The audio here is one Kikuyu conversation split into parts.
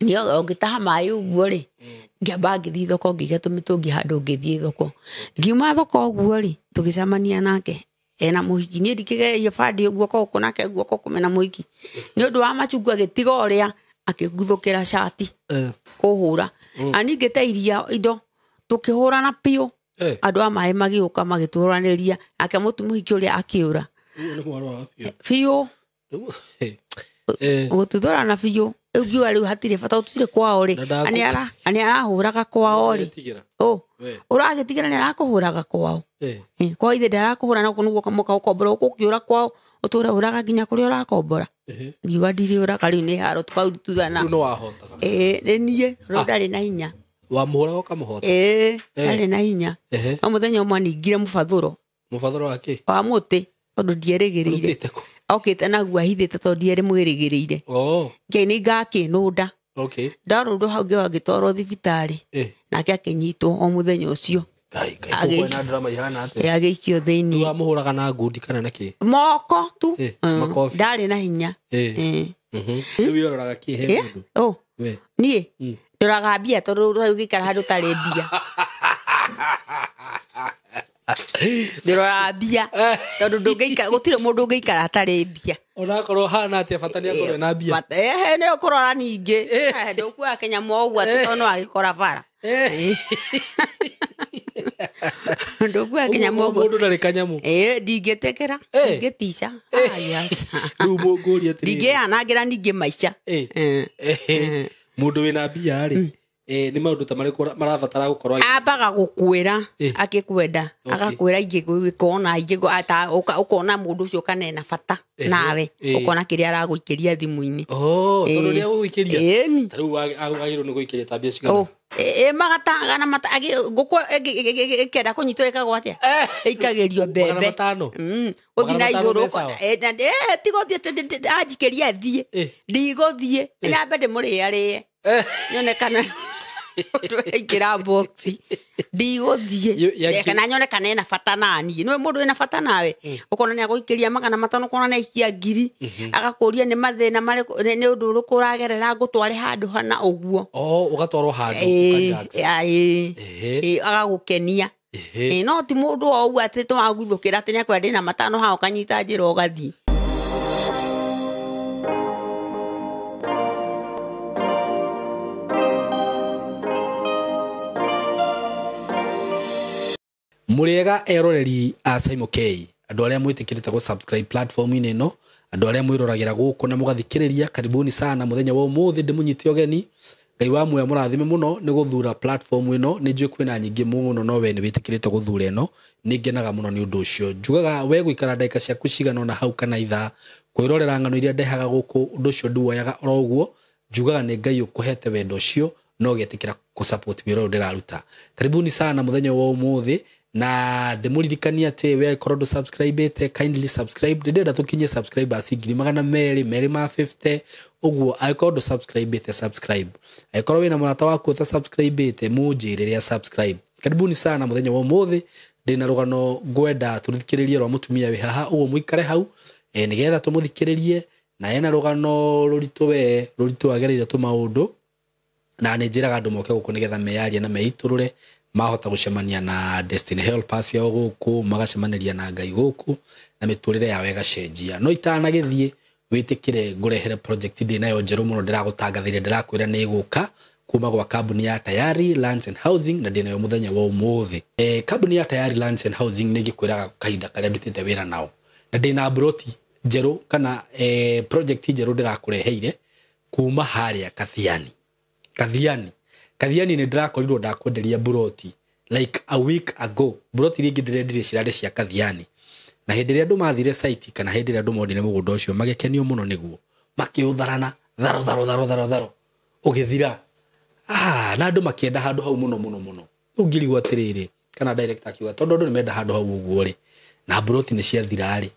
Niĩ ũngĩtaha maĩ ũguo rĩ, ngĩamba ngĩthiĩ thoko, ngĩiga tũmĩtũngi handũ, ngĩthiĩ thoko. Ngiuma thoko ũguo rĩ, tũgĩcemania nake ena mũhiki. Niĩ ndikĩgereire bandi guoko gũkũ nake guoko kũmwe na mũhiki. Nĩ ũndũ wa machungwa agĩtiga ũrĩa, akĩnguthũkĩra cati kũhũra. Na niĩ ngĩte iria indo, tũkĩhũrana biũ. Andũ a maĩ magĩũka magĩtũranĩria, nake mũhiki ũrĩa akĩũra. Ũyũ nĩ mwarũ wa biũ. Biũ. Rĩu, Gũtuthũrana biũ. Rĩu ngiuga rĩu hatirĩ bata, tũtirĩ kwao rĩ. Na ndaku- Na nĩ arahũraga kwao rĩ. Ũretigĩra. Ũ. We. Ũragĩtigĩra nĩ arakũhũraga kwao. Kwao ithe ndarakũhũra, no nĩguo mũka ũkombora ũkũkĩũra kwao, ũtũre ũraga nginya kũrĩa ũrakombora. Ngiuga ndirĩũraga, rĩu nĩ haro tukarutithana. Rĩu nĩ wahotaga. Nĩ niĩ, rĩu ndarĩ na hinya. Wamũhũraga ũkamũhota. Ndarĩ na hinya. No mũthenya ũmwe aningire mũbathũro. Mũbathũro wa kĩ? Wa mũtĩ, tondũ ndierĩgĩrĩire. Ũrutĩte kũ? Okĩte naguo ahithĩte tondũ ndierĩmwĩrĩgĩrĩire. Ngai nĩ ngakĩnũnda. Ndarũndwo hau ngĩoa ngĩtwarwo thibitarĩ. Nake akĩnyitwo o mũthenya ũcio. Ngai, Ngai, tũkuona drama ihana atĩa? Agĩikio thĩinĩ. Rĩu wamũhũraga na ngundi kana na kĩ? Moko tu. Makobi. Ndarĩ na hinya. Rĩu iroraga kĩ he mũndũ? We. Niĩ? Ndoraga mbia tondũ rĩu ũngĩikara handũ ũtarĩ mbia. Ndoraga mbia tondũ ndũngĩikara, gũtirĩ mũndũ ũngĩikara atarĩ mbia. Onakorwo hana atĩa, bata nĩ akorwo na mbia. Bata, nĩ ũkũrora ningĩ. Ndũkuoya kĩnyamũ o ũguo atĩ tondũ no agĩkora bara. Ndũkuoya kĩnyamũ ũguo. Mũndũ ndarĩ kanyamũ. Ndingĩtĩkĩra, ndingĩtica. Yes. Rĩu ngũrie atĩrĩrĩ. Ndingĩyanangĩra ningĩ maica. Mũndũ wĩna mbia rĩ, nĩ maũndũ ta marĩkũ marabatara gũkorwo agĩ- Ambaga gũkwĩra, akĩkwenda, agakwĩra ingĩgũkona, ata, ũkona mũndũ ũcio kana ena bata nawe, ũkona kĩrĩa aragũikĩria thimũ-inĩ. Oh, tondũ nĩ agũgũikĩria? Ĩni. Ta rĩu wagĩrĩirwo nĩ gũikĩria ta mbia cigana? Oh. Magatagana mata, agĩ, ngũkũ ĩkĩenda kũnyitwo ĩkagwo atĩa? Ĩikagĩrio mbembe. Magana matano? Ũthiĩ na Magana matano igũrũ me ũkona, sawa? na, tiga ũthiĩ atĩ anjikĩria thiĩ. Ndigũthiĩ. Nyambe ndĩmũrĩarĩe. Nyone kana tũraingĩra box. Ndigũthiĩ. Kana nyone kana ena bata na niĩ. Nĩwe mũndũ wĩna bata nawe. Ũkona nĩ agũikĩria magana matano, ũkona nĩ aikia ngiri. Agakũria nĩ mathĩna marĩkũ, nĩ ũndũ ũrĩkũ ũragerera, ngũtware handũ hana ũguo. Oh, ũgatwarwo handũ, ũka relax. Agagũkenia. No ti mũndũ o ũguo atĩ tũwaguthũkĩra atĩ nĩakwenda ndĩna matano haha ũkanyita njĩra ũgathiĩ. Mũrĩega eroreri a Simon K, andũ arĩa mwĩtĩkĩrĩte gũ subscribe platform-inĩ ĩno, andũ arĩa mwĩroragĩra gũkũ na mũgathikĩrĩria, karibuni sana mũthenya wa ũmũthĩ ndĩmũnyite ũgeni. Ngai wa muoyo mũrathime mũno nĩ gũthura platform ĩno, nĩ njũĩ kwĩna nyingĩ mũno no we nĩ wĩtĩkĩrĩte gũthura ĩno, nĩ ngenaga mũno nĩ ũndũ ũcio. Njugaga we gũikara ndagĩka ciaku cigana ũna hau kana ithaa kwĩrorera ng'ano iria ndehaga gũkũ, ũndũ ũcio ndiwoyaga oro ũguo, njugaga nĩ Ngai ũkũhete wendo ũcio no ũgetĩkĩra kũ support wĩra ũyũ ndĩraruta. Karibuni sana mũthenya wa ũmũthĩ, na ndĩmũririkanie atĩ we angĩkorwo ndũ subscribe-ĩte, kindly subscribe. Ndĩrenda tũkinyie subscribers ngiri magana merĩ, merĩ ma 50, ũguo angĩkorwo ndũ subscribe-ĩte, subscribe. Angĩkorwo wĩna mũrata waku ũta subscribe-ĩte, mũnjĩre rĩrĩa subscribe. Karibuni sana mũthenya wa ũmũthĩ, ndĩna rũgano ngwenda tũthikĩrĩrie rwa mũtumia wĩ haha, ũguo mũikare hau, nĩgetha tũmũthikĩrĩrie, na ena rũgano rũritũ we, rũritũ agereire tũmaũndũ, na nĩ njĩraga andũ moke gũkũ nĩgetha meyarie na meitũrũre, mahota gũcemania na Destiny Helpers yao gũkũ, magacemanĩria na Ngai gũkũ, na mĩtũrĩre yao ĩgacenjia. No itanagĩthiĩ, wĩtĩkĩre ngũrehere project ndĩ nayo njerũ mũno, ndĩragũtangathĩria, ndĩrakwĩra nĩ ĩgũka kuma gwa kambuni ya Tayari Lands and Housing, na ndĩ nayo mũthenya wa ũmũthĩ. Kambuni ya Tayari Lands and Housing nĩ ngĩkwĩraga kahinda karĩa ndutĩte wĩra nao, na ndĩ na broti njerũ kana project njerũ ndĩrakũreheire kuma harĩa Kathiani. Kathiani. Kathiani nĩ ndĩrakorirwo ndakwenderia broti like a week ago. Broti iria ingĩ ndĩrendirie cirarĩ cia Kathiani. Na hĩndĩ ĩrĩa andũ mathire site kana hĩndĩ ĩrĩa andũ monire mũgũnda ũcio magĩkenio mũno nĩguo, makĩũtharana tharo tharo tharo tharo tharo ũgĩthira. Na andũ makĩenda handũ hau mũno mũno mũno. Rĩu ngĩrigwo atĩrĩrĩ, kana director akiuga tondũ andũ nĩmenda handũ hau ũguo rĩ, na broti nĩ ciathira rĩ,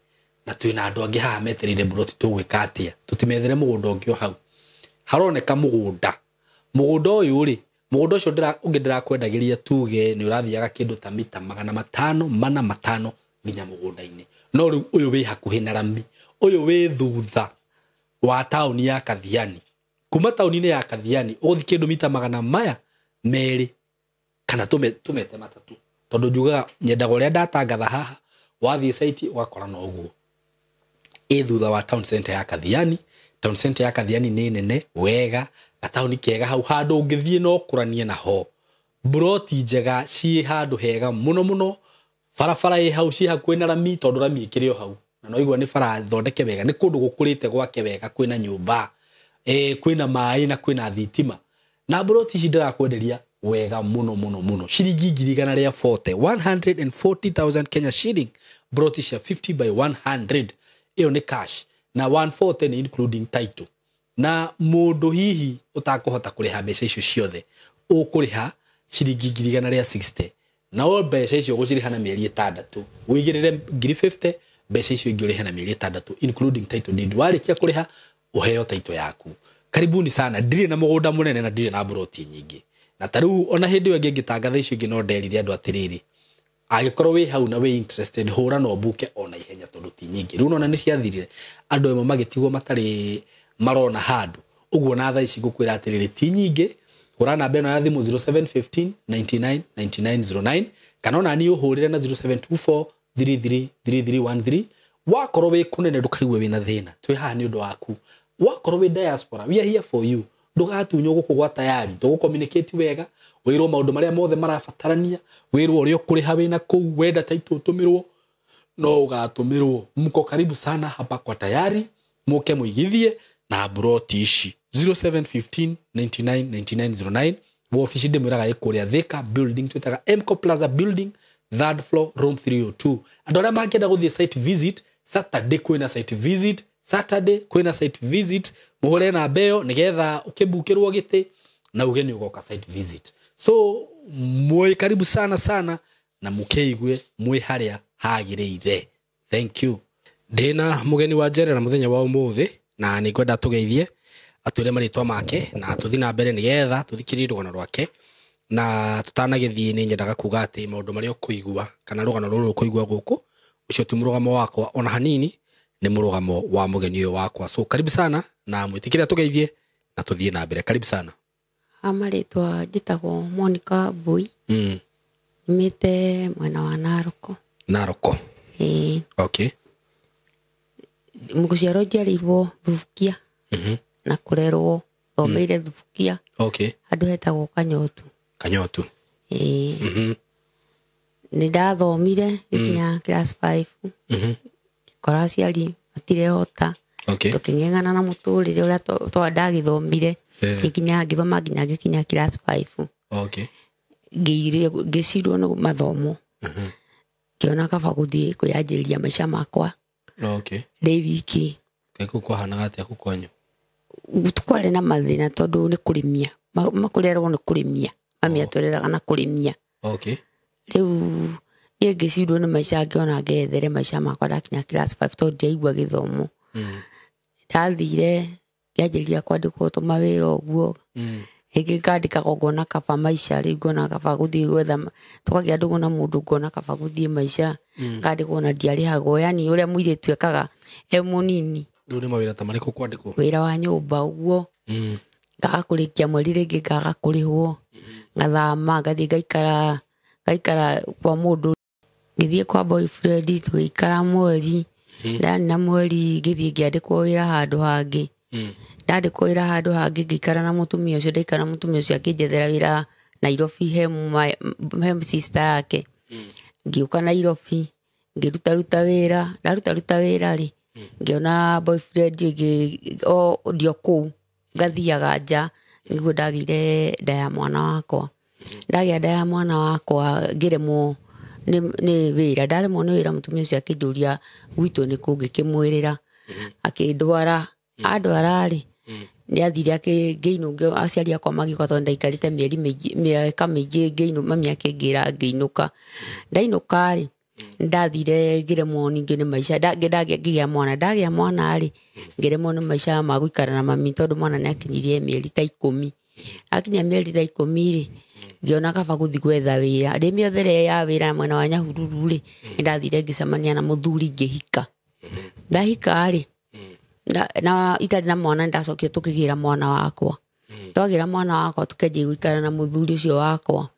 na twĩna andũ angĩ haha metereire broti, tũgwĩka atĩa? Tũtimethere mũgũnda ũngĩ o hau. Haroneka mũgũnda. Mũgũnda ũyũ rĩ, mũgũnda ũcio ũngĩ ndĩrakwendagĩria tuge nĩ ũrathiaga kĩndũ ta mita magana matano, mana matano nginya mũgũnda-inĩ. No rĩu ũyũ wĩ hakuhĩ na rami, ũyũ wĩ thutha wa taũni ya Kathiani, Kuma taũni-inĩ ya Kathiani ũgũthiĩ kĩndũ mita 200 kana tumete 3, tondũ njugaga nyendaga ũrĩa ndatangatha haha, wathiĩ site ũgakora no ũguo. Ĩ thutha wa town center ya Kathiani. Town center ya Kathiani nĩ nene wega, gataũni kega hau, handũ ũngĩthiĩ no ũkũranie naho. Mburoti njega ciĩ handũ hega mũno mũno, barabara ĩ hau, ciĩ hakuhĩ na rami, tondũ rami ĩkĩrĩ o hau, na no igua nĩ bara thondeke wega, nĩ kũndũ gũkũrĩte gwake wega, kwĩna nyũmba, kwĩna maĩ na kwĩna thitima. Na mburoti ici ndĩrakwenderia wega mũno mũno mũno, ciringi 140,000, 140,000 Kenya shilling, mburoti cia 50 by 100. Ĩyo nĩ cash, na 140 nĩ including title. Na mũndũ hihi ũtakũhota kũrĩha mbeca icio ciothe, ũkũrĩha ciringi 160,000, na mbeca icio ũgũcirĩha na mĩeri 6, ũigĩrĩre 50,000, mbeca icio ingĩ ũrĩhe na mĩeri 6 including title deed. Warĩkia kũrĩha ũheo title yaku. Karibuni sana. Ndirĩ na mũgũnda mũnene na ndirĩ na mburoti nyingĩ, na ta rĩu ona hĩndĩ ĩyo ĩngĩ ngĩtangatha icio ingĩ no nderire andũ atĩrĩrĩ, angĩkorwo wĩ hau na wĩ interested, hũra na ũmbuke ona ihenya, tondũ ti nyingĩ. Rĩu nona nĩ ciathirire, andũ amwe magĩtigwo matarĩ marona handũ ũguo. Na thaa ici ngũkwĩra atĩrĩrĩ, ti nyingĩ. Hũra namba ĩno ya thimũ 0715 99 9909, kana ona niĩ ũhũrĩre na 0724 33 3313. Wakorwo wĩ kũnene, ndũkaigue wĩna thĩna, twĩ haha nĩ ũndũ waku. Wakorwo wĩ diaspora, we are here for you. Ndũgatunywo gũkũ gwa tayari, tũgũ-communicate wega, wĩrwo maũndũ marĩa mothe marabatarania, wĩrwo ũrĩa ũkũrĩha wĩna kũu, wenda title ũtũmĩrwo no ũgatũmĩrwo. Mko karibu sana hapa kwa tayari, muke mũigithie na mburoti ici. 0715 99 9909. Wobici ndĩmwĩraga ĩ kũrĩa Thika building, twĩtaga Mco Plaza building, third floor, room 302. Andũ arĩa mangĩenda gũthiĩ site visit Saturday, kwĩna site visit Saturday, kwĩna site visit, mũhũre namba ĩyo nĩgetha ũkĩmbukĩrwo gĩtĩ na uge nĩ ũgoka site visit. So mwĩ karibu sana sana, na mũkĩigue mwĩ harĩa hagĩrĩire. Thank you. Ndĩna mũgeni wa njerera mũthenya wa ũmũthĩ, na nĩ ngwenda tũgeithie, atwĩre marĩtwa make na tũthiĩ na mbere nĩgetha tũthikĩrĩrie rũgano rwake. Na tũtanagĩthiĩ, nĩ nyendaga kuga atĩ maũndũ marĩa ũkũigua kana rũgano rũrũ ũkũigua gũkũ, ũcio ti mũrũgamo wakwa ona hanini, nĩ mũrũgamo wa mũgeni ũyũ wakwa. So karibu sana, na mwĩtĩkĩre tũgeithie na tũthiĩ na mbere. Karibu sana. Marĩtwa njĩtagwo Monica Mbui. Nyumĩte mwena wa Naroko. Naroko. Ĩĩ. Okay. Gũciarwo njiarĩirwo Thubukia. Na kũrerwo thomeire Thubukia. Handũ hetagwo Kanyotu. Kanyotu. Ĩĩ. Nĩ ndathomire gĩkinya class 5. Ngĩkora aciari matirehota. Tũkĩng'eng'ana na mũtũrĩre ũrĩa ndagĩthomire. Ngĩkinya ngĩthoma nginya ngĩkinya class 5. Ngĩcirwo nĩ mathomo. Ngĩona kaba gũthiĩ kwĩyanjĩrĩria maica makwa. Ndĩ wiki. Kaĩ kũu kwahanaga atĩa kũu kwanyu? Kwarĩ na mathĩna tondũ nĩ kũrĩmia. Kũrerwo nĩ kũrĩmia. Mami atũreraga na kũrĩmia. Rĩu niĩ ngĩcirwo nĩ maica, ngĩona ngethere maica makwa ndakinya class 5, tondũ ndiaigua gĩthomo. Ndathire ngĩanjĩrĩria kwandĩkwo tũmawĩra ũguo. Rĩngĩ ngandĩkagwo ngona kaba maica, rĩu ngona kaba gũthiĩ gwetha, tũkagĩa ndũgũ na mũndũ, ngona kaba gũthiĩ maica. Ngandĩkwo na ndiarĩhagwo, yani ũrĩa mũirĩtu ekaga e mũnini. Rĩu nĩ mawĩra ta marĩkũ kwandĩkwo? Wĩra wa nyũmba ũguo. Ngaga kũrĩkia mweri, rĩngĩ ngaga kũrĩhwo. Ngathama ngathiĩ ngaikara kwa mũndũ. Ngĩthiĩ kwa boyfriend tũgĩikara mweri. Ndanina mweri ngĩthiĩ ngĩandĩkwo wĩra handũ hangĩ. Ndandĩkwo wĩra handũ hangĩ ngĩikara na mũtumia ũcio, ndaikara na mũtumia ũcio akĩnjethera wĩra Nairobi he sister yake. Ngĩũka Nairobi ngĩrutaruta wĩra, ndarutaruta wĩra rĩ, ngĩona boyfriend ĩngĩ o ndio kũu ngathiaga nja, nĩguo ndagĩire nda ya mwana wakwa. Ndagĩa nda ya mwana wakwa ngĩremwo nĩ wĩra, ndaremwo nĩ wĩra mũtumia ũcio akĩnjũria gwitũ nĩ kũ, ngĩkĩmwĩrĩra. Akĩndwara, andwara rĩ, nĩ athire ngĩinũka, aciari akwa magĩũka tondũ ndaikarĩte mĩeri mĩingĩ, mĩaka mĩingĩ ngĩinũka, mami akĩngĩra ngĩinũka. Ndainũka rĩ, ndathire ngĩremwo ningĩ nĩ maica, ngĩgĩa mwana, ndagĩa mwana rĩ, ngĩremwo nĩ maica ma gũikara na mami tondũ mwana nĩ akinyirie mĩeri ta 10. Akinya mĩeri ta 10 rĩ, ngĩona kaba gũthiĩ gwetha wĩra. Ndĩ mĩethere ya wĩra mwena wa Nyahururu rĩ, nĩ ndathire ngĩcemania na mũthuri ngĩhika. Ndahika rĩ, Na itarĩ na mwana nĩndacokire tũkĩgĩra mwana wakwa. Twagĩra mwana wakwa tũkĩanjia gũikara na mũthuri ũcio wakwa.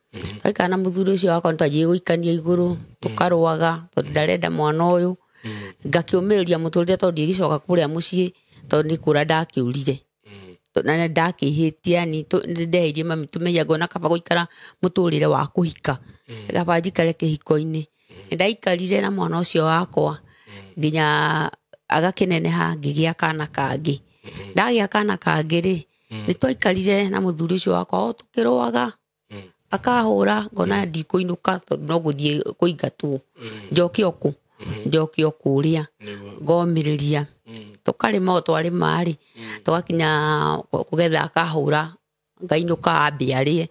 Twaikara na mũthuri ũcio wakwa nĩtwanjirie gũikania igũrũ tũkarũaga tondũ ndarenda mwana ũyũ. Ngakĩũmĩrĩria mũtũrĩre tondũ ndigĩcoka kũrĩa mũciĩ tondũ nĩ kũra ndakĩũrire. Na nĩ ndakĩhĩtie yani nĩndeheirie mami tũmehia ngona kaba gũikara mũtũrĩre wa kũhika. Kaba njikare kĩhiko-inĩ. Nĩndaikarire na mwana ũcio wakwa nginya agakĩneneha ngĩgĩa kana kangĩ. Ndagĩa kana kangĩ rĩ nĩtwaikarire na mũthuri ũcio wakwa o tũkĩrũaga. Akahũra ngona ndikũinũka tondũ no gũthiĩ kũingatwo. Njoke o kũ? Njoke o kũrĩa. Ngomĩrĩria. Tũkarĩma o twarĩma rĩ tũgakinya kũgetha akahũra ngainũka ambe arĩe.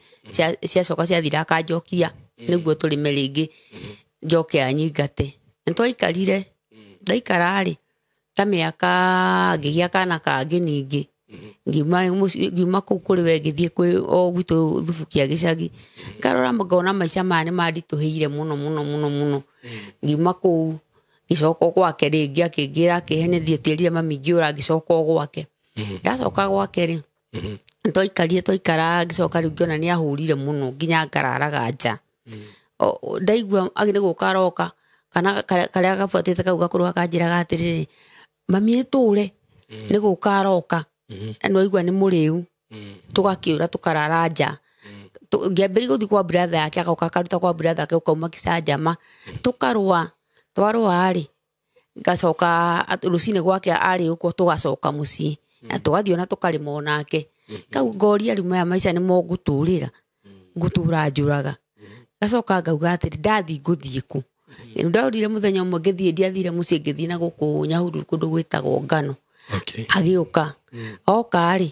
Ciacoka ciathira akanjokia nĩguo tũrĩme rĩngĩ njoke anyingate. Nĩtwaikarire ndaikara rĩ ta mĩaka ngĩgĩa kana kangĩ ningĩ. Ngiuma kũu kũrĩ we ngĩthiĩ kwĩ o gwitũ Thubukia gĩcagi. Ngarora ngona maica maya nĩ manditũhĩire mũno mũno mũno mũno. Ngiuma kũu ngĩcoka gwake rĩngĩ akĩngĩra akĩhe nĩthiĩ tĩrire mami ngĩũra ngĩcoka o gwake. Ndacoka gwake rĩ twaikarire twaikara ngĩcoka rĩu ngĩona nĩ ahũrire mũno nginya ngararaga nja. Ndaigua nĩ gũka aroka kana karĩa gabuatĩte kau gakũrũ gakanjĩraga atĩrĩrĩ mami ĩtũre nĩ gũka aroka. Na nĩwaigua nĩ mũrĩu. Tũgakĩũra tũkarara nja. Ngĩambĩrĩria gũthiĩ kwa brother yake agoka akaruta kwa brother yake ũkauma gĩcanjama. Tũkarũa twarũa rĩ ngacoka rũcinĩ gwake arĩ ũguo tũgacoka mũciĩ na tũgathiĩ ona tũkarĩma onake. Kau ngoria rĩu maya maica nĩmo ngũtũrĩra ngũtũra njũraga. Ngacoka ngauga atĩrĩ ndathiĩ ngũthiĩ kũ. Ndaurire mũthenya ũmwe ngĩthiĩ ndiathire mũciĩ ngĩthiĩ na gũkũ Nyahururu kũndũ gwĩtagwo Ngano. Agĩũka. Oka rĩ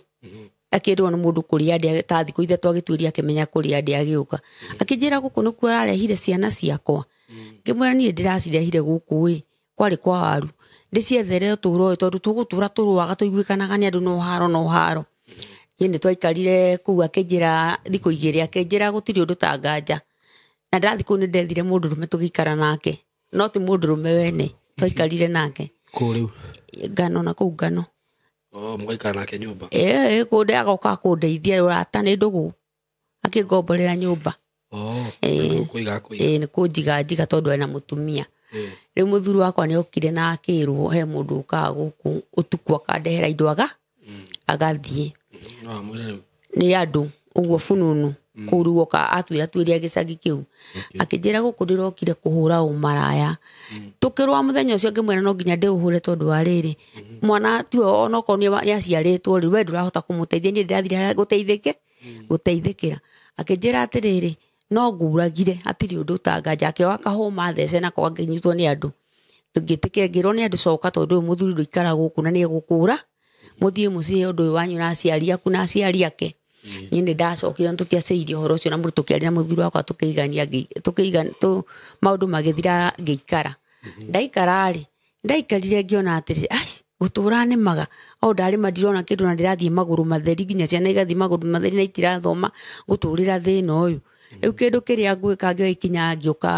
akĩrwo nĩ mũndũ kũrĩa ndĩ ta thikũ ithatũ agĩtuĩria akĩmenya kũrĩa ndĩ agĩũka. Akĩnjĩra gũkũ nĩkuo ararehire ciana ciakwa. Ngĩmwĩra niĩ ndĩracirehire gũkũ ĩ kwarĩ kwa waru. Ndĩciethere ũtũũro ũyũ tondũ tũgũtũra tũrũaga tũiguĩkanaga nĩ andũ no haro no haro. Niĩ nĩtwaikarire kũu akĩnjĩra thikũ igĩrĩ akĩnjĩra gũtirĩ ũndũ ta nganja. Na ndathiĩ kũu nĩndethire mũndũrũme tũgĩikara nake. No ti mũndũrũme wene twaikarire nake. Kũ rĩu? Ngano na kũu Ngano. Mũgaikara nake nyũmba? Ĩĩ kũndĩ agoka kũndeithia ũrata nĩ ndũgũ. Akĩngomborera nyũmba. Kũiga kũiga. Nĩ kũnjiga njiga tondũ ena mũtumia. Rĩu mũthuri wakwa nĩ okire na akĩrwo he mũndũ ũkaga gũkũ ũtukũ akandehera indo agathiĩ. No amwĩre rĩu. Nĩ andũ ũguo fununu. Kũu rĩu oka atwĩra twĩre gĩcagi kĩu. Akĩnjĩra gũkũ ndĩrokire kũhũra ũmaraya. Tũkĩrũa mũthenya ũcio ngĩmwĩra no nginya ndĩũhũre tondũ wa rĩrĩ. Mwana tiwe onokorwo nĩ aciarĩtwo rĩ we ndũrahota kũmũteithia niĩ ndĩrathire harĩa gũteithĩkĩra. Akĩnjĩra atĩrĩrĩ no ngũragire hatirĩ ũndũ ũtanganja. Akĩoya kahũma thece nako gakĩnyitwo nĩ andũ. Tũngĩtĩkĩra ngĩrwo nĩ andũ coka tondũ ũyũ mũthuri ndũikara gũkũ na nĩegũkũra. Mũthiĩ mũciĩ ũndũ ũyũ wanyu na aciari aku na aciari ake. Niĩ nĩ ndacokire na tũtiacĩirie ũhoro ũcio na mũndũ tũkĩaria na mũthuri wakwa tũkĩigania maũndũ magĩthira ngĩikara. Ndaikara rĩ ndaikarire ngĩona atĩrĩrĩ ai gũtũra nĩmaga o ndarĩma ndirona kĩndũ na ndĩrathiĩ magũrũ matheri nginya ciana igathiĩ magũrũ matheri na itirathoma gũtũrĩra thĩna ũyũ. Rĩu kĩndũ kĩrĩa ngwĩka ngĩoya ikinya ngĩũka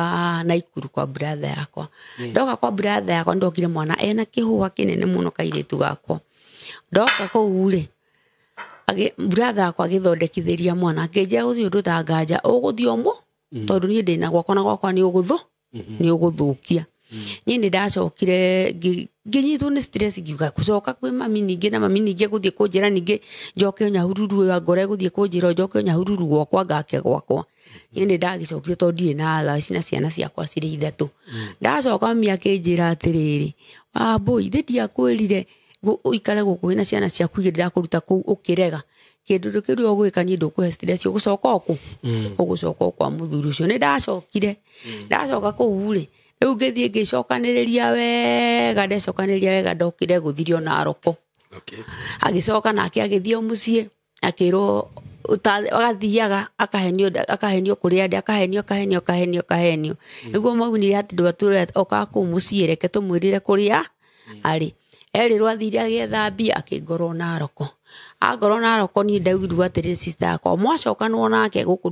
Naikuru kwa brother yakwa. Ndoka kwa brother yakwa ndokire mwana ena kĩhũa kĩnene mũno kairĩtu gakwa. Ndoka kũu rĩ brother yakwa agĩthondekithĩria mwana akĩnjĩra gũtirĩ ũndũ ta nganja ũgũthiĩ ũmũ tondũ niĩ ndĩna gwakwa na gwakwa nĩ ũgũthũkia. Niĩ nĩ ndacokire ngĩnyitwo nĩ stress ngiuga gũcoka kwĩ mami ningĩ na mami ningĩ gũthiĩ kũnjĩra ningĩ njoke Nyahururu ĩyo angore gũthiĩ kũnjĩra njoke Nyahururu gwakwa ngake gwakwa. Niĩ nĩ ndagĩcokire tondũ ndirĩ na thaa na ciana ciakwa cirĩ ithatũ. Ndacoka mami akĩnjĩra atĩrĩrĩ Wambũi thĩ ndiakwĩrire ũikare gũkũ wĩna ciana ciaku igĩrĩ ndakũruta kũu ũkĩrega. Kĩndũ kĩu ũgwĩka niĩ ndũkũhe stress ũgũcoka o kũ? Ũgũcoka o kwa mũthuri ũcio. Nĩ ndacokire. Ndacoka kũu rĩ rĩu ngĩthiĩ ngĩcokanĩrĩria wega ndecokanĩrĩria wega ndokire gũthirio Naroko. Agĩcoka nake agĩthiĩ o mũciĩ akĩrwo agathiaga akahenio kũrĩa ndĩ akahenio akahenio akahenio akahenio. Nĩguo maunire atĩ ndwatũra okaga kũu mũciĩ reke tũmwĩrĩre kũrĩa arĩ. Erĩrwo athire agĩetha mbia akĩngorwo Naroko. Angorwo Naroko niĩ ndaugirwo atĩrĩrĩ sister yakwa mwacokanwo nake gũkũ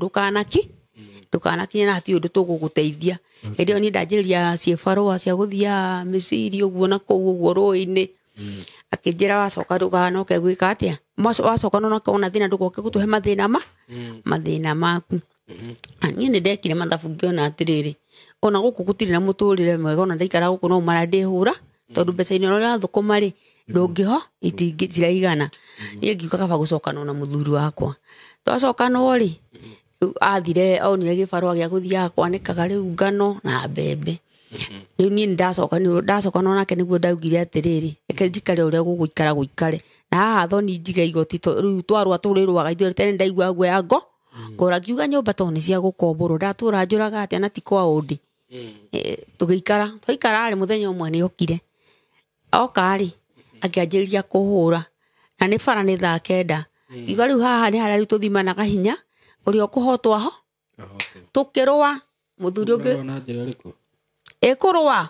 ndũkanakinye na hatirĩ ũndũ tũgũgũteithia. Hĩndĩ ĩyo niĩ ndanjĩrĩria ciĩbarũa cia gũthiaga mĩciri ũguo na kũu ũguo rũĩ-inĩ. Akĩnjĩra wacoka ndũkanoke gwĩka atĩa wacoka nonoke wona thĩna ndũgoke gũtũhe mathĩna ma mathĩna maku. Niĩ nĩ ndekire mathabu ngĩona atĩrĩrĩ ona gũkũ gũtirĩ na mũtũrĩre mwega ona ndaikara gũkũ no mara ndĩhũra tondũ mbeca-inĩ ũrĩa ũrathũkũma rĩ ndũngĩho itiraigana. Niĩ ngiuga kaba gũcokanwo na mũthuri wakwa. Twacokanwo rĩ athire onire gĩbarũa gĩa gũthiaga kwanĩkaga rĩu ngano na mbembe. Rĩu niĩ ndacokanwo nake nĩguo ndaugire atĩrĩrĩ reke njikare ũrĩa gũgũikara gũikare na haha thoni njige igoti rĩu twarũa tũrĩrũaga ithuĩ tene ndaigua guoya ngo ngora ngiuga nyũmba tondũ nĩ cia gũkomborwo ndatũra njũraga atĩa na ti kwa ũndĩ. Tũgĩikara twaikara rĩ mũthenya ũmwe nĩ okire oka rĩ akĩanjĩrĩria kũhũra na nĩ bara nĩ thaa 9 ngiuga rĩu haha nĩ harĩa rĩu tũthimanaga hinya ũrĩa ũkũhotwo ho tũkĩrũa mũthuri ũngĩ ĩkũrũa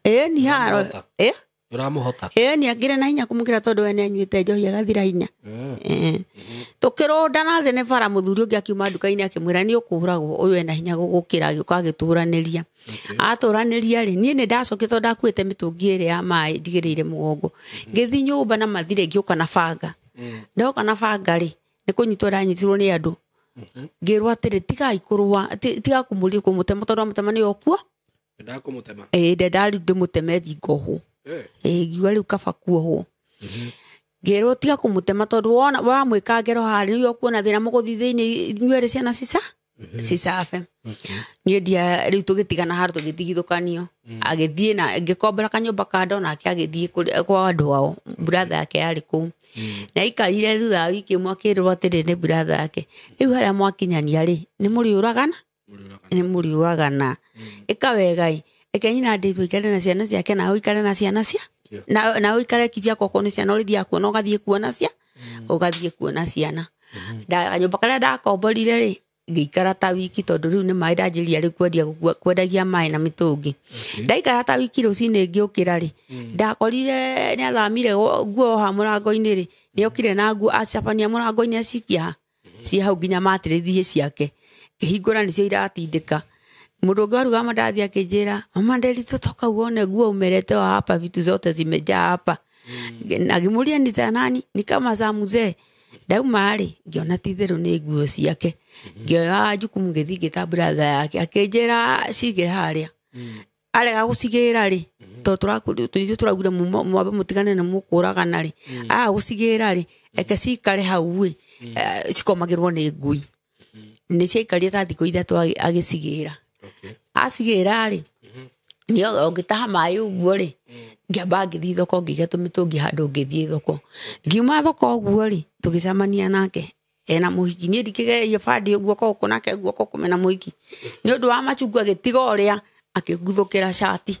ĩĩ ni haro ĩ ũramũhota ĩĩ ni akĩrĩ na hinya kũmũkĩra tondũ we nĩ anyuĩte njohi agathira hinya. Tũkĩrũnda na thĩ nĩ bara mũthuri ũngĩ akiuma nduka-inĩ akĩmwĩra nĩ ũkũragwo ũyũ ena hinya gũgũkĩra agĩũka agĩtũranĩria. Atũranĩria rĩ niĩ nĩ ndacokire tondũ ndakuĩte mĩtũngi ĩrĩ ya maĩ ndigĩrĩire mũgongo ngĩthiĩ nyũmba na mathirĩ ngĩũka na banga. Ndoka na banga rĩ nĩ kũnyitwo ndanyitirwo nĩ andũ ngĩrwo atĩrĩ tigai kũrũa tiga kũmũtema tondũ amũtema nĩ ũkua ndakũmũtema ĩĩ ndendarĩ ndĩmũteme thingo ĩĩ ngiuga rĩu kaba kuohwo. Ngĩrwo tiga kũmũtema tondũ wona wamwĩka ngero harĩ nĩwe ũkuona thĩna mũgũthiĩ thĩinĩ inyuerĩ ciana cica cicabe. Niĩ ndia rĩu tũgĩtigana handũ tũgĩtigithũkanio agĩthiĩ na ngĩkombora kanyũmba kando nake agĩthiĩ kwa andũ ao brother yake yarĩ kũu. Na aikarire thutha wa wiki ĩmwe akĩrwo atĩrĩ nĩ brother yake rĩu harĩa mwakinyania rĩ nĩ mũrĩũragana nĩ mũrĩũragana ĩka wega ĩ reke nyina ndĩtwo aikare na ciana ciake nawe ũikare na ciana cia na ũikare kithia kwako nĩ ciana ũrĩthiaga kuona ũgathiĩ kuona cia ũgathiĩ kuona ciana. Kanyũmba karĩa ndakomborire rĩ ngĩikara ta wiki tondũ rĩu nĩ maĩ ndanjĩrĩria rĩu kwendagia maĩ na mĩtũngi. Ndaikara ta wiki rũcinĩ ngĩũkĩra rĩ ndakorire nĩ athamire nguo ha mũrango-inĩ rĩ nĩ okire na nguo acabania mũrango-inĩ acikia ciĩ hau nginya matĩrĩthie ciake ngĩhingũra nĩcio iratindĩka. Mũndũ ũngĩ warugaga mandathi akĩnjĩra mama Nderitu toka uone nguo umeletewa hapa vitu zote zimejaa hapa. Agĩmũria ni za nani ni kama za mzee. Ndauma rĩ ngĩona ti itherũ nĩ nguo ciake ngĩoya jukumu ngĩthiĩ ngĩta brother yake akĩnjĩra cige harĩa arega gũcigĩra rĩ tondũ ithuĩ tũraugire mwambe mũtigane na mũkũragana rĩ aga gũcigĩra rĩ eke cikare hau ĩ cikomagĩrwo nĩ ngui. Nĩ ciaikarire ta thikũ 3 agĩcigĩra. Acigĩra rĩ nĩ ũngĩtaha maĩ ũguo rĩ ngĩamba ngĩthiĩ thoko ngĩiga tũmĩtũngi handũ ngĩthiĩ thoko ngiuma thoko ũguo rĩ tũgĩcemania nake ena mũhiki. Niĩ ndikĩgeria bandi guoko gũkũ nake guoko kũmena mũhiki nĩ ũndũ wa machungwa agĩtiga ũrĩa akĩguthũkĩra cati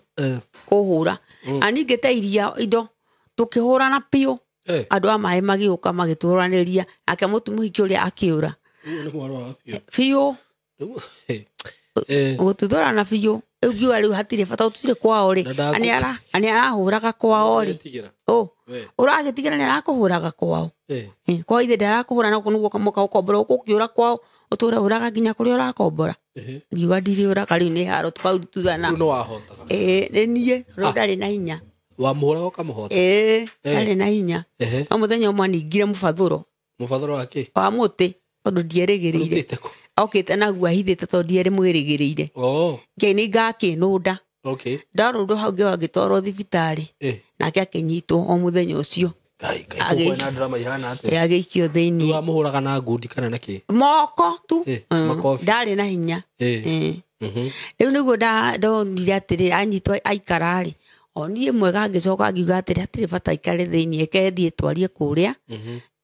kũhũra na niĩ ngĩteiria indo tũkĩhũrana biũ andũ a maĩ magĩũka magĩtũranĩria nake mũhiki ũrĩa akĩũra biũ gũtuthũrana biũ. Rĩu ngiuga rĩu hatirĩ bata tũtirĩ kwao rĩ na nĩ arahũraga kwao rĩ ũragĩtigĩra nĩ arakũhũraga kwao kwa ithe ndarakũhũra na nĩguo mũkaũkombora ũkũkĩũra kwao ũtũre ũraga nginya kũrĩa ũrakombora. Ngiuga ndirĩũraga rĩu nĩ haro tũkarututhana. Ĩĩ nĩ niĩ rĩu ndarĩ na hinya wamũhũraga ũkamũhota ĩĩ ndarĩ na hinya. No mũthenya ũmwe aningire mũbathũro mũbathũro wa kĩ wa mũtĩ tondũ ndierĩgĩrĩire okĩte naguo ahithĩte tondũ ndierĩ mwĩrĩgĩrĩire ngai nĩ ngakĩnũnda ndarũndwo hau ngĩoa ngĩtwarwo thibitarĩ nake akĩnyitwo o mũthenya ũcio agĩikio thĩinĩ. Wamũhũraga na ngundi kana na kĩ moko tu ndarĩ na hinya. Rĩu nĩguo ndonire atĩrĩ anyitwo aikara rĩ o niĩ mwega ngĩcoka ngiuga atĩrĩ hatirĩ bata aikare thĩinĩ eke thiĩ twarie kũrĩa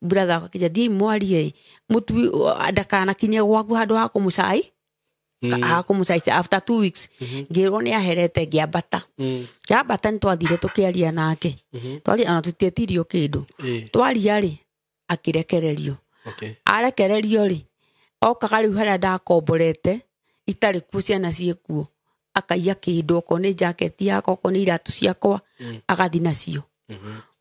brother akĩnjĩra thiĩ mwarie mũtui ndakanakinye gwaku handũ ha kũmũcai hakũmũcai after 2 weeks ngĩrwo nĩ aherete ngĩambata ngĩambata nĩ twathire tũkĩaria nake twaria ona tũtietirio kĩndũ twaria rĩ akĩrekererio arekererio rĩ okaga rĩu harĩa ndakomborete itarĩ kuo ciana ciĩkuo akaiya kĩndũ okorwo nĩ jaketi yakwa okorwo nĩ iratũ ciakwa agathiĩ nacio.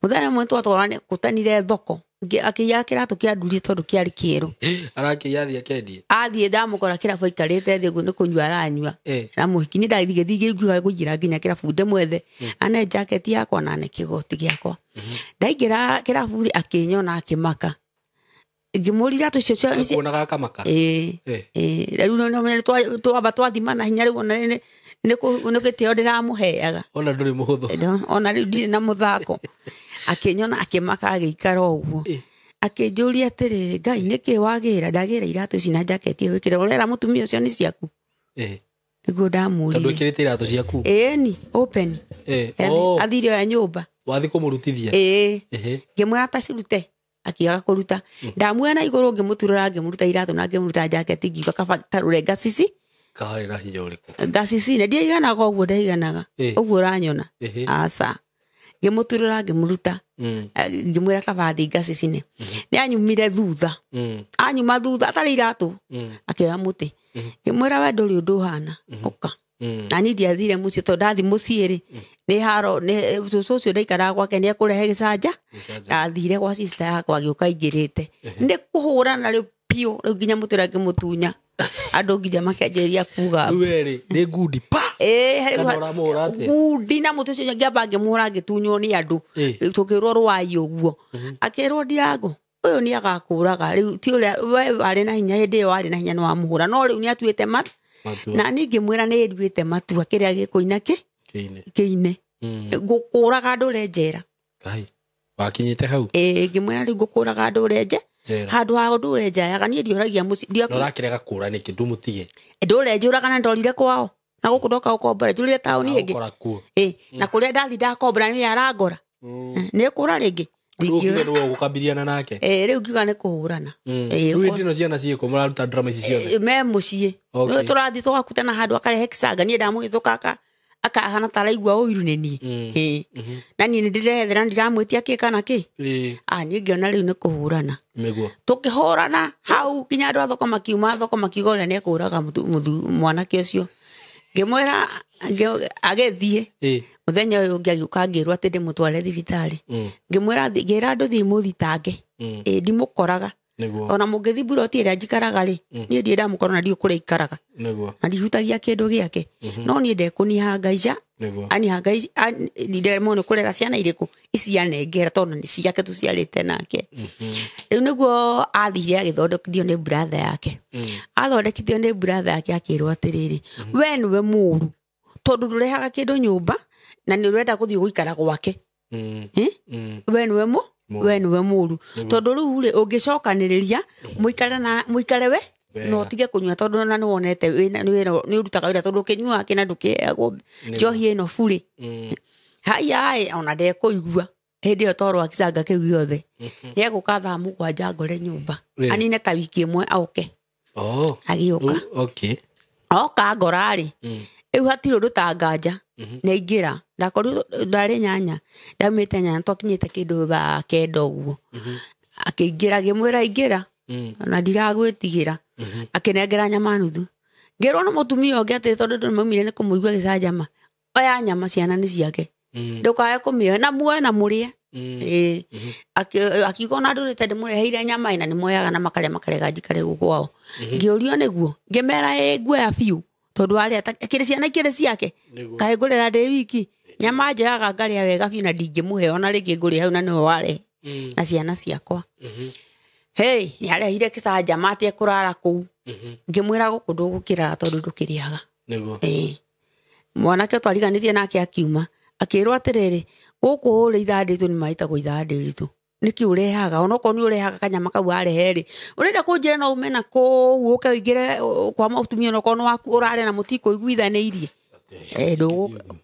Mũthenya ũmwe twatwaranire thoko Akĩiya kĩratũ kĩa nduri tondũ kĩarĩ kĩerũ. Arakĩiya athiĩ akendie. Athiĩ ndamũkora kĩrabu aikarĩte thĩ ũguo nĩ kũnyua aranyua. Na mũhiki nĩ ndathiĩ ngĩthiĩ ngĩigua kũingĩra nginya kĩrabu ndĩmwethe ane jaketi yakwa na ane kĩgoti gĩakwa. Ndaingĩra kĩrabu rĩ akĩnyona akĩmaka. Ngĩmũria iratũ icio cia Akuonaga akamaka. Ĩĩ. Ĩĩ rĩu twamba twathima na hinya rĩu ona nĩ gĩtĩo ndĩramũheaga. Ona ndũrĩ mũhũthũ. Ona rĩu ndirĩ na mũthako. Akĩnyona akĩmaka agĩikara ũguo. Akĩnjũria atĩrĩrĩ, Ngai nĩkĩ wagĩra? Ndagĩra iratũ ici na jaketi ĩyo wĩkĩre. Ũrera mũtumia ũcio nĩ ciaku? Nĩguo ndamũririe. Tondũ ĩkĩrĩte iratũ ciaku? Ĩni, open. Athire oya nyũmba. Wathiĩ kũmũrutithia? Ĩĩ. Ngĩmwĩra ta cirute. Akĩaga kũruta. Ndamuoya na igũrũ ngĩmũturũra ngĩmũruta iratũ na ngĩmũruta jaketi ngiuga kaba tarũre ngacici. Karĩ na hinya ũrĩkũ? Ngacici nĩ ndiaiganaga ũguo ndaiganaga. Ũguo ũranyona. Aca. Ngĩmũturũra ngĩmũruta. Ngĩmwĩra kaba thiĩ ngacicine. Nĩ anyumire thutha. Anyuma thutha atarĩ iratũ. Akĩoya mũtĩ. Ngĩmwĩra we ndũrĩ ũndũ ũhana. Ũka. Na niĩ ndiathire mũciĩ tondũ ndathiĩ mũciĩ rĩ nĩ haro nĩ cũcũ ũcio ndaikaraga gwake nĩ ekũrehe gĩcanja. Ndathire gwa sister yakwa agĩũka aingĩrĩte. Nĩ kũhũrana rĩu biũ rĩu nginya mũtĩ ũrĩa ngĩmũtunya. Andũ nginya makĩanjĩrĩria kuga. Rĩu we rĩ nĩ ngundi pa. Kana ũramũhũra atĩa? Ngundi na mũtĩ ũcio ngĩamba ngĩmũhũra ngĩtunywo nĩ andũ. Tũkĩrwo rwai ũguo. Akĩrwo Ndirango ũyũ nĩ agakũraga rĩu ti ũrĩa we warĩ na hinya hĩndĩ ĩyo warĩ na hinya nĩ wamũhũra no rĩu nĩ atuĩte matua. Na niĩ ngĩmwĩra nĩ nduĩte matua kĩrĩa gĩkũina kĩ kĩine. Ngũkũraga ndũre njera. Ngai wakinyĩte hau? Ĩĩ ngĩmwĩra rĩu ngũkũraga ndũre njera. Handũ ha ndũre njayaga niĩ ndioragia mũciĩ. Na ũrakĩrega kũra nĩkĩ ndũmũtige? Ndũre njũraga na ndorire kwao. Na gũkũ ndoka gũkombora njũrire taũni ĩngĩ. Ĩĩ na kũrĩa ndathi ndakombora nĩ arangora. Nĩ kũra rĩngĩ. Ndingiuga nĩwe ũgũkambiriana nake. Ĩĩ rĩu ngiuga nĩ kũhũrana. Rĩu hĩndĩ ĩno ciana ciĩkũ mũraruta drama ici ciothe? Me mũciĩ. Rĩu tũrathiĩ tũgakutana handũ akarehe kĩcanga niĩ ndamũhĩtũka akahana ta araigua ũiru nĩ niĩ. Ĩĩ. Na niĩ nĩndĩrethera ndiramwĩtia kĩ kana kĩ. Ah niĩ ngĩona rĩu nĩ kũhũrana. Nĩguo. Tũkĩhũrana hau nginya andũ a thoko makiuma thoko makiuga ũrĩa nĩekũraga mwanake ũcio. Ngĩmwĩra agĩthiĩ. Mũthenya ũyũ ũngĩ agĩũka ngĩrwo atĩ ndĩmũtware thibitarĩ. Ngĩmwĩra ngĩra andũ thiĩ mũthitange. Ĩĩ ndimũkoraga. Ona mũngĩthiĩ mburoti ĩrĩa njikaraga rĩ, niĩ ndirĩ ndamũkora na ndiũĩ kũrĩa aikaraga. Na ndihutagia kĩndũ gĩake. No niĩ ndekũnihangaica. Anihangaica ndĩremwo nĩ kũrera ciana irĩkũ ici anengera tondũ nĩ ciake tũciarĩte nake. Rĩu nĩguo athire agĩthondekithio nĩ brother yake. Athondekithio nĩ brother yake akĩrwo atĩrĩrĩ, we nĩwe mũũru tondũ ndũrehaga kĩndũ nyũmba na nĩ ũrenda gũthiĩ gũikara gwake. We nĩwe we nĩwe mũũru tondũ rĩu rĩ ũngĩcokanĩrĩria mũikare na mũikare we no ũtige kũnyua tondũ ona nĩ wonete nĩ ũrutaga wĩra tondũ ũkĩnyua kĩna ndũkĩheagwo njohi ĩno burĩ. Haya ĩ ona ndekũigua hĩndĩ ĩyo toro akicanga kĩu gĩothe. Nĩegũka thaa 7 ngore nyũmba. Anine ta wiki ĩmwe oke. Agĩũka. Oka ngora rĩ. Rĩu hatirĩ ũndũ ta nganja. Nĩaingĩra. Ndakorirwo ndarĩ 8. Ndaumĩte 8 twakinyĩte kĩndũ thaa 9 ũguo. Akĩingĩra ngĩmwĩra ingĩra. Ona ndiragwĩtigĩra. Akĩnengera nyama nuthu. Ngĩrwo nĩ mũtumia ũngĩ atĩ tondũ andũ nĩmaumire nĩ kũmũigua gĩcanjama. Oya nyama ciana nĩ ciake. Ndũkae kũmĩoya na muoe na mũrĩe. Ĩĩ. Akiuga ona ndũrĩte ndĩmũreheire nyama ĩna nĩmoyaga na makarĩa makarega njikare gũkũ kwao. Ngĩũrio nĩguo. Ngĩmera ĩĩ nguoya biũ. Tondũ arĩa kĩrĩ ciana ikĩrĩ ciake. Kaĩ ngũrera ndĩ wiki. Nyama njoyaga ngarĩa wega biũ na ndingĩmũhe ona rĩngĩ ngũrĩe hau na nĩwe warehe. Na ciana ciakwa. Hey, nĩarehire gĩcanjama atĩ ekũrara kũu. Ngĩmwĩra gũkũ ndũgũkĩrara tondũ ndũkĩrĩaga. Ĩĩ. Mwanake twariganĩtie nake akiuma. Akĩrwo atĩrĩrĩ, gũkũ rĩ ithandĩtũ nĩ maĩtagwo ithandĩritũ. Nĩkĩ ũrehaga? Onokorwo nĩ ũrehaga kanyama kau warehe rĩ, ũrenda kũnjĩra no ume na kũu ũke ũingĩre kwa mũtumia onokorwo nĩ waku ũrare na mũtikũiguithanĩirie.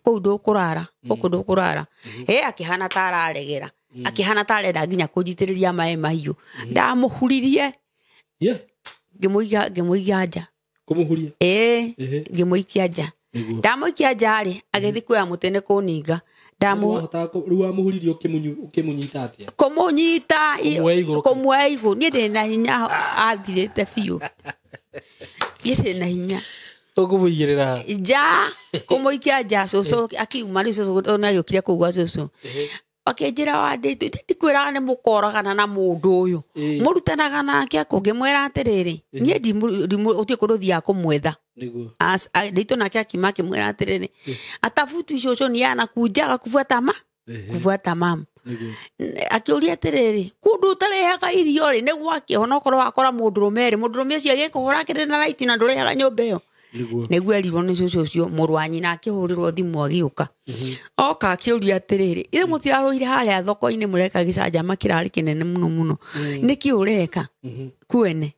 Kũu ndũkũrara, gũkũ ndũkũrara. Akĩhana ta araregera. Akĩhana ta arenda nginya kũnjitĩrĩria maĩ mahiũ. Ndamũhuririe. Ngĩmũiga nja. Kũmũhuria? Ĩĩ, ngĩmũikia nja. Ndamũikia nja rĩ, agĩthiĩ kuoya mũtĩ nĩ kũninga. Rĩu wamũhuririe ũkĩmũnyita atĩa? Kũmũnyita, Kũmuoya igũrũ. Kũmuoya igũrũ. Niĩ ndĩ na hinya athirĩte biũ. Niĩ ndĩ na hinya. Ũkũmũigĩrĩra? Nja, kũmũikia nja, cũcũ akiuma rĩu cũcũ ona agĩũkire kũu gwa cũcũ. Akĩnjĩra wandĩtũ ndikwĩraga nĩ mũkoragana na mũndũ ũyũ. Ĩĩ. Mũrutanaga nake akũ ngĩmwĩra atĩrĩrĩ, niĩ gũtirĩ kũndũ thiaga kũmwetha. Nĩguo. Nditũ nake akiuma akĩmwĩra atĩrĩrĩ, atabutu icio ni anakunjaga kubuata ma kubuata mama. Nĩguo. Akĩũria atĩrĩrĩ, kũndũ ũtarehaga irio rĩ nĩ gwakĩ onokorwo wakora mũndũrũme rĩ, mũndũrũme ũcio agĩkũhũra akĩrĩ na raiti na ndũrehaga nyũmba ĩyo. Nĩguo. Nĩguo erirwo nĩ cũcũ ũcio, mũrũ wa nyina akĩhũrĩrwo thimũ agĩũka. Oka akĩũria atĩrĩrĩ, ithe mũtirarũire harĩa thoko-inĩ mũreka gĩcanjama kĩrarĩ kĩnene mũno mũno, nĩkĩ ũreka kwene?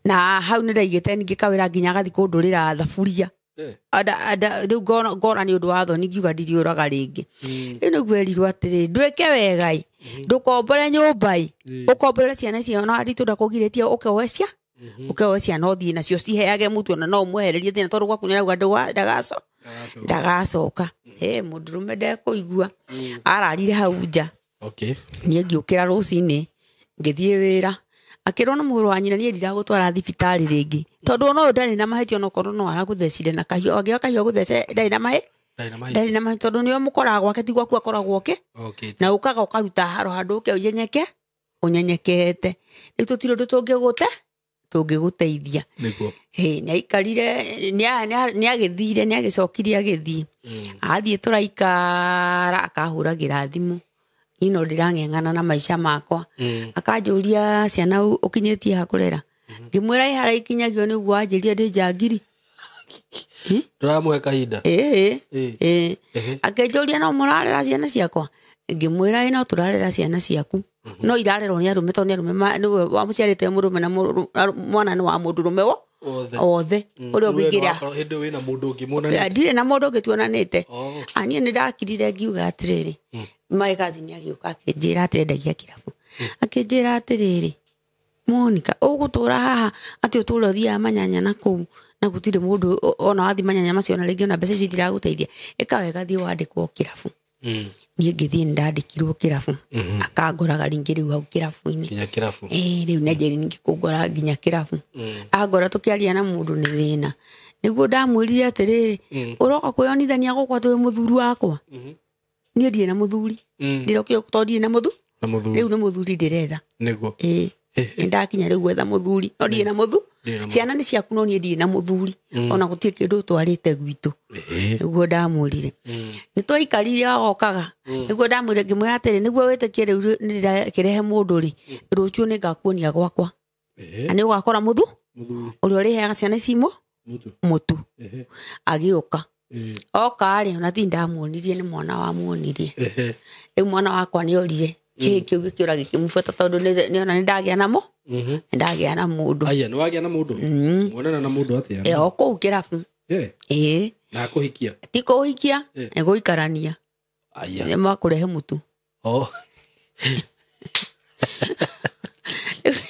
Na hau nĩ ndaigĩte ningĩ kawĩra nginya agathiĩ kũndũrĩra thaburia. Rĩu ngona nĩ ũndũ wa thoni ngiuga ndiriũraga rĩngĩ. Rĩu nĩguo erirwo atĩrĩ, ndwĩke wega ĩ, ndũkombore nyũmba ĩ, ũkomborere ciana icio ona nditũ ndakũgirĩtie ũkeoe cia ũkeoe ciana ũthiĩ nacio ciheage mũtu ona no ũmwehererie thĩna tondũ gwaku nĩarauga ndagacoka. Mũndũrũme ndekũigua, ararire hau nja. Okay. Niĩ ngĩũkĩra rũcinĩ ngĩthiĩ wĩra, akĩrwo nĩ mũrũ wa nyina niĩ ndiragũtwara thibitarĩ rĩngĩ tondũ ona ũyũ ndarĩ na mahĩtia onokorwo no aragũthecire na kahiũ, angĩoya kahiũ agũthece ndarĩ na mahĩ Ndarĩ na mahĩtia. Ndarĩ na mahĩtia tondũ nĩwe mũkoraga gwake ti gwaku akoragwo oke. Okay. Na ũkaga ũkaruta haro handũ ũke ũnyenyeke ũnyenyekete, rĩu tũtirĩ ũndũ tũngĩgũteithia. Nĩguo. Nĩaikarire, nĩagĩthire, nĩagĩcokire agĩthiĩ. Athiĩ tũraikara akahũragĩra thimũ, niĩ no ndĩrang'eng'ana na maica makwa. Akanjũria ciana ũkinyĩtie ha kũrera, ngĩmwĩra ĩ harĩa ikinyagio nĩguo wanjĩria ndĩ njangiri. Ndũramũhe kahinda. Ĩĩ. Ĩĩ. Ĩĩ. Ehe. Akĩnjũria no mũrarera ciana ciakwa, ngĩmwĩra ĩ no tũrarera ciana ciaku, no irarerwo nĩ arũme tondũ nĩ arũme nĩwe wamũciarĩte mũrũme na mwana nĩ wa mũndũrũme wo Othe. othe ũrĩa ũngĩingĩra. Hĩndĩ wĩna mũndũ ũngĩ muonanĩte. Ndirĩ na mũndũ ũngĩ tuonanĩte. Oh. Niĩ nĩ ndakirire ngiuga atĩrĩrĩ, my cousin agĩũka akĩnjĩra atĩrĩ, ndagia kĩrabu, akĩnjĩra atĩrĩrĩ, Monica ũgũtũra haha atĩ ũtũre ũthiaga manyanya na kũu na gũtirĩ mũndũ ona wathiĩ manyanya macio ona rĩngĩ ona mbeca icio itiragũteithia, ĩka wega thiĩ wandĩkwo kĩrabu. Niĩ ngĩthiĩ nĩ ndandĩkirwo kĩrabu, akangoraga rĩngĩ rĩu hau kĩrabu-inĩ. Nginya kĩrabu. Ĩĩ, rĩu nĩanjĩrire ningĩ kũngora nginya kĩrabu. Angora tũkĩaria na mũndũ nĩ thĩna. Nĩguo ndamwĩrire atĩrĩrĩ, ũroka kwĩyonithania gũkũ atĩ wĩ mũthuri wakwa. Niĩ ndirĩ na mũthuri. Ndĩrokire tondũ ndirĩ na mũthuri. Na mũthuri. Rĩu nĩ mũthuri ndĩretha. Nĩguo. Ĩĩ. Nĩ ndakinya rĩu gwetha mũthuri, no ndirĩ na mũthuri. Ndirĩ na mũthuri. Ciana nĩ ciaku no niĩ ndirĩ na mũthuri. Ona gũtirĩ kĩndũ ũtwarĩte gwitũ. Nĩguo ndamwĩrire. Nĩ twaikarire agokaga. Nĩguo ndamwĩrire ngĩmwĩra atĩrĩ, nĩguo wĩtĩkie rĩu nĩ ndĩrakĩrehe mũndũ rĩ, rũciũ nĩ ngakuonia gwakwa. Na nĩ ũgakora mũthu Mũthuri. ũrĩa ũrĩheaga ciana ici Mũtu. mũtu. Agĩũka. Oka rĩ, ona ti ndamuonirie nĩ mwana wamuonirie. Rĩu mwana wakwa nĩ orire. Kĩĩ kĩu gĩkĩũra gĩkĩmũbuata tondũ nĩona nĩ ndagĩa namo. Nĩ ndagĩa na mũndũ. Aya, nĩ wagĩa na mũndũ? Mwonana na mũndũ atĩa? O kũu kĩrabu. Ĩĩ. Na kũhikia? Ti kũhikia, nĩ gũikarania. Aya. Nĩ makũrehe mũtu. Oh.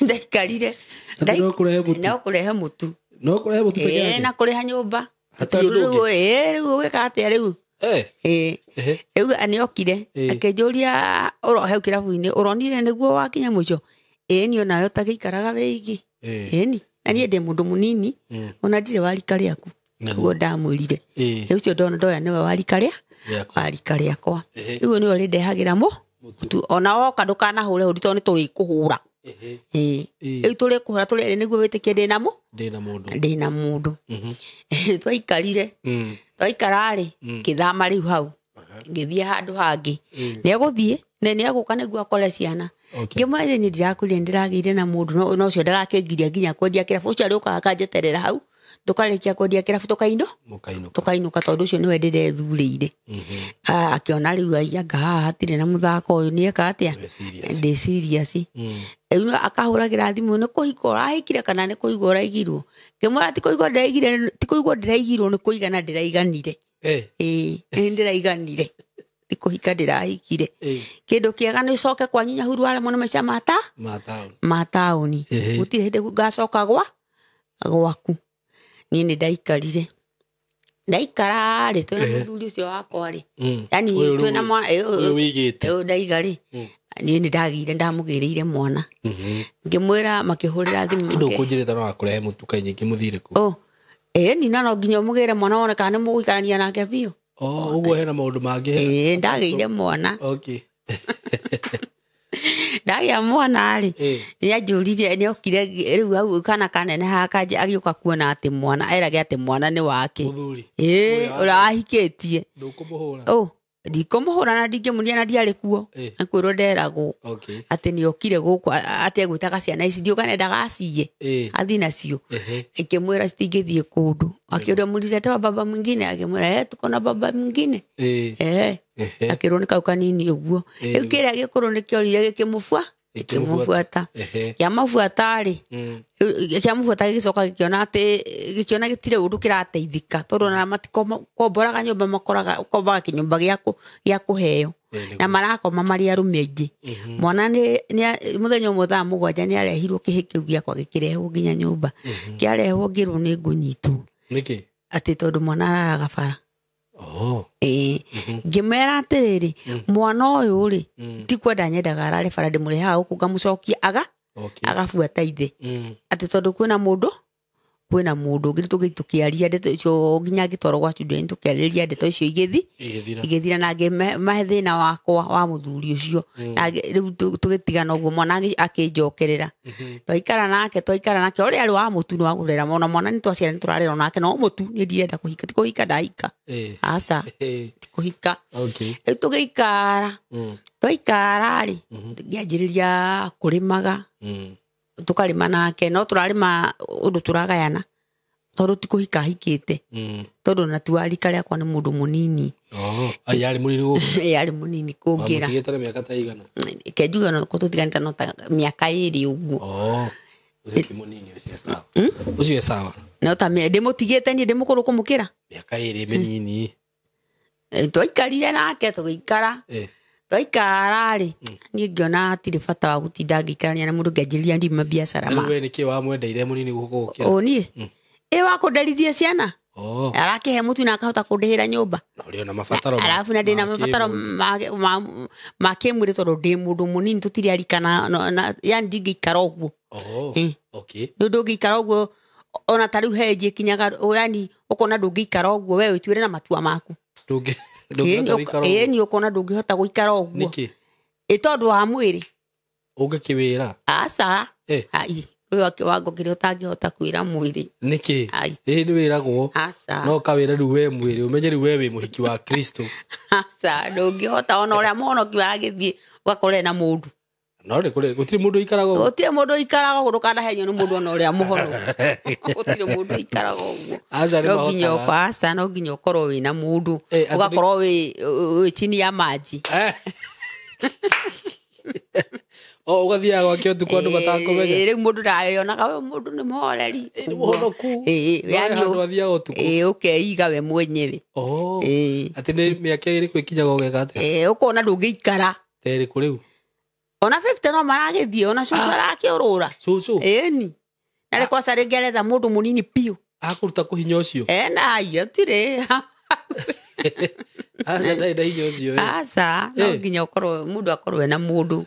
Ndaikarire. No kũrehe mũtu. No kũrehe mũtu. No kũrehe mũtu peke yake? Na kũrĩha nyũmba. Hatirĩ ũndũ Tondũ ũngĩ? rĩu, rĩu ũgĩka atĩa rĩu? Ĩĩ. Rĩu nĩokire, akĩnjũria hau kĩrabu-inĩ, ũronire nĩguo wakinya mũico? Ĩĩ niĩ onawe ũtagĩikaraga wĩ iki. Ĩĩ ni. Na niĩ ndĩ mũndũ mũnini, ona ndirĩ wa rika rĩaku. Nĩguo ndamwĩrire. Rĩu ũcio ndona ndoya nĩwe wa rika rĩa Rĩakwa. wa rika rĩakwa. Ehe. Rĩu nĩwe ũrĩndehagĩra mũtu. Ona woka ndũkanahũre hũri tondũ nĩ tũrĩkũhũra. Ĩĩ. Rĩu tũrĩkũhũra tũrĩ erĩ nĩguo wĩtĩkie ndĩ na Ndĩ na mũndũ. Ndĩ na mũndũ. Twaikarire. Twaikara rĩ, ngĩthama rĩu hau. Ngĩthiĩ handũ hangĩ. Nĩegũthiĩ, na nĩegũka nĩguo akore ciana. Okay. Ngĩmwĩra niĩ ndirakwĩrire nĩndĩragĩire na mũndũ, no ũcio ndagakĩngiria nginya kwendia kĩrabu. Ũcio arĩũkaga akanjeterera hau, tũkarĩkia kwendia kĩrabu Mũkainũka. tũkainũka tondũ ũcio nĩwe ndĩrethurĩire. Akĩona rĩu ai, anga haha hatirĩ na mũthako ũyũ, nĩeka atĩa? Ndĩ serious. Ndĩ serious. Rĩu akahũragĩra thimũ, nĩ kũhika ũrahikire kana nĩ kũigua ũraigirwo? Ngĩmwĩra ti kũigua ndĩraigire, ti kũigua ndĩraigirwo, nĩ kũigana ndĩraiganire. Ĩĩ, nĩ ndĩraiganire. Ti kũhika ndĩrahikire. Kĩndũ kĩega nĩ ũcoke kwanyu Nyahururu waremwo nĩ maica ma Ma taũni. ma taũni. Gũtirĩ hĩndĩ ngacoka gwaku. Niĩ nĩ ndaikarire. Ndaikara rĩ, twĩna mũthuri ũcio wakwa rĩ. Yaani Ũyũ twĩna rĩu mwana, ũyũ wĩigĩte. ũyũ ndaiga rĩ. Niĩ nĩ ndagĩire, ndamũgĩrĩire mwana. Ngĩmwĩra makĩhũrĩra thimũ Ndũ ũkũnjĩrĩte no akũrehe mũtu kaĩ nyingĩ mũthire kũ? Oh. Ĩĩ, ni na no nginya ũmũgĩre mwana wone kana nĩ mũgũikarania nake biũ. Oh, ũguo hena maũndũ mangĩ. Ĩĩ, ndagĩire mwana. Okay. Ndagĩa mwana rĩ, Eh. nĩ anjũririe, nĩ okire rĩu hau kana kaneneha kanje agĩũka kuona atĩ mwana erage atĩ mwana nĩ wake. Mũthuri. Ĩĩ, Ũrĩa ũrĩa wahikĩtie. Ndũkũmũhũra. Ũ, ndikũmũhũra na ndingĩmunia na ndiarĩ kuo. Eh. Nĩ kwĩrwo nderagwo Okay. atĩ nĩ okire gũkũ atĩ egwĩtaga ciana ici ndiũka nendaga aciye Eh. athiĩ nacio. Ehe. Ikĩmwĩra citingĩthiĩ kũndũ. Akĩũria mũlilete wa baba mwingine, akĩmwĩra eh, tuko na baba mwingine. Eh. Eh. Ehe. Akĩrwo nĩ kau kanini ũguo. Eh. Rĩu kĩrĩa gĩkũrũ nĩkĩorire gĩkĩmũbua, gĩkĩmũbuata. Ehe. Kĩamabuata rĩ, Mm. kĩamũbuata gĩgĩcoka gĩkĩona atĩ gĩkĩona gĩtirĩ ũndũ kĩrateithĩka tondũ ona matikomboraga nyũmba, makoraga kombaga kĩnyũmba gĩa kũheo Eh, nĩguo. na marakoma marĩ arũme aingĩ. Mwana nĩ mũthenya ũmwe thaa 7 nĩ arehirwo kĩhĩ kĩu gĩakwa gĩkĩrehwo nginya nyũmba. Kĩarehwo ngĩrwo nĩ ngũnyitwo Nĩkĩ? atĩ tondũ mwana araraga bara. Oh. Ĩĩ, ngĩmera atĩrĩrĩ, mwana ũyũ rĩ, Mm. ti kwenda nyendaga arare bara, ndĩmũrehaga gũkũ ngamũcokia aga Okay. agabuata ithe Mm. atĩ tondũ kwĩna mũndũ ũngĩ tũgĩthiĩ tũkĩaria ndeto icio nginya ngĩtwarwo gwa studio tũkĩarĩrĩria ndeto icio igĩthi Igĩthira. igĩthira na ngĩmahe thĩna wakwa wa mũthuri ũcio. Na rĩu tũgĩtigana ũguo, mwana akĩnjokerera. Twaikara nake ũrĩa arĩ wa mũtu nĩ wa kũrera mwana, mwana nĩ twaciara nĩ tũrarera nake no mũtu niĩ ndirenda kũhika, ti kũhika ndahika. Eh. Aca, Eh. ti kũhika. Okay. Rĩu tũgĩikara, Mm. twaikara rĩ, ngĩanjĩrĩria kũrĩmaga. Mm. Tũkarĩma nake no tũrarĩma ũndũ tũragayana tondũ ti kũhika hikĩte. Mm. Tondũ na ti wa rika rĩakwa nĩ mũndũ mũnini. Oh, ai yarĩ mũnini gũkũ. Ĩ, arĩ mũnini kũngĩra. Wamũtigĩte na mĩaka ta igana? Ke njuge ona korwo tũtiganĩte no ta mĩaka 2 ũguo. Oh. Ũcio ti mũnini, ũcio e sawa. Ũcio e sawa. No ta ndĩmũtigĩte niĩ ndĩmũkũrũ kũmũkĩra. Mĩaka 2 mĩnini. Ĩ, twaikarire nake tũgĩikara. Eh. Twaikara rĩ, niĩ ngĩona hatirĩ bata wa gũtinda ngĩikarania na mũndũ, ngĩanjĩrĩria ndima biacara Na ma rĩu we nĩkĩ wamwendeire mũnini gũkũ gũkĩra? Ũ niĩ ĩ wa kũnderithia ciana. Oh. Arakĩhe mũtu na akahota kũndĩhĩra nyũmba. Na ũrĩ ona mabataro Arabu na ndĩna ma mabataro kĩmũndũ. ma kĩmwĩrĩ tondũ ndĩ mũndũ mũnini tũtirĩ arika na yani ndingĩikara ũguo. Oh. Ĩ. Okay. Nĩ ndũngĩikara ũguo ona ta rĩu he ĩkinyaga yani ũkona ndũngĩikara ũguo we wĩtuĩre na matua maku. Ndũngĩhota gũikara ũguo. Ĩni ũkona ndũngĩhota gũikara ũguo. Nĩkĩ? Ĩ tondũ wa mwĩrĩ. Ũngĩkĩwĩra? Aca. Eh. Ai, ũyũ wa kĩwango kĩrĩa ũtangĩhota kwĩra mwĩrĩ. Nĩkĩ? Ai. Ĩ nĩ wĩragwo. Aca. No kawĩra rĩu we mwĩrĩ ũmenye rĩu we wĩ mũhiki wa Kristo. Aca, ndũngĩhota ona ũrĩa mũhonoki waragĩthiĩ ũgakorwo na mũndũ. No nĩ kũrĩ gũtirĩ mũndũ ũikaraga ũguo. Gũtirĩ mũndũ ũikaraga ũguo, ndũkanahenio nĩ mũndũ ona ũrĩa mũhonoku. Gũtirĩ mũndũ ũikaraga ũguo. Aca nĩ No nginya mahotaga. aca, no nginya ũkorwo wĩna mũndũ. Eh, atĩ Ũgakorwo wĩ chini ya maji. Eh. O ũgathiaga gwake ũtukũ andũ matakũmenya. Rĩu mũndũ ndayonaga we mũndũ nĩ mũhoreri. Ĩ, nĩ mũhonoku. Ĩ, No he yani handũ athiaga ũtukũ. Ĩ, ũkeiga we mwenyewe. Oh. Ĩ. Atĩ nĩ mĩaka ĩrĩkũ ĩkinyaga ũgeka atĩa? Ĩ, ũkona ndũngĩikara. Ta ĩrĩkũ rĩu? Ona 50 no maragĩthiĩ ona cũcũ arakĩũrũra. Cũcũ Ĩni. Na rĩ kwaca rĩngĩ aretha mũndũ mũnini biũ. akũruta kũ hinya ũcio? Ena hatirĩ. Aca ndarĩ na hinya ũcio. ĩ. Aca, no Eh. nginya ũkorwo mũndũ akorwo ena mũndũ.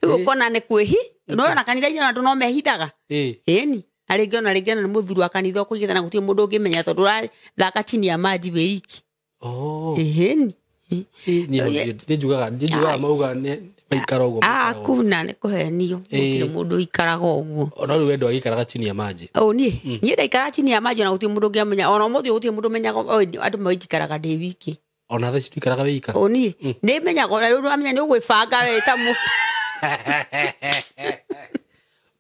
Rĩu ũkona nĩ kwĩhi. No ona kanitha-inĩ ona andũ no mehithaga. Ĩ. Ĩni. Na rĩngĩ ona rĩngĩ ona nĩ mũthuri wa kanitha ũkũigĩte na gũtirĩ mũndũ ũngĩmenya tondũ ũrathaka chini ya maji wĩ iki. Oh. Ĩni. Ĩ, niĩ nĩ njugaga mauga nĩ maikara ũguo. maikara ũguo. Akuna nĩ kũhenio. Eh. Gũtirĩ mũndũ ũikaraga ũguo. Ona rĩu we ndwagĩikaraga chini ya maji. O niĩ niĩ ndaikaraga chini ya maji ona gũtirĩ mũndũ ũngĩamenya ona ũmũthĩ gũtirĩ mũndũ ũmenyaga andũ moĩ njikaraga ndĩ wiki. Ona thaa ici ndũikaraga wĩ ika. O niĩ nĩ menyaga ona rĩu amenya nĩ ũgwĩbanga we ta mũndũ.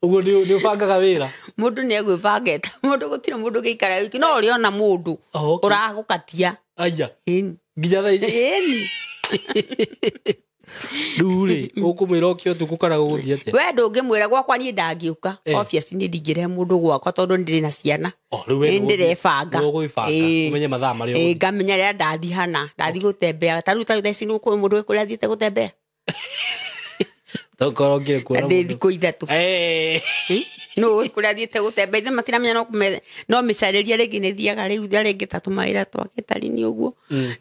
Ũguo nĩ ũbangaga wĩra. Mũndũ nĩ egwĩbanga eta mũndũ gũtirĩ mũndũ ũngĩikara wiki no ũrĩ ona mũndũ Oh, okay. ũragũkatia. Aya. Ĩni. Nginya thaa ici. Ĩni. Rĩu rĩ ũkũmwĩra ũke ũtukũ kana gũgũthiĩ atĩa? We ndũngĩmwĩra gwakwa niĩ ndangĩũka. Eh. Obvious niĩ ndingĩrehe mũndũ gwakwa tondũ nĩ ndĩrĩ na ciana. Oh, rĩu we Nĩ nĩ ndĩrebanga. nĩ ũgwĩbanga. Ĩĩ. Ũmenye mathaa marĩa Ĩĩ, ũgũthiĩ. ngamenya rĩrĩa ndathi hana ndathi gũtembea ta rĩu thaa ici nĩ kũrĩ mũndũ kũrĩa athiĩte gũtembea. Tokorwo ngire Na kuona ndĩ mũndũ. thikũ 3. Eh. Nũ kũrĩa athiĩte gũtembea ithe matiramenya no mĩcarĩria rĩngĩ nĩ thiaga rĩu rĩngĩ ta tũmawĩra twake tarini ũguo.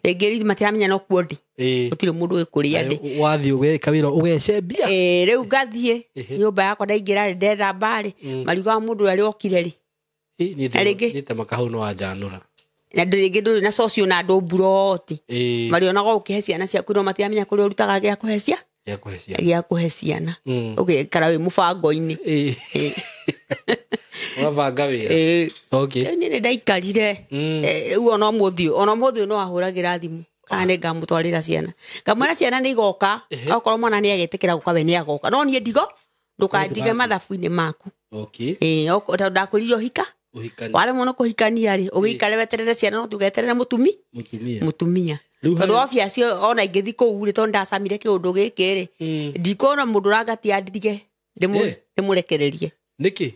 Rĩngĩ rĩu matiramenya no kuo ndĩ. Ĩĩ. Gũtirĩ mũndũ wĩ kũrĩa ndĩ. Wathiĩ ũgeka wĩra ũgecembia. Ĩĩ, rĩu ngathiĩ Ehe. nyũmba yakwa ndaingĩra rĩ ndethamba rĩ mariugaga mũndũ ũrĩa okire rĩ. Ĩ, niĩ Na rĩngĩ- niĩ ta makahau no wanjanũra. Na rĩngĩ ndũrĩ na socio na andũ mburoti. Marĩonaga ũkĩhe ciana ciaku no matiramenya kũrĩa ũrutaga gĩa kũhe cia Gĩa kũhe ciana. Gĩa kũhe ciana. Ũgĩikara wĩ mũbango-inĩ. Ũgabanga wĩra. Okay. Rĩu niĩ nĩ ndaikarire. Rĩu ona ũmũthĩ no ahũragĩra thimũ kana nĩ ngamũtwarĩra ciana. Ngamwĩra ciana nĩ igoka, okorwo mwana nĩ agetĩkĩra gũka we nĩ agoka. No niĩ ndigo ndũkanjige mathabu-inĩ maku. Okay. Tondũ ndakwĩrire ũhika. Waremwo nĩ kũhikania rĩ, ũgĩikare weterere ciana no tũgeterere mũtumia. Tondũ obvious ona ingĩthiĩ kũu rĩ, tondũ ndacamire kĩũndũ gĩkĩ rĩ, ndikuona mũndũ ũrangatia ndige ndĩmũrekererie. Nĩkĩ?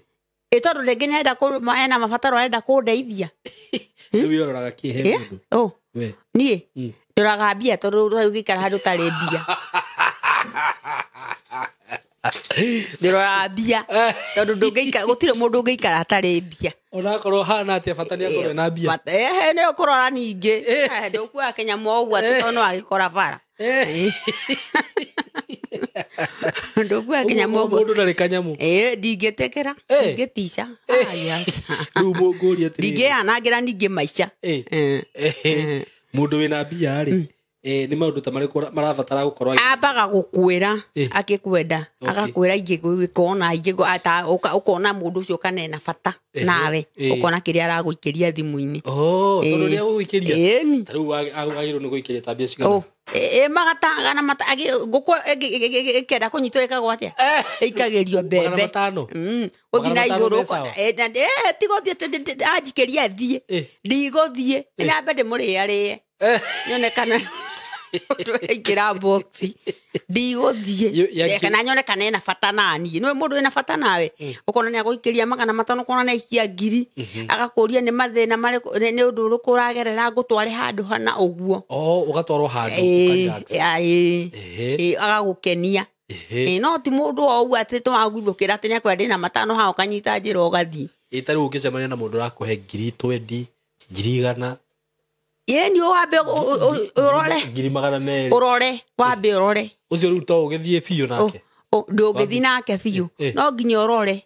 Tondũ rĩngĩ nĩarenda ena mabataro arenda kũndeithia. Rĩu ũroraga kĩ he mũndũ? Niĩ ndoraga mbia tondũ rĩu ũngĩikara handũ ũtarĩ mbia. Ndoraga mbia tondũ ndũngĩikara, gũtirĩ mũndũ ũngĩikara atarĩ mbia. Onakorwo hana atĩa bata nĩ akorwo na mbia. Nĩ ũkũrora ningĩ. Ndũkuoya kĩnyamũ o ũguo atĩ tondũ no agĩkora bara. Ndũkuoya kĩnyamũ ũguo. Mũndũ ndarĩ kanyamũ. Ndingĩtĩkĩra, ndingĩtica. Rĩu ngũrie atĩrĩrĩ. Ndingĩyanangĩra ningĩ maica. Mũndũ wĩna mbia rĩ, nĩ maũndũ ta marĩkũ marabatara gũkorwo ambaga gũkwĩra akĩkwenda, agakwĩra ingĩgũkona ũkona mũndũ ũcio kana ena bata nawe, ũkona kĩrĩa aragũikĩria thimũ-inĩ. Tondũ nĩ agũgũikĩria. Ta rĩu agĩrĩirwo nĩ gũikĩria ta mbia cigana? Magatagana ngũkũ ĩkĩenda kũnyitwo ĩkagwo atĩa? Ĩikagĩrio mbembe. Magana matano. Ũthiĩ na igũrũ tiga ũthiĩ anjikĩria thiĩ. Ndigũthiĩ, nyambe ndĩmũrĩarĩe. Nyone kana ingĩra box ndigũthiĩ kana nyone kana ena bata naniĩ. Nĩwe mũndũ wĩna bata nawe, ũkona nĩ agũikĩria 500, ũkona nĩ aikia 1000, agakũria nĩ mathĩna marĩkũ, nĩ ũndũ ũrĩkũ ũragerera ngũtware handũ hana ũguo. Ũgatwarwo handũ agagũkenia. No ti mũndũ o ũguo atĩ tũwaguthũkĩra atĩ nĩakwenda ndĩna 5 haha ũkanyita njĩra ũgathiĩ. Ta rĩu ũngĩcemania na mũndũ ũrakũhe 20,000, 100,000, Ĩni wambe ũrore 200,000. Ũrore, wambe ũrore. Ũcio rĩu to ũgĩthiĩ biũ nake. Ndũngĩthiĩ nake biũ. No nginya ũrore.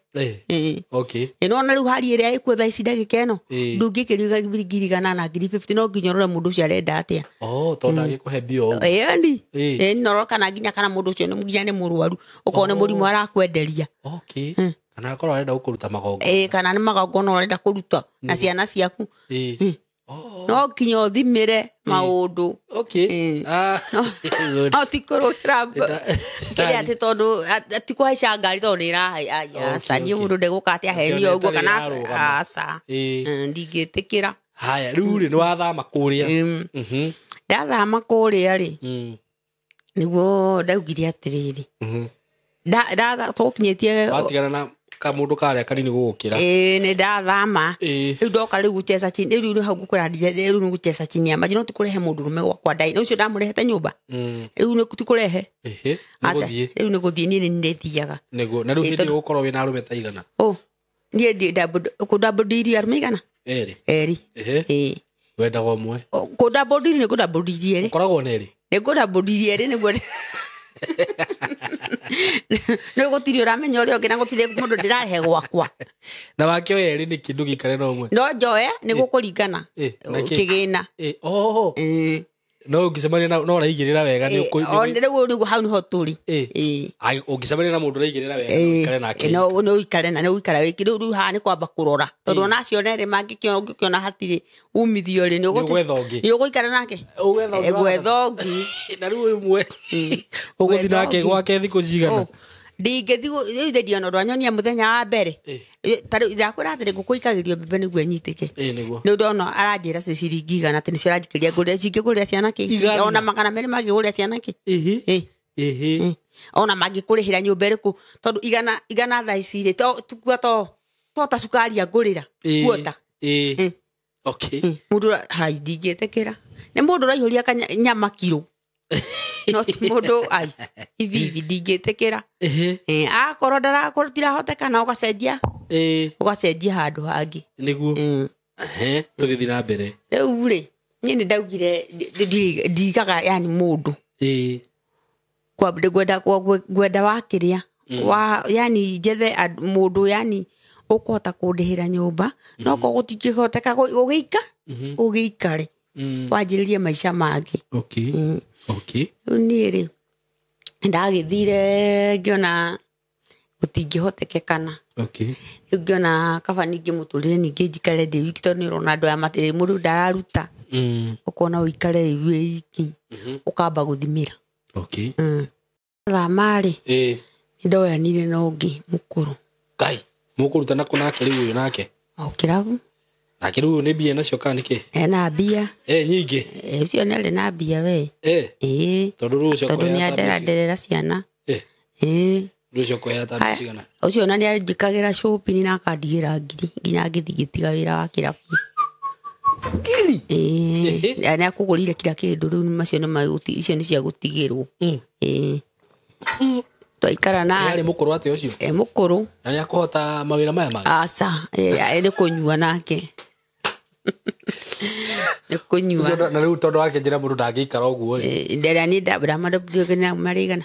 Okay. Nĩwona rĩu hali ĩrĩa ĩkuo thaa ici ndagĩka ĩno, ndũngĩkĩria 100,000 na 50,000, no nginya ũrore mũndũ ũcio arenda atĩa. Tondũ ndangĩkũhe mbia o ũguo. Ĩni. Ĩni no kana nginya kana mũndũ ũcio nginya nĩ mũrwaru, ũkona mũrimũ arakwenderia. Okay. Kana akorwo arenda gũkũruta magongona. Kana nĩ magongona ũrenda kũruta na ciana ciaku. No nginya ũthimĩre maũndũ. Okay. No ti kũrũgĩra kĩrĩa atĩ tondũ ti kũhaica ngari tondũ nĩ ĩrahaica. Niĩ mũndũ ndegũka atĩ ahenio ũguo kana aca. Ndingĩtĩkĩra. Haya, rĩu rĩ nĩ wathama kũrĩa. Ndathama kũrĩa rĩ, nĩguo ndaugire atĩrĩrĩ. Tũkinyĩtie watigana na kamũndũ karĩa kanini gũgũkĩra. Nĩ ndathama. Rĩu ndoka rĩu gũceca chini, rĩu hau ngũkwĩra rĩu nĩ gũceca chini ya maji, no ti kũrehe mũndũ ũrũme gwakwa ndai. Ũcio ndamũrehete nyũmba. Rĩu nĩ ti kũrehe. Rĩu nĩ gũthiĩ niĩ nĩ ndĩthiaga. Nĩguo. Na rĩu hĩndĩ ĩyo ũgũkorwo wĩna arũme ta igana? Niĩ kũndambũndirie arũme igana? Erĩ. Erĩ. Wendaga ũmwe? Kũndambũndirie nĩ ngũndambũndirie erĩ. Ũkoragwo na erĩ? Nĩ ngũndambũndirie erĩ nĩguo nĩ gũtirĩ ũramenya ũrĩa ũngĩ na gũtirĩ mũndũ ndĩrarehe gwakwa. Na wakĩoya erĩ nĩkĩ ndũgĩikare na ũmwe? No njoe nĩ gũkũringana kĩgĩna. No ũngĩcemania na no ũraigĩrĩra wega nĩ rĩu nĩguo hau nĩho tũrĩ. Ũngĩcemania na mũndũ ũraigĩrĩra wega no ũikare nake. No ũikare na nĩ ũikara wiki. Rĩu haha nĩ kwamba kũrora. Tondũ ona acio erĩ mangĩkĩona ũngĩkĩona hatirĩ umithio rĩ, nĩ ũgũikara nake. Ũgwetha ũngĩ. Na rĩu ũmwe ũgũthiĩ nake gwake thikũ cigana? Ndingĩthiĩ rĩu ithe ndiona ũndũ anyonia mũthenya wa mbere. Ta rĩu ndakwĩra atĩrĩ ngũkũ ikagĩrio mbembe nĩguo ĩnyitĩke. Nĩ ndona aranjĩra ci ciringi 100 atĩ nĩcio aranjikĩria ngũrĩre cingĩgũrĩra ciana kĩ? Ona 200 mangĩgũrĩra ciana kĩ? Ona mangĩkũrĩhĩra nyũmba ĩrĩkũ tondũ 100 thaa ici rĩ, tukua to ta cukari angũrĩra kuota. Okay. Mũndũ hai ndingĩtĩkĩra. Nĩ mũndũ ũraihũria nyama kiro. No ti mũndũ hivi hivi ndingĩtĩkĩra. Akorwo ndarakorwo tirahoteka ũgacenjia. Ũgacenjia handũ hangĩ. Nĩguo. Tũgĩthiĩ na mbere. Rĩu rĩ, niĩ nĩ ndaugire ndigaga yani mũndũ. Ngwenda wa kĩrĩa. Wa yani njethe mũndũ yani ũkũhota kũndĩhĩra nyũmba. No korwo gũtingĩhoteka ũgĩika. Ũgĩikare wanjĩrĩrie maica mangĩ. Okay. Okay. Rĩu niĩ rĩ ndagĩthire ngĩona gũtingĩhotekekana. Okay. Rĩu ngĩona kaba ningĩ mũtũrĩre ningĩ njikare ndĩ wiki tondũ nĩ ũrona andũ aya matirĩ mũndũ ndararuta. Ũkona ũikare wĩ wiki ũkamba gũthimĩra. Okay. Thama rĩ Eh. nĩ ndoyanire na ũngĩ mũkũrũ. Ngai. Mũkũruta nako nake rĩu ũyũ nake. O kĩrabu. Nake rĩu ũyũ nĩ mbia nacio kana nĩkĩ? Ena mbia. Eh, nyingĩ. Ũcio nĩ arĩ na mbia we. Eh. Ĩĩ. Tondũ rĩu ũcio Tondũ nĩ akũheaga ta mbeca. anderanderera ciana. Eh. Ĩĩ. Rĩu ũcio akũheaga ta mbeca cigana? Ũcio ona nĩ anjĩkagĩra shopping na akandigĩra ngiri nginya ngĩthiĩ ngĩtiga wĩra wa kĩrabu. Ngiri? Ĩĩ. Nĩ akũgũrĩire kila kĩndũ rĩu macio nĩ magũti icio nĩ cia gũtigĩrwo. Ĩĩ. Twaikara na Arĩ mũkũrũ atĩa ũcio? E mũkũrũ. Na nĩ akũhota mawĩra maya mangĩ? Aca, nĩ kũnyua nake. Nĩ kũnyua. Ũcio na rĩu tondũ wake njĩra mũndũ ndangĩikara ũguo rĩ. Ndĩrĩa niĩ ndamadabudire marĩigana.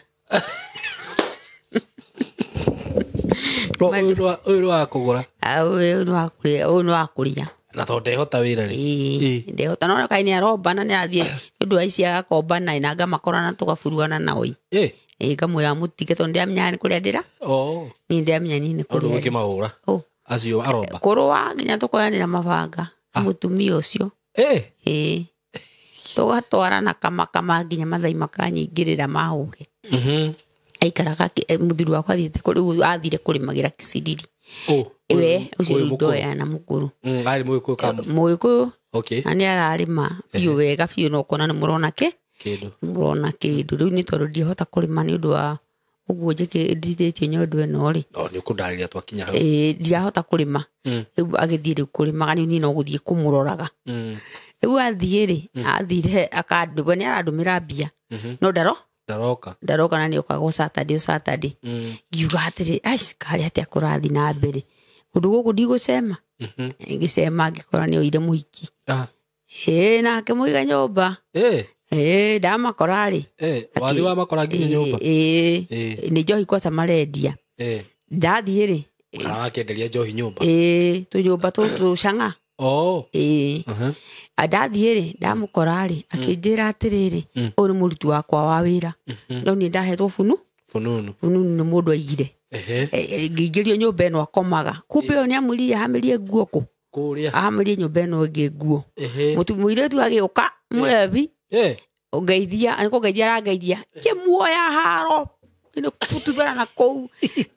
No, ũyũ nĩ wa kũgũra. Ũyũ nĩ wa kũrĩa, ũyũ nĩ wa kũrĩa. Na tondũ ndehota wĩra rĩ. Ĩĩ, ndehota. No kaĩ nĩ arombana nĩ arathiĩ nĩ ũndũ wa ici agakombana na ngamakora na tũgaburugana nao. Ĩĩ. Ĩĩ, ngamwĩra mũtige tondũ ndĩramenya nĩ kũrĩa ndĩra. Oh. Niĩ ndĩramenya niĩ nĩ Ũndũ kũrĩa. ũkĩmahũra. Oh. Acio aromba. Kũrũa nginya tũkoyanĩra mabanga na mũtumia ũcio. Ĩĩ. Ĩĩ. Tũgatwarana kamakama nginya mathai makanyingĩrĩra mahũre. Aikaraga mũthuri wakwa athiĩte rĩu athire kũrĩmagĩra Kisiriri. Oh. We ũcio rĩu ndoya na mũkũrũ. Arĩ mũgĩkũyũ kana? Mũgĩkũyũ. Okay. Na nĩ ararĩma biũ wega biũ na ũkona nĩ mũrona kĩ? Kĩndũ. Mũrona kĩndũ. Rĩu nĩ tondũ ndiahota kũrĩma nĩ ũndũ wa ũguo njĩkĩrĩtio nyondo ĩno rĩ. Oh, nĩ ũkũndarĩria twakinya hau. Ĩĩ, ndirahota kũrĩma. Rĩu agĩthiĩ rĩu kũrĩmaga rĩu niĩ no gũthiĩ kũmũroraga. Rĩu athiĩ rĩ, athire akandũmĩra, nĩ arandũmĩra mbia. No Ndaroka. ndaroka na nĩokaga o Saturday o Saturday. Ngiuga atĩrĩ, aici karĩ atĩa kũrathiĩ na mbere. Kũndũ gũkũ ndigũcema. Ngĩcema ngĩkora nĩ oire mũhiki. Ĩĩ, nake mũiga nyũmba. Ĩĩ. Ĩĩ, ndamakora rĩ. Wathiĩ wamakora nginya nyũmba? Ĩĩ. Nĩ njohi kwaca marendia. Ĩĩ. Ndathiĩ rĩ. Kana wakĩenderia njohi nyũmba? Ĩĩ, tũnyũmba tũcang'a. Oh. Ĩĩ. Ndathiĩ rĩ, ndamũkora rĩ, akĩnjĩra atĩrĩrĩ, ũyũ nĩ mũruti wakwa wa wĩra. No niĩ ndahetwo bunu. Fununu. Fununu nĩ mũndũ aigire. Ngĩingĩrio nyũmba ĩno akomaga. Kumbe ũyũ nĩ amwĩrire ahamĩrie nguo kũ? Kũrĩa. Ahamĩrie nyũmba ĩno ĩngĩ nguo. Mũirĩtu agĩũka, mũrebi. Ngeithia, nĩ kũngeithia arangeithia. Kĩmuoya haro. Nĩ kũtuthana na kũu.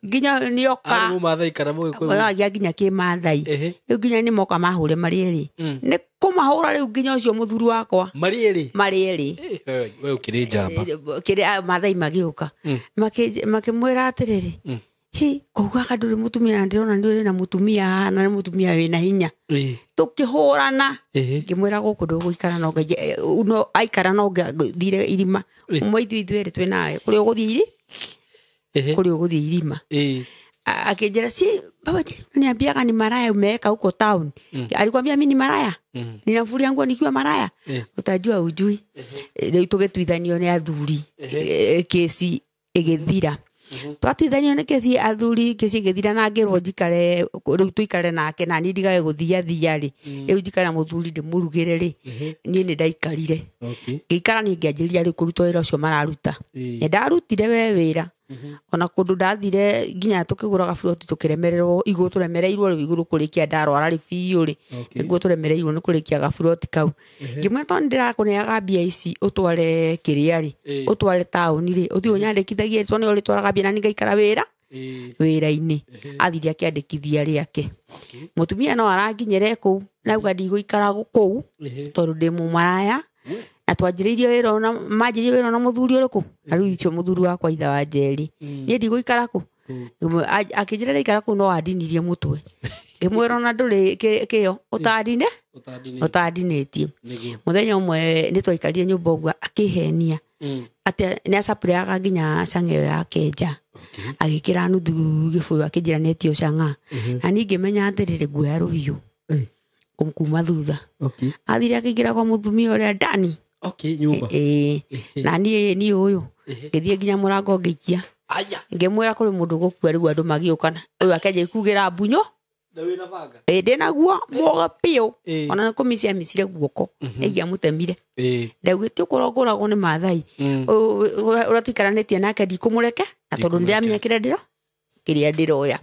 Nginya nĩoka. Arĩ Mũmathai kana Mũgĩkũyũ? Aragia nginya kĩmathai. Rĩu nginya nĩ moka mahũre marĩ erĩ. Nĩ kũmahũra rĩu nginya ũcio mũthuri wakwa. Marĩ erĩ? Marĩ erĩ. We ũkĩrĩ njamba. Kĩrĩa Mathai magĩũka. Makĩmwĩra atĩrĩrĩ, hi, kũu gaka ndũrĩ mũtumia na ndĩrona nĩ ũrĩ na mũtumia haha na nĩ mũtumia wĩna hinya. Tũkĩhũrana. Ngĩmwĩra gũkũ ndũgũikara no ngai, no aikara no thire irima. Ũmwe ithuĩ ithuĩ erĩ twĩ nawe. Kũrĩa ũgũthiĩ iri? Kũrĩa ũgũthiĩ irima. Akĩnjĩra, si, baba, niambiaga ni maraya umeweka huko town. Alikwambia mimi ni maraya? Ninafuria nguo nikiwa maraya? Utajua ujui. Rĩu tũgĩtuithanio nĩ athuri. Kesi ĩgĩthira. Twatuithanio nĩ kesi athuri, kesi ĩgĩthira na ngĩrwo njikare, rĩu tũikare nake na niĩ ndigage gũthiathia rĩ. Rĩu njikare na mũthuri ndĩmũrugĩre rĩ. Niĩ nĩ ndaikarire. Ngĩikara niĩ ngĩanjĩrĩria rĩu kũruta wĩra ũcio mararuta. Nĩ ndarutire we wĩra. Ona kũndũ ndathire nginya tũkĩgũraga buroti tũkĩremererwo igũrũ, tũremereirwo rĩu igũrũ kũrĩkia ndarwara rĩ biũ rĩ. Nĩguo tũremereirwo nĩ kũrĩkia gaburoti kau. Ngĩmwĩra tondũ nĩndĩrakũneaga mbia ici ũtware kĩrĩa rĩ, ũtware taũni rĩ, ũthiĩ ũnyandĩkithagie tondũ nĩwe ũrĩtwaraga mbia na niĩ ngaikara wĩra wĩra-inĩ. Athire akĩandĩkithia rĩake. Mũtumia no aranginyĩre kũu, na auga ndigũikara kũu tondũ ndĩ mũmaraya. Na twanjĩrĩirie wĩra ona manjĩrĩirie wĩra ona mũthuri ũrĩkũ? Na rĩu ũcio mũthuri wakwa ithe wa Njeri. Niĩ ndigũikara kũ? Akĩnjĩra ndaikara kũu no andinirie mũtwe. Ngĩmwĩra ona ndũrĩ kĩo, ũtandine? Ũtandinĩtie. Mũthenya ũmwe nĩ twaikarire nyũmba ũguo akĩhenia. Atĩ nĩ acapũrĩaga nginya cang'a ĩyo yake nja. Agĩkĩra nuthu gĩbũyũ akĩnjĩra nĩ etio cang'a. Na niĩ ngĩmenya atĩrĩrĩ nguoya rũhiũ. Kuma thutha. Athire akĩingĩra kwa mũtumia ũrĩa ndani. Nyũmba. Na niĩ ũyũ. Ngĩthiĩ nginya mũrango ngĩikia. Ngĩmwĩra kũrĩ mũndũ gũkua rĩu andũ magĩũka. Ũyũ akĩanjia kugĩra mbunyo. Na wĩna banga. Ĩ ndĩnaguo mwoga biũ. Ĩ. Ona nĩ kũmicia micire guoko. Ĩngĩamũtemire. Ĩ. Ndaugĩte ũkũrongoragwo nĩ Maathai. Ũrĩa tũikaranĩtie nake ndikũmũreke na tondũ nĩndĩramenya kĩrĩa kĩrĩa ndĩroya.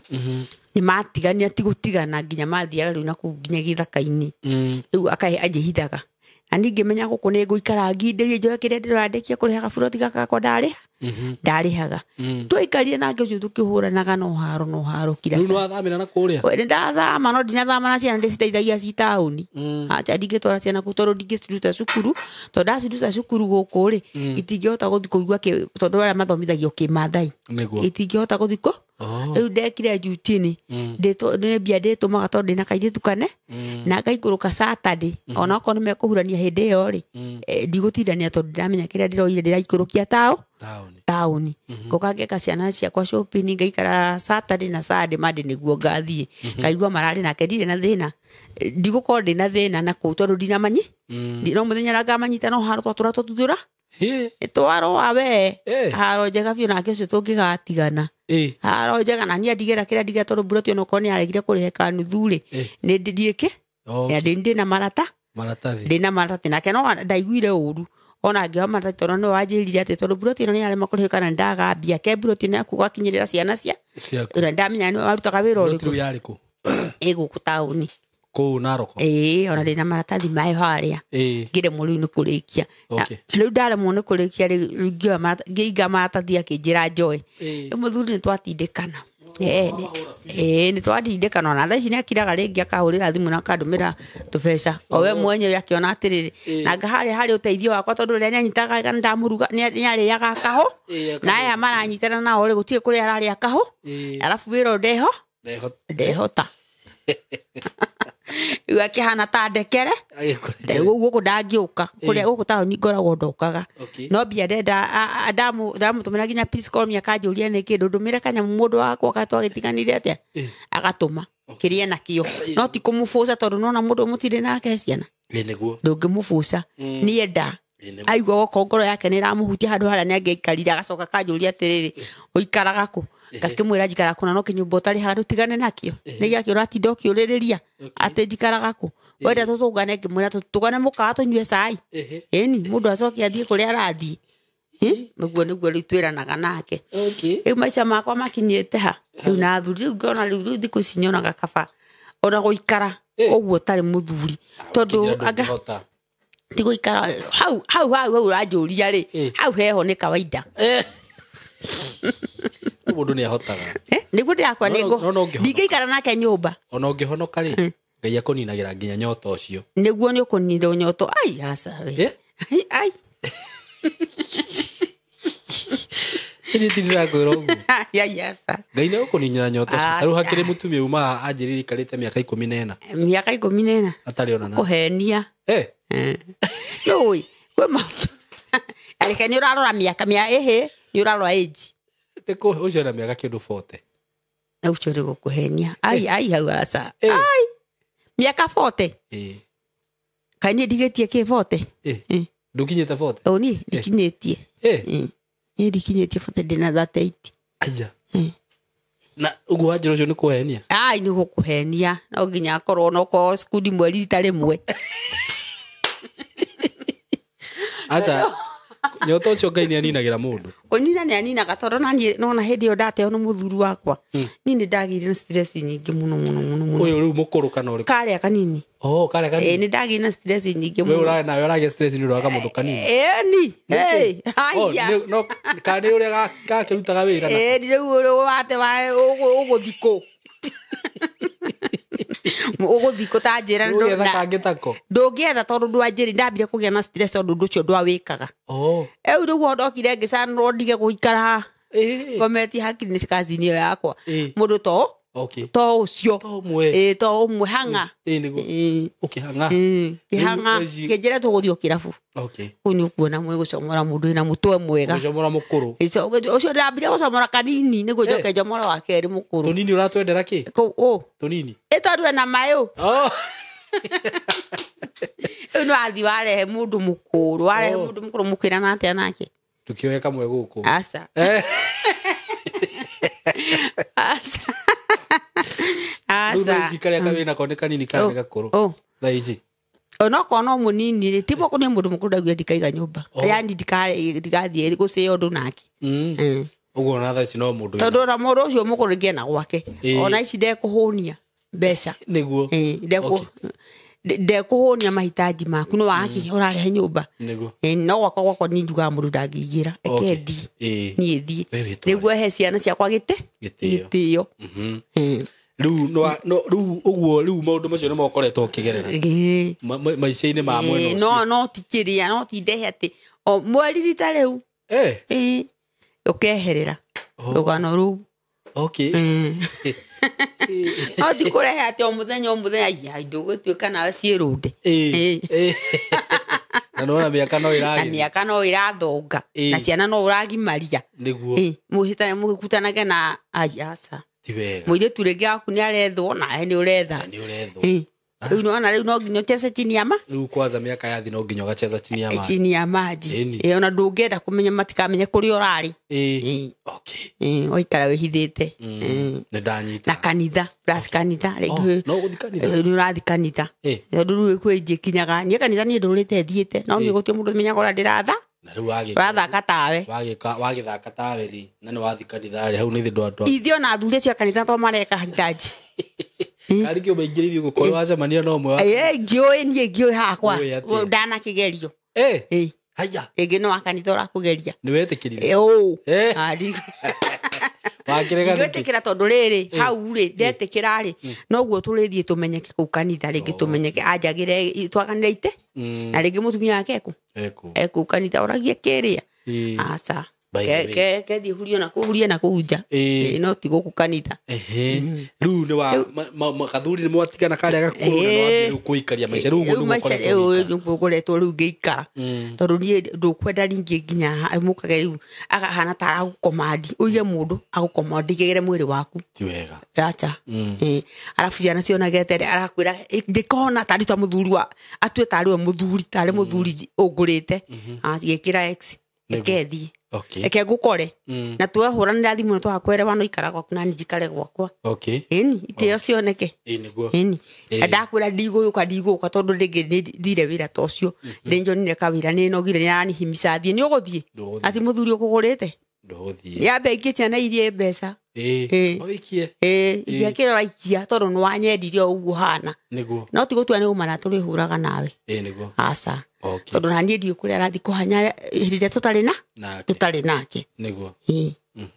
Nĩ matigania ti gũtigana nginya mathiaga rĩu nakũu nginya gĩthaka-inĩ. Rĩu akahe anjĩhithaga. Na niĩ ngĩmenya gũkũ nĩ ngũikara ngindĩrie njoe kĩrĩa ndĩroya ndĩkie kũrĩha gaburoti gaka gakwa ndarĩha. Ndarĩhaga. Twaikarire nake ũcio tũkĩhũranaga no haro no haro kila Rĩu saa. nĩwathamĩra na kũrĩa? Nĩ ndathama no ndinathama na ciana ndĩciteithagia ci taũni. Acha ndingĩtwara ciana kũu tondũ ndingĩciruta cukuru tondũ ndaciruta cukuru gũkũ rĩ itingĩhota gũthiĩ kũigua tondũ arĩa mathomithagio kĩmathai Nĩguo. itingĩhota gũthiĩ kũ. Rĩu ndekire juu chini nĩ mbia ndĩtũmaga tondũ ndĩna kairĩtu kane na ngaikũrũka Saturday onokorwo nĩ mekũhurania hĩndĩ ĩyo rĩ ndigũtindania tondũ ndĩramenya kĩrĩa ndĩroire ndĩraikũrũkia taũni. Ngoka ngeka ciana ciakwa shopping ngaikara Saturday na Sunday Monday nĩguo ngathiĩ. Ngaigua mararĩ nake ndirĩ na thĩna. Ndigũkorwo ndĩna thĩna na kũu tondũ ndinamanyi. No mũthenya ngamanyita no haro twatũra tũtuthũra. Twarũa we. Haro njega biũ nake ũcio tũngĩgatigana. Haro njega na niĩ ndigĩra kĩrĩa ndigĩra tondũ mburoti onokorwo nĩ aregire kũrĩha kanuthu rĩ. Nĩ ndiĩke. Ndĩ na marata. Maratathi. Ndĩna maratathi nake no ndaiguire ũru. Ona ngĩoya maratathi tondũ nĩwe wanjĩrire atĩ tondũ mburoti ĩno nĩyarema kũrĩha kana nĩndagambia ke mburoti ĩno yaku ũgakinyĩrĩra ciana cia. Ciaku. Ũrĩa ndamenya nĩwe warutaga wĩra Mburoti ũrĩkũ. rĩu yarĩ kũ? Ĩ gũkũ taũni. Kũu Narok. Ĩĩ ona ndĩna maratathi mayo harĩa. Ngĩremwo rĩu nĩ kũrĩkia. Rĩu ndaremwo nĩ kũrĩkia rĩu ngĩoya maratathi ngĩiga maratathi akĩnjĩra njoe. Rĩu mũthuri nĩ twatindĩkana. Nĩ twatindĩkana ona thaa ici nĩ akiraga rĩngĩ akahũrĩra thimũ na akandũmĩra tũbeca. O we mwenyewe akĩona atĩrĩrĩ na anga harĩa harĩ ũteithio wakwa tondũ rĩrĩa nĩanyitaga wega nĩndamũruga nĩarĩaga kahũ. Na aya maranyitana nao rĩ gũtirĩ kũrĩa ararĩa kahũ. Arabu wĩra ũyũ ndehota. Rĩu akĩhana ta ndekere. Gũkũ ndangĩũka. Kũrĩa gũkũ taũni ngoragwo ndokaga. No mbia ndenda ndamũtũmĩra nginya please call me akanjũria nĩ kĩndũ ndũmĩre kanyamũ mũndũ wakwa twagĩtiganire atĩa agatũma kĩrĩa nakĩo no ti kũmũbũca tondũ nona mũndũ mũtirĩ nake ciana. Nĩguo. Ndũngĩmũbũca. Nĩenda. Aigua okorwo ngoro yake nĩ ĩramũhutia handũ harĩa nĩangĩaikarire agacoka akanjũria atĩrĩrĩ ũikaraga kũ. Ngakĩmwĩra njikaraga kũna no kĩnyũmba ũtarĩhaga ndũtigane nakĩo. Nĩ gĩakĩ ũratinda ũkĩũrĩrĩria atĩ njikaraga kũ. Wenda tũtũngane ngĩmwĩra tũtũngane mũkawa tũnyue cai. Ĩni mũndũ acoke athiĩ kũrĩa arathiĩ. Ũguo nĩguo rĩu twĩranaga nake. Rĩu maica makwa makinyĩte ha. Rĩu na athuri rĩu ngona rĩu thikũ ici nyonaga kaba ona gũikara ũguo ũtarĩ mũthuri. Tondũ anga ti gũikara hau hau hau hau ũranjũria rĩ hau heho nĩ kawaida. Mũndũ nĩ ahotaga. Nĩguo ndĩrakwa ndingĩikara nake nyũmba. Ona ũngĩhonoka rĩ Ngai akũninagĩra nginya nyota ũcio. Nĩguo nĩ ũkũninĩrwo nyoto. Ai aca we. Ai. Ĩni ti ndĩrakwĩra ũguo. Ai aca. Ngai nĩ ũkũninĩra nyota ũcio. Ta rĩu hakĩrĩ mũtumia umaga anjĩrire aikarĩte mĩaka 14. Mĩaka 14. Atarĩ onana. Kũhenia. Nĩũĩ kwĩ maũndũ. Areke nĩ ũrarora mĩaka ĩhĩ nĩ ũrarora age. Ũcio ena mĩaka kĩndũ 40. Na ũcio nĩ gũkũhenia. Ai ai hau aca. Ai. Mĩaka 40. Kaĩ niĩ ndigĩtie kĩ 40? Ndũkinyĩte 40? O niĩ ndikinyĩtie. Niĩ ndikinyĩtie 40 ndĩna 38. Aya. Na ũguo wanjĩra ũcio nĩ kũhenia? Ai nĩ gũkũhenia. No nginya akorwo no korwo cukuru mweri rita rĩmwe. Aca nyota ũcio Ngai nĩ aninagĩra mũndũ. Kũnina nĩ aninaga tondũ na niĩ nona hĩndĩ ĩyo ndateo nĩ mũthuri wakwa. Niĩ nĩ ndagĩire na stress nyingĩ mũno mũno mũno mũno. Ũyũ rĩu mũkũrũ kana ũrĩkũ? Karĩa kanini. Oh, karĩa kanini. Nĩ ndagĩire na stress nyingĩ mũno. Wewe ũrarĩ nawe ũragĩa stress nĩ ũndũ wa kamũndũ kanini. Ĩni. Haya. No kana nĩ ũrĩa gakĩrutaga wĩra na. Ĩni rĩu ũrĩa wate wa ũgũthikũ. Ũgũthikũ ta njĩra ndũgĩetha kangĩ tako. Ndũngĩetha tondũ ndwanjĩrire ndambire kũgĩa na stress tondũ ũndũ ũcio ndwawĩkaga. Rĩu nĩguo ndokire ngĩcanũrwo ndige gũikara ngometie hakiri nĩ cousin ĩyo yakwa. Mũndũ to to ũcio. To ũmwe hang'a. Nĩguo. Ũkĩhang'a. Kĩhang'a. Kĩnjĩra tũgũthiĩ o kĩrabu. Kũu nĩ ũkuona mwĩ gũcomora mũndũ wĩna mũtwe mwega. Gũcomora mũkũrũ. Ũcio ndambire gũcomora kanini nĩguo njoke njomore wa kerĩ mũkũrũ. Tũnini ũratwendera kĩ? Kũu. Tũnini. Ĩ tondũ ena mayũ. Rĩu nĩ wathiĩ warehe mũndũ mũkũrũ, warehe mũndũ mũkũrũ mũkĩrana atĩa nake? Tũkĩoe kamwe gũkũ. Aca. Aca. Rĩu thaa ici karĩa kawĩnako nĩ kanini kana nĩ gakũrũ thaa ici? Onokorwo no mũnini rĩ, ti nĩ mũndũ mũkũrũ ndaugire ndikaiga nyũmba. Yani ndigathiĩ gũcĩa ũndũ nake. Ũguo ona thaa ici no mũndũ tondũ ona mũndũ ũcio mũkũrũ rĩngĩ ena gwake, ona ici ndekũhũnia mbeca. Nĩguo. Ndekũhũnia mahitaji maku, no wake ũrarehe nyũmba. Nĩguo. No gwakwa niĩ njugaga mũndũ ndangĩingĩra, eke thiĩ niĩ thiĩ nĩguo he ciana ciakwa gĩtĩo. Rĩu rĩu ũguo rĩu maũndũ macio nĩ mokoretwo ũkĩgerera maica-inĩ ma mwena ũcio. No ti kĩrĩa, no ti ndehe atĩ o mweri rita rĩu ũkeherera rũgano rũu. Okay. No ti kũrehe atĩ o mũthenya o mũthenya ndũgũtuĩka nawe ciĩrũnde. Na nĩwona mĩaka no ĩragĩthiĩ. Na mĩaka no ĩrathonga. Na ciana no ũragimaria. Nĩguo. Mũkutanage na aca. Ti wega. Mũirĩtu rĩngĩ waku nĩ arethwo nawe nĩ ũretha. Nĩ ũrethwo. Rĩu nĩwona rĩu no nginya ũchece chini ya ma. Rĩu kwanza mĩaka yathi no nginya ũgacheza chini ya maji. Chini ya maji. Ona ndũngĩenda kũmenya matikamenye kũrĩa ũrarĩ. Okay. Ũikara wĩhithĩte. Nĩ ndanyita. Na kanitha, plus kanitha rĩngĩ. No ũgũthiĩ kanitha. Nĩ ũrathiĩ kanitha. Tondũ rĩu kwĩ njĩkinyaga. Niĩ kanitha niĩ ndũrĩte thiĩte. No niĩ gũtirĩ mũndũ ũmenyaga ũrĩa ndĩratha. Na rĩu wagĩka. Ũrathaka tawe. Wagĩthaka tawe rĩ, na nĩ wathiĩ kanitha rĩ, hau nĩ ithe ndũ. Ithuĩ ona athuri acio a kanitha to mareka hitaji. Karĩ kĩo maingĩrĩirie gũkorwo wacemania na ũmwe wa. Ngĩũĩ niĩ ngĩũĩ hakwa. Ndanakĩgerio. Haya. Ĩngĩ no wa kanitha ũrakũgeria. Nĩ wetĩkĩrire? Ũ. Wakĩrega nĩkĩ? Ndingĩtĩkĩra tondũ rĩrĩ, hau rĩ, ndetĩkĩra rĩ, noguo tũrĩthiĩ tũmenyeke kũu kanitha rĩngĩ tũmenyeke anjagĩre twaganĩre ite. Na rĩngĩ mũtumia wake ekũ. Ekũ kanitha ũragie kĩrĩa. Aca. Kethiĩ hurio na kũu hurie na kũu nja. No ti gũkũ kanitha. Rĩu nĩ wa kathuri nĩ mwatigana karĩa gakũrũ na nĩwambia rĩu kũikaria maica rĩu ũguo nĩguo ũkoretwo rĩu ngĩikara. Tondũ niĩ ndũkwenda rĩngĩ nginya mũkage rĩu akahana ta aragũkomandi ũige mũndũ agũkomandi kĩgere mwĩrĩ waku. Ti wega. Aca. Arabu ciana cionagete arakwĩra ndĩkona tarĩ ta mũthuri wa atue tarĩ we mũthuri tarĩ mũthuri ũngũrĩte. Agĩkĩra X. Eke thiĩ. Eke ngũkore. Na twahũranĩra thimũ na twakwerewa no ikara gwaku na niĩ njikare gwakwa. Ĩni itĩo cioneke. Ĩni. Na ndakwĩra ndigũyũka tondũ rĩngĩ nĩ thire wĩra ta ũcio. Nĩ njonire kawĩra nĩ nogire nĩ aranihimica thiĩ. Nĩ ũgũthiĩ? Ati mũthuri ũkũgũrĩte? Ndũgũthiĩ. Yambe aikie ciana irie mbeca. Ũikie. Ikia kĩrĩa ũraikia tondũ nĩ wanyendirie o ũguo hana. Nĩguo. No ti gũtua nĩ ũmara tũrĩhũraga nawe. Nĩguo. Aca. Tondũ na niĩ ndiũĩ kũrĩa arathiĩ kũhanya hĩndĩ ĩrĩa tũtarĩ na tũtarĩ nake. Nĩguo.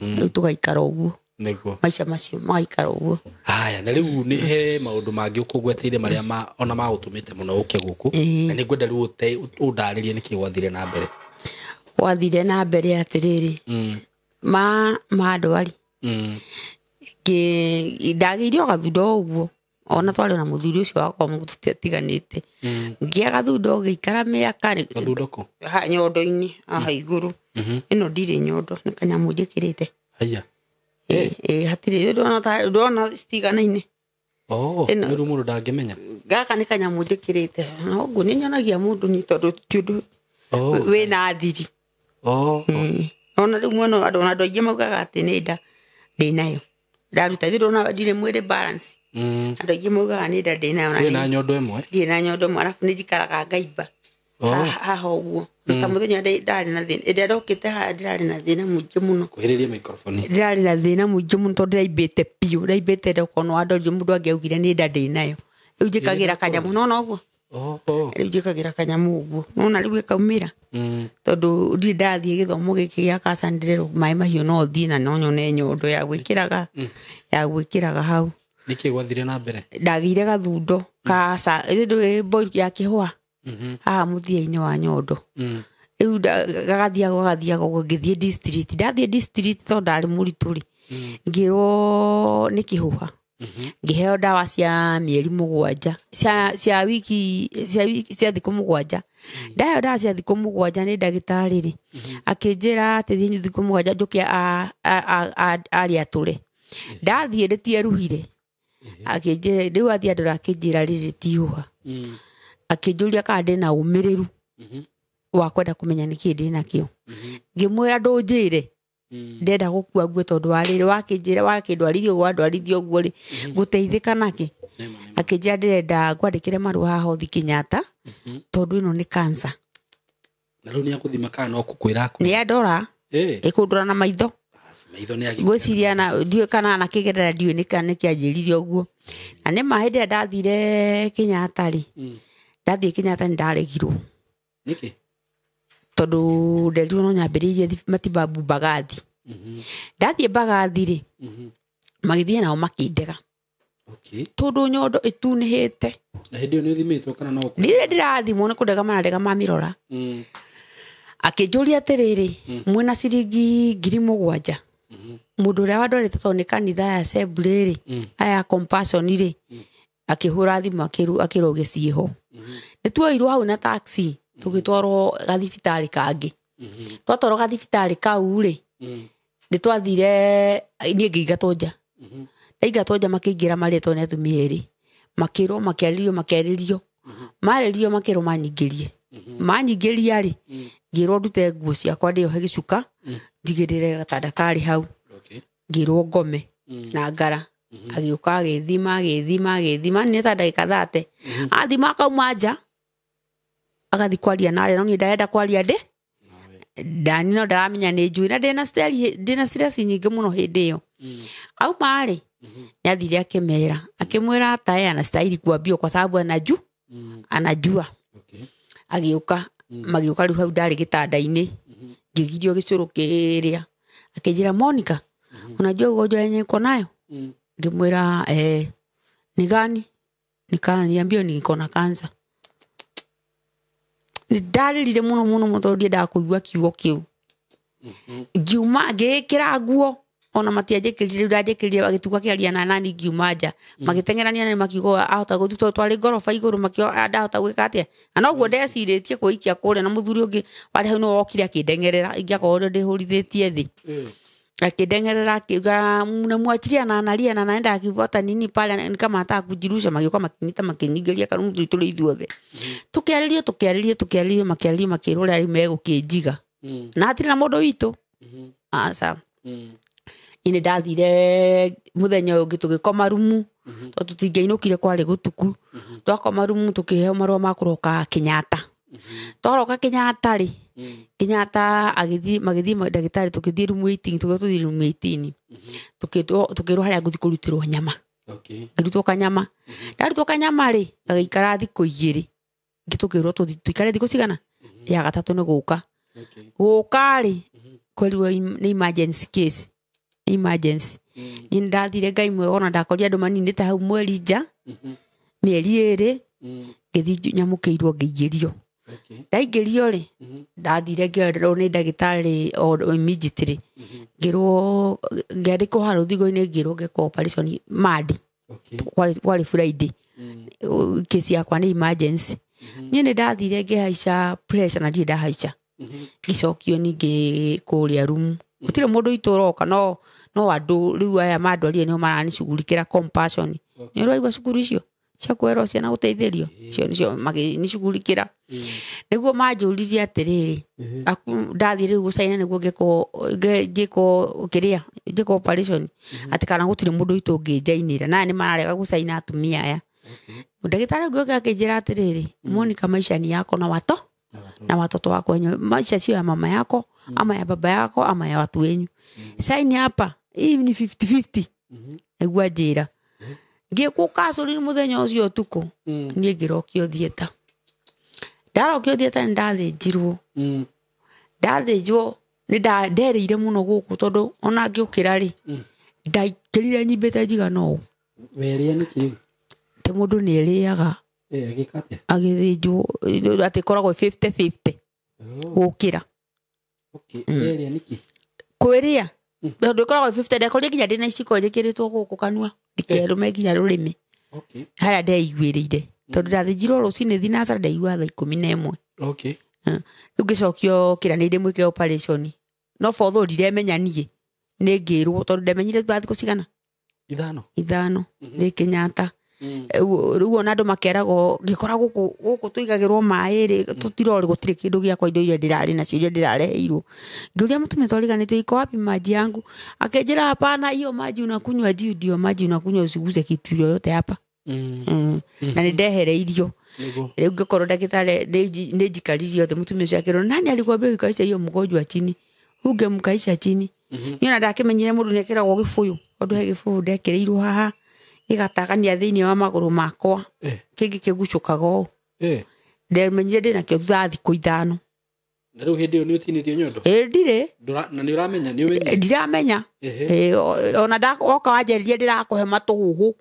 Rĩu tũgaikara ũguo. Nĩguo. Maica macio magaikara ũguo. Haya, na rĩu nĩ he maũndũ mangĩ ũkũgweteire marĩa ona magũtũmĩte mũno ũke gũkũ. Na nĩ ngwenda rĩu ũndarĩrie nĩkĩ gwathire na mbere. Gwathire na mbere atĩrĩrĩ. Ma ndwari. Ndagĩire o gathundo ũguo. Ona twarĩ na mũthuri ũcio wakwa tũtiatiganĩte. Ngĩgĩa gathundo ngĩikara mĩaka. Gathundo kũ? Nyondo-inĩ haha igũrũ. Ĩno ndirĩ nyondo, nĩ kanyamũ njĩkĩrĩte. Haya. Hatirĩ ndona citiganaine. Nĩ rĩu mũndũ ndangĩmenya. Gaka nĩ kanyamũ njĩkĩrĩte. No ũguo nĩ nyonagia mũndũ niĩ tondũ ti ũndũ wĩna thiri. Ona rĩu mwena andũ ona andũ aingĩ maugaga atĩ nĩ nda ndĩnayo. Ndaruta thiri ona ndirĩ mwĩrĩ balance. Andũ aingĩ maugaga nĩ nda ndĩnayo. Ndĩ na nyondo ĩmwe? Ndirĩ na nyondo ĩmwe arabu nĩ njikaraga ngaimba. Haha ũguo. Ta mũthenya ndarĩ na thĩna. Ĩrĩa ndokĩte haha ndĩrarĩ na thĩna mũingĩ mũno. Kuhĩrĩria microphone. Ndĩrarĩ na thĩna mũingĩ mũno tondũ ndĩraimbĩte biũ. Ndĩraimbĩte ndokorwo wandorire mũndũ angĩaugire nĩ nda ndĩnayo. Rĩu njĩkagĩra kanyamũ nona ũguo. Rĩu njĩkagĩra kanyamũ ũguo. Nona rĩu ĩkaumĩra. Tondũ ndirĩ ndathiĩ gĩthomo gĩkĩ gĩa cancer ndĩrerwo maĩ mahiũ no thiĩ na no nyone nyondo ya gwĩkĩraga ya gwĩkĩraga hau. Nĩkĩ gwathire na mbere? Ndagĩire gathundo ka boil ya kĩhũa. Haha mũthia-inĩ wa nyondo. Rĩu gagathiaga ũguo ngĩthiĩ district. Ndathiĩ district tondũ ndarĩ mũritũ rĩ. Ngĩrwo nĩ kĩhũha. Ngĩheo ndawa cia mĩeri mũgwanja cia wiki cia thikũ mũgwanja. Ndaheo ndawa cia thikũ mũgwanja nĩ ndagĩtarĩ rĩ. Akĩnjĩra atĩ thiĩ thikũ mũgwanja njũke arĩatũre. Ndathiĩ rĩtieruhire. Akĩnjĩra rĩu athiĩ andora akĩnjĩra rĩrĩ ti ihũha. Akĩnjũria kana ndĩna ũmĩrĩru wa kwenda kũmenya nĩkĩ ndĩnakĩo. Ngĩmwĩra ndũnjĩre. Ndenda gũkua ngue tondũ wa rĩrĩ wakĩnjĩra wakĩndwarithia ũguo wandwarithia ũguo rĩ ngũteithĩka nakĩ. Akĩnjĩra ndĩrenda ngwandĩkĩre marũa haha ũthiĩ Kenyatta tondũ ĩno nĩ cancer. Na rĩu nĩagũthima kana no kũkwĩra Nĩ andora ĩkũndora na maitho. Maitho nĩ agĩ Ngwĩciria na ndiũĩ kana anakĩgerera ndiũĩ nĩka nĩkĩanjĩrire ũguo. Na nĩ ma hĩndĩ ĩrĩa ndathire Kenyatta rĩ, ndathiĩ Kenyatta nĩ ndaregirwo. Nĩkĩ? Tondũ nderirwo no nyambĩrĩirie matibabu Mbagathi. Ndathiĩ Mbagathi rĩ, magĩthiĩ nao makĩndega. Tondũ nyondo ĩtunĩhĩte. Na hĩndĩ ĩyo nĩ ũthimĩtwo kana no ũkũ? Ndirĩ ndĩrathimwo nĩ kũndega marandega mamĩrora. Akĩnjũria atĩrĩrĩ, mwĩna ciringi 7,000. Mũndũ ũrĩa wandwarĩte tondũ nĩ kanitha ya Assembly rĩ, aya Compassion rĩ, akĩhũra thimũ akĩrwo uge ciĩho. Nĩ tuoirwo hau na taxi tũgĩtwarwo gathibitarĩ kangĩ. Twatwarwo gathibitarĩ kau rĩ, nĩ twathire niĩ ngĩingatwo nja. Ndaingatwo nja makĩingĩra marĩtwo nĩ atumia erĩ. Makĩrwo makĩarĩrio makĩarĩrio. Marĩrio makĩrwo manyingĩrie. Manyingĩria rĩ, ngĩrwo ndute nguo ciakwa ndĩohe gĩcuka, njigĩrĩre gatanda karĩ hau. Ngĩrwo ngome na ngara. Agĩũka agĩthima agĩthima agĩthima nĩ ta ndagĩka 30. Athima akauma nja agathiĩ kwaria na arĩa no niĩ ndarenda kwaria ndĩ ndani no ndaramenya nĩ njũĩ na ndĩna ndĩna stress nyingĩ mũno hĩndĩ ĩyo. Auma rĩ, nĩ athire akĩmera akĩmwĩra ata yeye anastahili kuambiwa kwa sababu anajua. Agĩũka magĩũka rĩu hau ndarĩ gĩtanda-inĩ ngĩgirio gĩcũrũ kĩrĩa akĩnjĩra Monica, unajua ugonjwa yenye niko nayo? Ngĩmwĩra ni gani? Nikaniambia niko na cancer. Nĩ ndarĩrire mũno mũno mũno tondũ ndiendaga kũigua kiugo kĩu. Ngiuma ngĩĩkĩra nguo ona matianjĩkĩrire rĩu ndanjĩkĩrire agĩtuga kĩaria na nani ngiuma nja. Magĩteng'erania na makiuga ahota gũthiĩ tondũ twarĩ ngoroba igũrũ makiuga ndahota gwĩka atĩa. Na noguo ndecirĩtie kwĩikia kũrĩa na mũthuri ũngĩ warĩ hau nĩwe wokire akĩndengerera ingĩakorwo ndĩhũrithĩtie thĩ. Akĩndengerera akiuga mnamwachilia na analia na anaenda akivuata nini pale ni kama anataka kujirusha. Magĩũka makĩnyita makĩnyingĩria karumu tũrĩ ithuothe. Tũkĩarĩrio tũkĩarĩrio tũkĩarĩrio makĩarĩrio makĩrwo ũrĩa rĩu megũkĩnjiga. Na hatirĩ na mũndũ witũ. Aca. Niĩ nĩ ndathire mũthenya ũyũ ũngĩ tũgĩkoma rumu tondũ tũtingĩainũkire kwarĩ gũtuku. Twakoma rumu tũkĩheo marũa ma kũroka Kenyatta. Twaroka Kenyatta rĩ, Kenyatta agĩthiĩ magĩthiĩ ndagĩtarĩ tũkĩthiĩ room 18 tũgĩthiĩ tũthiĩ room 18. Tũkĩrwo harĩa ngũthiĩ kũrutĩrwo nyama. Ngĩrutwo kanyama. Ndarutwo kanyama rĩ, gagĩikara thikũ igĩrĩ. Tũkĩrwo tũthiĩ tũikare thikũ cigana? Ya gatatũ nĩ gũka. Gũka rĩ, kwerirwo nĩ emergency case. Emergency. Niĩ nĩndathire Ngai mwega ona ndakorire andũ maninĩte hau mweri nja, mĩeri ĩrĩ, ngĩthiĩ nyamũkĩirwo ngĩingĩrio. Ndaingĩrio rĩ, ndathire ngĩrwo nĩ ndagĩtarĩ o immediately. Ngĩrwo ngĩandĩkwo harĩa rũthingo-inĩ ngĩrwo ngekwo operation Monday. Kwarĩ Friday. Kesi yakwa nĩ emergency. Niĩ nĩ ndathire ngĩhaica pressure na ndirĩ ndahaica. Ngĩcokio ningĩ kũrĩa room. Gũtirĩ mũndũ witũ ũroka no andũ rĩu aya mandwarire nĩo maranicugurikĩra Compassion. Nĩ ũraigua cukuru icio cia kwerwo ciana gũteithĩrio icio nĩcio magĩnicugurikĩra. Nĩguo manjũririe atĩrĩrĩ, ndathiĩ rĩu gũcaina nĩguo njĩkwo kĩrĩa njĩkwo operation atĩ kana gũtirĩ mũndũ witũ ũngĩnjainĩra na aya nĩ mararega gũcaina atumia aya. Ndagĩtarĩ ũngĩ oke akĩnjĩra atĩrĩrĩ, Monica, maisha ni yako na wato na watoto wako wenyewe. Maisha sio ya mama yako ama ya baba yako ama ya watu wenyu. Saini hapa hii ni 50-50. Nĩguo anjĩra. Ngĩkwo kacũri mũthenya ũcio ũtukũ. Niĩ ngĩrokio theatre. Ndarokio theatre nĩ ndathĩnjirwo. Ndathĩnjwo nĩ nderĩire mũno gũkũ tondũ ona ngĩũkĩra rĩ, ndaikĩrire nyimbĩte njigana ũũ. Werĩa nĩkĩ? Atĩ mũndũ nĩ erĩaga. Agĩka atĩa? Agĩthĩnjwo atĩ ĩkoragwo 50-50. Gũkĩra. Werĩa nĩkĩ? Kwĩrĩa. Tondũ ĩkoragwo 50 ndakorire nginya ndĩna iciko njĩkĩrĩtwo gũkũ kanua. Ndikerũme nginya rũrĩmĩ. Harĩa ndeiguĩrĩire. Tondũ ndathĩnjirwo rũcinĩ thinacara ndaigua thaa 11. Rĩu ngĩcokio kĩra nĩ ndĩmwĩke operation. No botho ndiremenya niĩ. Nĩ ngĩrwo tondũ ndemenyire thutha wa thikũ cigana? Ithano. Ithano. Nĩ Kenyatta. Rĩu ona andũ makeragwo ngĩkora gũkũ tũigagĩrwo maĩ rĩ tũtirorĩ gũtirĩ kĩndũ gĩakwa indo iria ndĩrarĩ nacio iria ndĩrareheirwo. Ngĩũria mũtumia twariganĩtie iko wapi maji yangu, akĩnjĩra hapana, hiyo maji unakunywa juu ndio maji unakunywa, usiguze kitu yoyote hapa. Na nĩ ndehereirio. Rĩu ngĩkorwo ndagĩtarĩ nĩ njikaririe othe mũtumia ũcio akĩrwo nani alikwambia ukaisha hiyo mgonjwa chini, ungemkaisha chini. Niĩ ona ndakĩmenyire mũndũ nĩ ekĩragwo gĩbũyũ tondũ he gĩbũyũ ndekĩrĩirwo haha gĩgatagania thĩinĩ wa magũrũ makwa kĩngĩ kĩgucũkaga ũũ. Ndemenyire ndĩnakĩo thutha wa thikũ 5. Na rĩu hĩndĩ ĩyo nĩ ũtinĩtio nyondo? Ndirĩ. Na nĩ ũramenya? Nĩ ũmenyire? Ndiramenya. Ona woka wanjarĩria ndĩrakũhe matũhũhũ.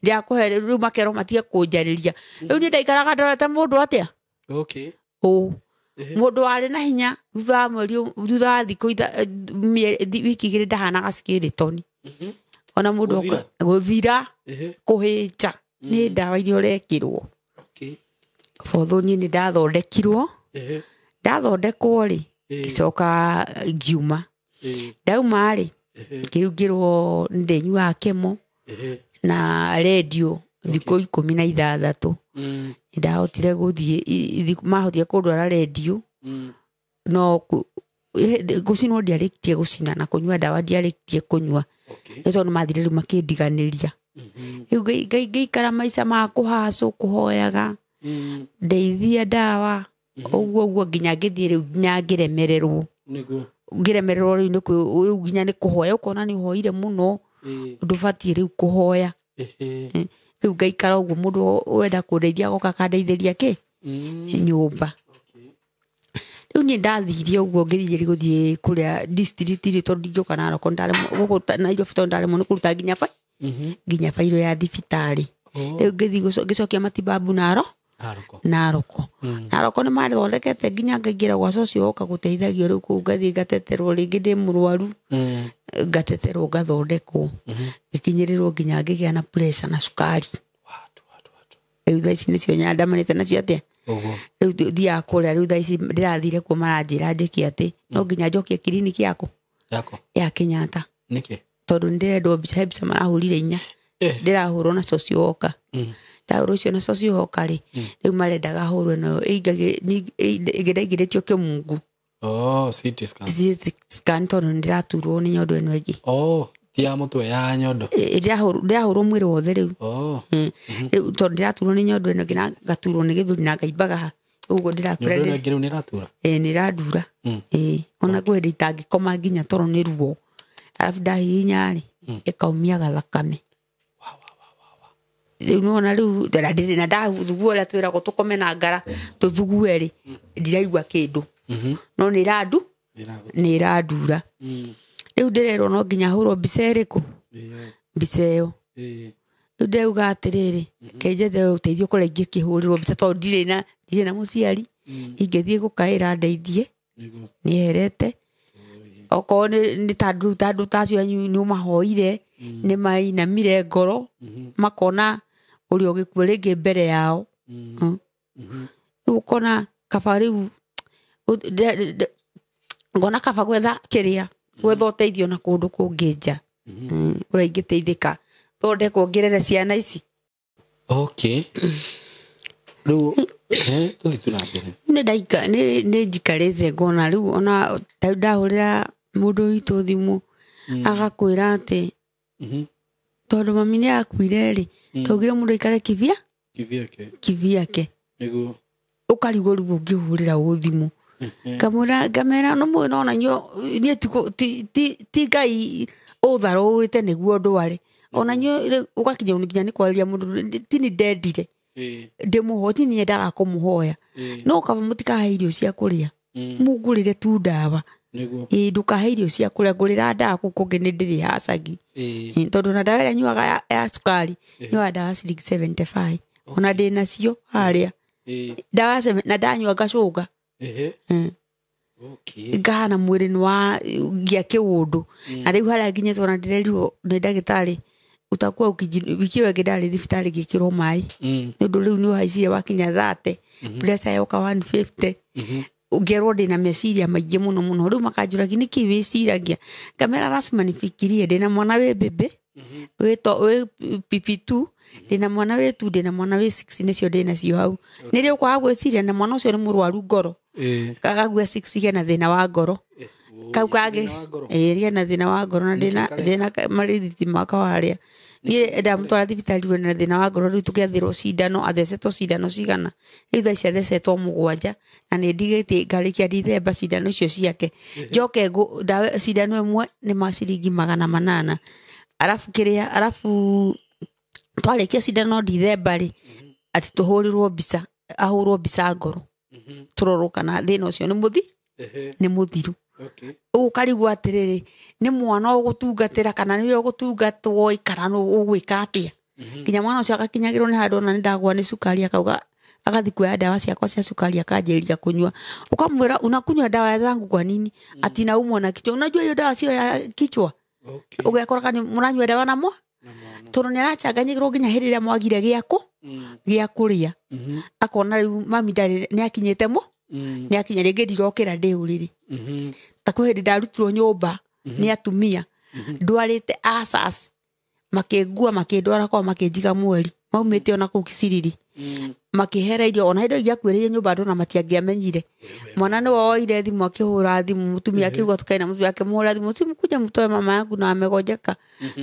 Ndĩrakũhe rĩu makerwo matige kũnjarĩria. Rĩu niĩ ndaikaraga ndorete mũndũ atĩa? Okay. Ũũ. Mũndũ warĩ na hinya thutha wa mweri thutha wa thikũ wiki 2 ndahanaga skeleton. Ona mũndũ gũthira kũhĩnja nĩ ndawa iria ũrekĩrwo. Okay. Botho niĩ nĩ ndathondekirwo. Ndathondekwo rĩ ngĩcoka ngiuma. Ndauma rĩ ngĩrungĩrwo nĩ ndĩnyuaga kemo na redio thikũ 16. Nĩndahotire gũthiĩ, mahotire kũndwara redio no gũcinwo ndiarĩkirie gũcina na kũnyua ndawa ndiarĩkirie kũnyua. Nĩ tondũ mathire rĩu makĩndiganĩria. Rĩu ngĩikara maica ma kũhacũ kũhoyaga ndeithia ndawa ũguo ũguo nginya ngĩthiĩ rĩu nginya ngĩremererwo. Ngĩremererwo rĩu nĩ rĩu nginya nĩ kũhoya ũkona nĩ ũhoire mũno ndũbatiĩ rĩu kũhoya. Rĩu ngaikara ũguo mũndũ wenda kũndeithia agoka akandeithĩria kĩ nyũmba. Rĩu niĩ ndathire ũguo ngĩthiĩ gũthiĩ kũrĩa district rĩ tondũ ndingĩũka Narok gũkũ Nairobi tondũ ndaremwo nĩ kũruta nginya bairũ ya thibitarĩ. Rĩu ngĩthiĩ ngĩcokia matibabu Narok. Narok. Narok nĩ mathondekete nginya ngaingĩra gwa cocio woka gũteithagio rĩu kũu ngathiĩ ngateterwo rĩngĩ ndĩ mũrwaru. Ngateterwo ngathondekwo. Ngĩkinyĩrĩrwo nginya ngĩgĩa na pressure na cukari. Rĩu thaa ici nĩcio nyandamanĩte nacio atĩa? Rĩu thiaga kũrĩa rĩu thaa ici ndĩrathire kuo maranjĩra njĩke atĩ no nginya njokie kiriniki yako ya Kenyatta. Nĩkĩ? Tondũ nĩndĩrendwo mbica, he mbica marahũrire 4. Ndĩrahũrwo na cocio woka. Ndahũrwo icio na cocio woka rĩ rĩu marendaga hũrwo nayo ĩngĩ ndaingĩrĩtio kĩmungu. Oh, CT scan. CT scan tondũ nĩndĩraturwo nĩ nyondo ĩno ĩngĩ. Oh, ti ya mũtwe ya nyondo. Ndĩrahũrwo mwĩrĩ wothe rĩu. Rĩu tondũ ndĩraturwo nĩ nyondo ĩno ĩngĩ na ngaturwo nĩ gĩthũri na ngaimbaga ha. Ũguo ndĩrakwĩra Nyondo ĩno ĩngĩ rĩu nĩĩratura? Nĩĩrandura. Ona kwĩ hĩndĩ itangĩkoma nginya toro nĩ ruo. Arabu ndahihinya rĩ ĩkaumia gathakame. Rĩu nĩwona rĩu na ndathugua ũrĩa twĩragwo tũkome na ngara tũthugue rĩ ndiraigua kĩndũ. No nĩ ĩrandura. Rĩu ndĩrerwo no nginya hũrwo mbica ĩrĩkũ? Mbica ĩyo. Rĩu ndĩrauga atĩrĩrĩ reke njethe ũteithio kũrĩa ingĩkĩhũrĩrwo mbica tondũ ndirĩ na mũciari. Ingĩthiĩ gũkaĩra ndeithie nĩeherete. Okorwo nĩ ta andũ ta acio anyu nĩ ũmahoire nĩ mainamire ngoro makona ũrĩa ũgĩkua rĩngĩ mbere yao. Rĩu ũkona kaba rĩu ngona kaba gwetha kĩrĩa gwetha ũteithio na kũndũ kũngĩ nja ũrĩa ingĩteithĩka thondekwo ngĩrere ciana ici. Okay. Rĩu tũthiĩ tu na mbere. Nĩ njikarĩte ngona rĩu ona ta rĩu ndahũrĩra mũndũ witũ thimũ agakwĩra atĩ tondũ mami nĩ akuire rĩ twaugire mũndũ aikare kivia kivyake. Nĩguo ũkarigwo rĩu ũngĩhũrĩra ũ thimũ. Ngamwĩra ngamera no mũĩ nona inyuĩ niĩ ti Ngai ũtharũrĩte nĩguo ndware. Ona inyuĩ ũgakinyĩrwo nginya nĩ kwarĩria mũndũ ti nĩ ndendire ndĩmũhoe ti nyendaga kũmũhoya no kaba mũtikahe irio cia kũrĩa mũngũrĩre tu ndawa. Ndũkahe irio cia kũrĩa ngũrĩra ndawa kũu kũngĩ nĩ ndĩrĩhacagi. Tondũ na ndawa ĩrĩa nyuaga ya cukari nyuaga ndawa ciringi 75 ona ndĩ nacio harĩa ndawa na ndanyua ngacũnga. Ngahana mwĩrĩ nĩ wa ngia kĩũndũ. Na rĩu harĩa nginyĩtwo na ndĩrerirwo nĩ ndagĩtarĩ utakuwa wiki ĩyo ĩngĩ ndarĩ thibitarĩ ngĩkĩrwo maĩ. Nĩ ũndũ rĩu nĩ ũhaicire wakinya 30 pressure yoka 150. Ũngĩerwo ndĩna meciria maingĩ mũno mũno. Rĩu makanjũragia nĩkĩ wĩciragia. Ngamera lazima nifikirie ndĩna mwana wĩ mbĩmbĩ Wĩ PP2, ndĩna mwana wĩ 2, ndĩna mwana wĩ 6, nĩcio ndĩnacio hau. Nĩrĩ ũkwaga gwĩciria na mwana ũcio nĩ mũrwaru ngoro. Kagagua 6 gena thĩna wa ngoro. Kau kangĩ gena thĩna wa ngoro na ndĩna marĩthiti maka warĩa. Niĩ ndamũtwara thibitarĩ we na thĩna wa ngoro, rĩu tũgĩathĩrwo cindano, athecetwo cindano cigana, rĩu thaa ici athecetwo 7, na nĩ ndigĩtie ngarĩkia Dithemba cindano icio ciake. Njoke ndawa cindano ĩmwe nĩ ma ciringi 800. Arabu kĩrĩa, arabu twarĩkia cindano Dithemba rĩ, atĩ tũhũrĩrwo mbica, ahũrwo mbica ngoro, tũrorwo kana thĩna ũcio nĩ mũthiru. Ũkarigwo atĩrĩrĩ, nĩ mwana ũgũtungatĩra kana nĩwe ũgũtungatwo, kana ũgwĩka atĩa. Nginya mwana ũcio agakinyagĩrwo nĩ handũ ona nĩ ndagwa nĩ cukari, akauga agathiĩ kuoya ndawa ciakwa cia cukari akanjĩrĩria kũnyua. Ũkamwĩra unakunywa dawa zangu kwa nini? Ati naumwa na kichwa. Unajua hiyo dawa sio ya kichwa. Ũgekora kana mũranyua ndawa na mwa? Tondũ nĩ aracanganyĩrwo nginya hĩndĩ ĩrĩa mwagire gĩa kũrĩa. Akona rĩu mami ndarĩ, nĩ akinyĩte mũ? Nĩ akinya rĩngĩ ndirokĩra ndĩ ũrĩrĩ. Ta kwĩ hĩndĩ ndarutirwo nyũmba nĩ atumia, ndwarĩte asas, makĩngua makĩndwara kwao makĩnjiga mweri, maumĩte ona kũu Kisiriri. Makĩhera irio, ona hĩndĩ ĩyo ingĩakuĩrĩire nyũmba andũ ona matiangĩamenyire. Mwana nĩwe woire thimũ akĩhũra thimũ, mũtumia akĩigua tũkaina, mũtumia akĩmũhũra thimũ, simkuja mtoe mama yangu na amegonjeka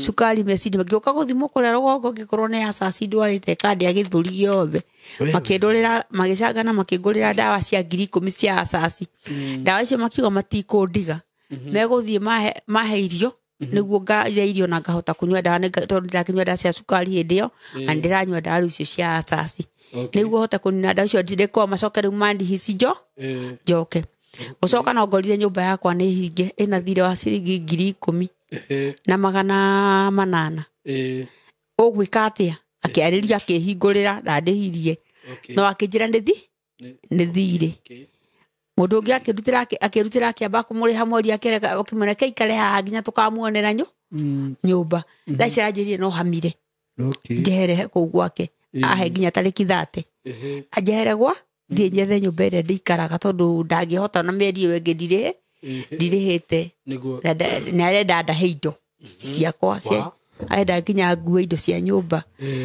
cukari mecini. Ngĩũka gũthimwo kũrĩa rũgongo ngĩkorwo nĩ asas ndwarĩte kandĩa gĩthũri gĩothe. Makĩndũrĩra, magĩcangana makĩngũrĩra ndawa cia 10,000 cia asasi. Ndawa icio makiuga matikũndiga, megũthiĩ mahe irio nĩguo ngarĩa irio na ngahota kũnyua ndawa, tondũ ndĩrakĩnyua ndawa cia cukari hĩndĩ ĩyo, na ndĩranyua ndawa rĩu icio cia asasi. Nĩguo hote kũnina ndawa icio ndirĩkwo, macoke rĩu mandihi cijo njoke. Gũcoka no ngorire nyũmba yakwa nĩ hinge, ĩna thirĩ wa ciringi 10,000 na 800. Ũgwĩka atĩa? Akĩarĩria akĩhingũrĩra na ndĩhirie. No akĩnjĩra nĩ thirĩ. Mũndũ ũngĩ akĩrutĩra akĩamba kũmũrĩha mweri, akĩreka akĩmwĩra reke aikare haha nginya tũkamuonera nyũmba. Thaa ici aranjĩrire no hamire. Njehere kũu gwake. Ahe nginya tarĩki 30. Anjehere gwa thiĩ nyethe nyũmba ĩrĩa ndĩikaraga tondũ ndangĩhota na mĩeri ĩyo ĩngĩ ndirĩhĩte. Nĩ arenda ndahe indo ciakwa, arenda nginya ngue indo cia nyũmba.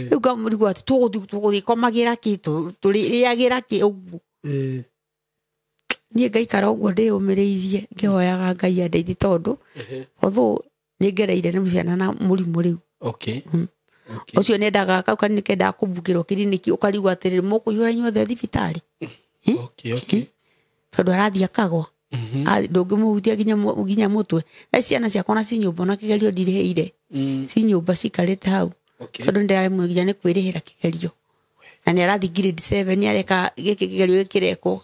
Rĩu ngamũrigwo atĩ tũgũthiĩ komagĩra kĩ, tũrĩagĩra kĩ ũguo. Niĩ ngaikara ũguo ndĩyũmĩrĩirie ngĩhoyaga Ngai andeithie tondũ although nĩ ngereire nĩ ciana na mũrimũ rĩu. Ũcio nĩendaga kau kanini kendaga kũmbukĩrwo kiriniki, ũkarigwo atĩrĩrĩ, mũkũihũra inyuothe thibitarĩ? Tondũ arathiĩ akagwa. Ndũngĩmũhutia nginya mũtwe. Thaa ciana ciakwa na ci nyũmba ona kĩgerio ndirĩhĩire. Ci nyũmba cikarĩte hau. Tondũ nĩndĩraremwo nginya nĩ kwĩrĩhĩra kĩgerio. Na nĩ arathiĩ grade 7, areka gĩkĩ kĩgerio gĩkĩrekwo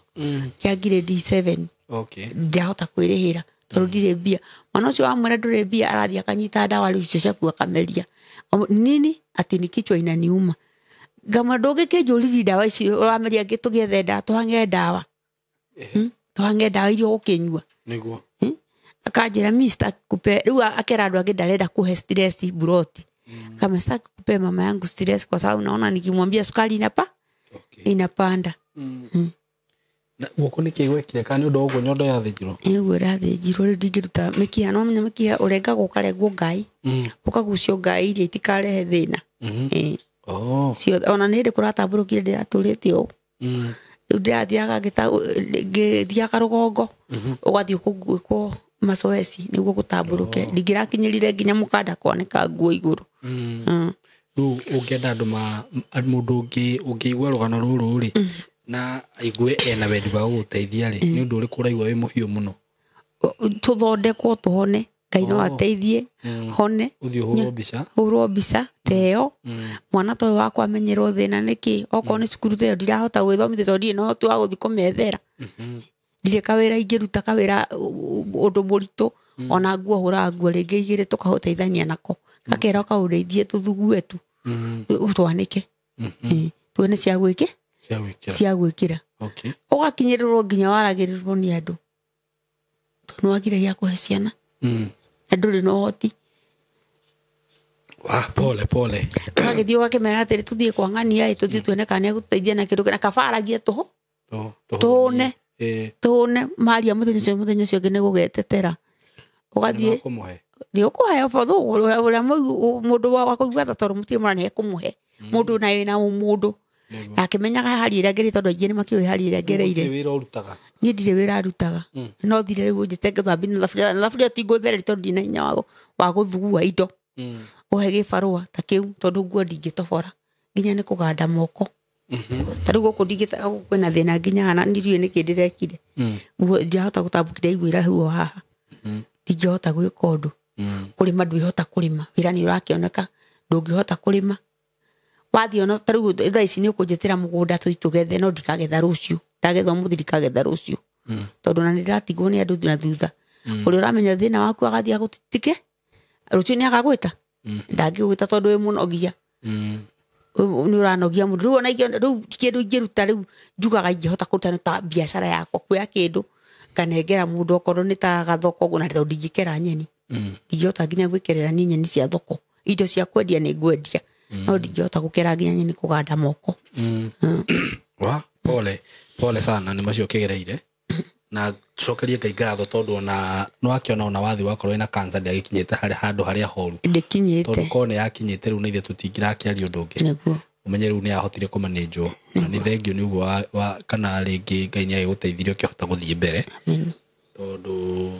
kĩa grade 7. Ndirahota kwĩrĩhĩra tondũ ndirĩ mbia. Mwana ũcio wamwĩra ndũrĩ mbia, arathiĩ akanyita ndawa rĩu icio ciaku akameria. Nini? Ati ni kichwa inaniuma. Ngamwĩra ndũngĩkĩnjũririe ndawa ici ũrameria tũgĩethe ndawa, tũhange ndawa. Tũhange ndawa iria ũgũkĩnyua. Nĩguo. Akanjĩra mi sitaki kupe, rĩu akera andũ angĩ ndarenda kũhe stress buroti. Kama sitaki kupe mama yangu stress kwa sababu naona nikimwambia sukari inapanda. Na guoko nĩ kĩ gwekire kana nĩ ũndũ wa ũguo nyondo yathĩnjirwo? Nĩguo ĩrathĩnjirwo, rĩu ndingĩruta mĩkiha, no menya mĩkiha ũrengagwo ũkarengwo ngai. Ũkagucio ngai iria itikarehe thĩna. Ciothe, ona nĩ hĩndĩ kũratambũrũkire ndĩratũrĩte ũũ. Rĩu ndĩrathiaga ngĩthiaga rũgongo, ũgathiĩ ũkũguĩkwo macoeci nĩguo gũtambũrũke. Ndingĩrakinyĩrire nginya mũkanda kwanĩka nguo igũrũ. Rĩu ũngĩenda andũ mũndũ ũngĩigua rũgano rũrũ rĩ, na aigue ena wendi wa gũgũteithia rĩ, nĩ ũndũ ũrĩkũ ũraigua wĩ mũhiũ mũno? Tũthondekwo tũhone, Ngai no ateithie, hone. Ũthiĩ ũhũrwo mbica. Ũhũrwo mbica ta ĩyo. Mwana ta ũyũ wakwa amenyerwo thĩna nĩkĩ, okorwo nĩ cukuru ta ĩyo ndirahota gwĩthomithia tondũ ndirĩ na ũhoti wa gũthiĩ kũmethera. Ndirĩ kawĩra ingĩruta kawĩra ũndũ mũritũ, ona nguo hũraga nguo rĩngĩ igĩrĩ tũkahotithania nako. Gakera kaũrĩithie tũthugue tu. Twanĩke. Tuone cia gwĩke? Cia gwĩkĩra. Cia gwĩkĩra. Ũgakinyĩrĩrwo nginya waragĩrĩrwo nĩ andũ. Tondũ nĩwagire gĩa kũhe ciana. Na ndũrĩ na ũhoti. Wa, pole, pole. Ũgagĩthiĩ ũgakĩmera atĩrĩ, tũthiĩ kwa ng'ania ĩ, tũthiĩ tuone kana nĩegũtũteithia na kĩndũ, na kaba aragie tũhũ. Tũhũne. Tũhũne, maria mũthenya ũcio, mũthenya ũcio ũngĩ nĩgũgetetera. Ũgathiĩ Nĩmakũmũhe. Ndĩũkũheo botho ũrĩa mũndũ wa kũigua tha tondũ mũtirĩ mũrani ekũmũhe. Mũndũ na wĩna ũmũndũ. Na akĩmenyaga hari ĩrĩa ngereire tondũ aingĩ nĩmakĩũĩ hari ĩrĩa ngereire. Gũtirĩ wĩra ũrutaga. Niĩ ndirĩ wĩra ndutaga. No thire rĩu ũnjĩte ngĩthambia na thaburia, na thaburia ti ngũthereria tondũ ndina hinya wa gũthugua indo. Ũhe gĩbarũa ta kĩu tondũ nguo ndingĩtobora nginya nĩ kũganda moko. Ta rĩu gũkũ ndingĩta gũkũ kwĩna thĩna nginya haha na ndiũĩ nĩkĩ ndĩrekire. Nguo ndingĩhota gũtambũkĩra iguĩra ruo haha. Ndingĩhota gwĩka ũndũ. Kũrĩma ndwĩhota kũrĩma. Wĩra nĩ ũrakĩoneka ndũngĩhota kũrĩma. Wathiĩ ona ta rĩu thaa ici nĩ ũkũnjĩtĩra mũgũnda tũthiĩ tũgethe no ndikagetha rũciũ. Ndagetha ũmũthĩ ndikagetha rũciũ. Tondũ ona nĩndĩratigwo nĩ andũ na thutha. Ũrĩa ũramenya thĩna waku agathiĩ agũtitike rũciũ nĩ agagwĩta. Ndangĩgwĩta tondũ wĩ mũnogia. Nĩ ũranogia mũndũ. Rĩu ona rĩu kĩndũ ingĩruta rĩu njugaga ingĩhota kũruta nĩ ta biacara yakwa kuoya kĩndũ nganengera mũndũ okorwo nĩ ta gathoko ũguo, na tondũ ndingĩkera nyeni. Ndingĩhota nginya gwĩkerera niĩ nyeni cia thoko. Indo cia kwendia nĩ ngwendia. No ndingĩhota gũkera nginya nyeni kũganda moko. Wa, pole, pole sana nĩ macio ũkĩgereire. Na tucokerie Ngai ngatho tondũ ona nĩwakĩona ona wathi wakorwo wĩna cancer ndĩagĩkinyĩte harĩ handũ harĩa horu. Ndĩkinyĩte. Tondũ korwo nĩyakinyĩte rĩu na ithuĩ tũtingĩrakĩaria ũndũ ũngĩ. Nĩguo. Ũmenye rĩu nĩyahotire kũmanĩnjwo. Na nĩ thengio nĩ ũguo kana rĩngĩ Ngai nĩagĩgũteithirie ũkĩhota gũthiĩ mbere. Amen. Tondũ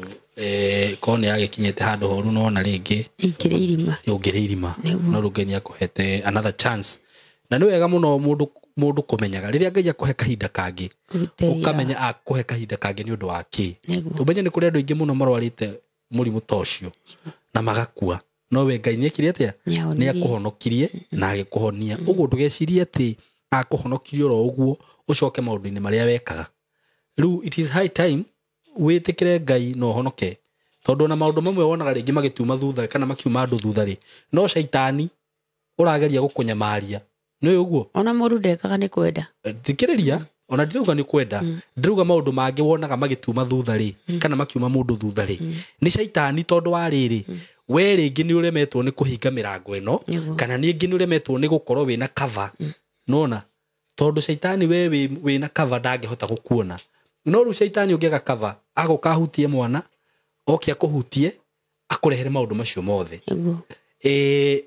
korwo nĩyagĩkinyĩte handũ horu no ona rĩngĩ Ingĩrĩ irima. Ũngĩrĩ irima. Nĩguo. No rĩu Ngai nĩakũhete another chance. Na nĩ wega mũno mũndũ kũmenyaga rĩrĩa Ngai akũhe kahinda kangĩ, Ũrute wĩra. ũkamenya akũhe kahinda kangĩ nĩ ũndũ wa kĩ. Nĩguo. Ũmenye nĩ kũrĩ andũ aingĩ mũno marwarĩte mũrimũ ta ũcio na magakua. No we Ngai nĩekire atĩa? Nĩahonirie. Nĩakũhonokirie na agĩkũhonia. Ũguo ndũgecirie atĩ akũhonokirie oro ũguo ũcoke maũndũ-inĩ marĩa wekaga. Rĩu it is high time wĩtĩkĩre Ngai na ũhonoke. Tondũ ona maũndũ mamwe wonaga rĩngĩ magĩtuma thutha kana makiuma andũ thutha rĩ, no caitani ũrageria gũkũnyamaria. Nĩ ũguo? Ona mũndũ ndekaga nĩ kwenda. Thikĩrĩria, ona ndirauga nĩ kwenda. Ndirauga maũndũ mangĩ wonaga magĩtuma thutha rĩ, kana makiuma mũndũ thutha rĩ. Nĩ caitani tondũ wa rĩrĩ, we rĩngĩ nĩ ũremetwo nĩ kũhinga mĩrango ĩno, kana ningĩ nĩ ũremetwo nĩ gũkorwo wĩna cover. Nona? Tondũ caitani we wĩna cover ndangĩhota gũkuona. No rĩu caitani ũngĩaga cover, agũka ahutie mwana, oke akũhutie, akũrehere maũndũ macio mothe.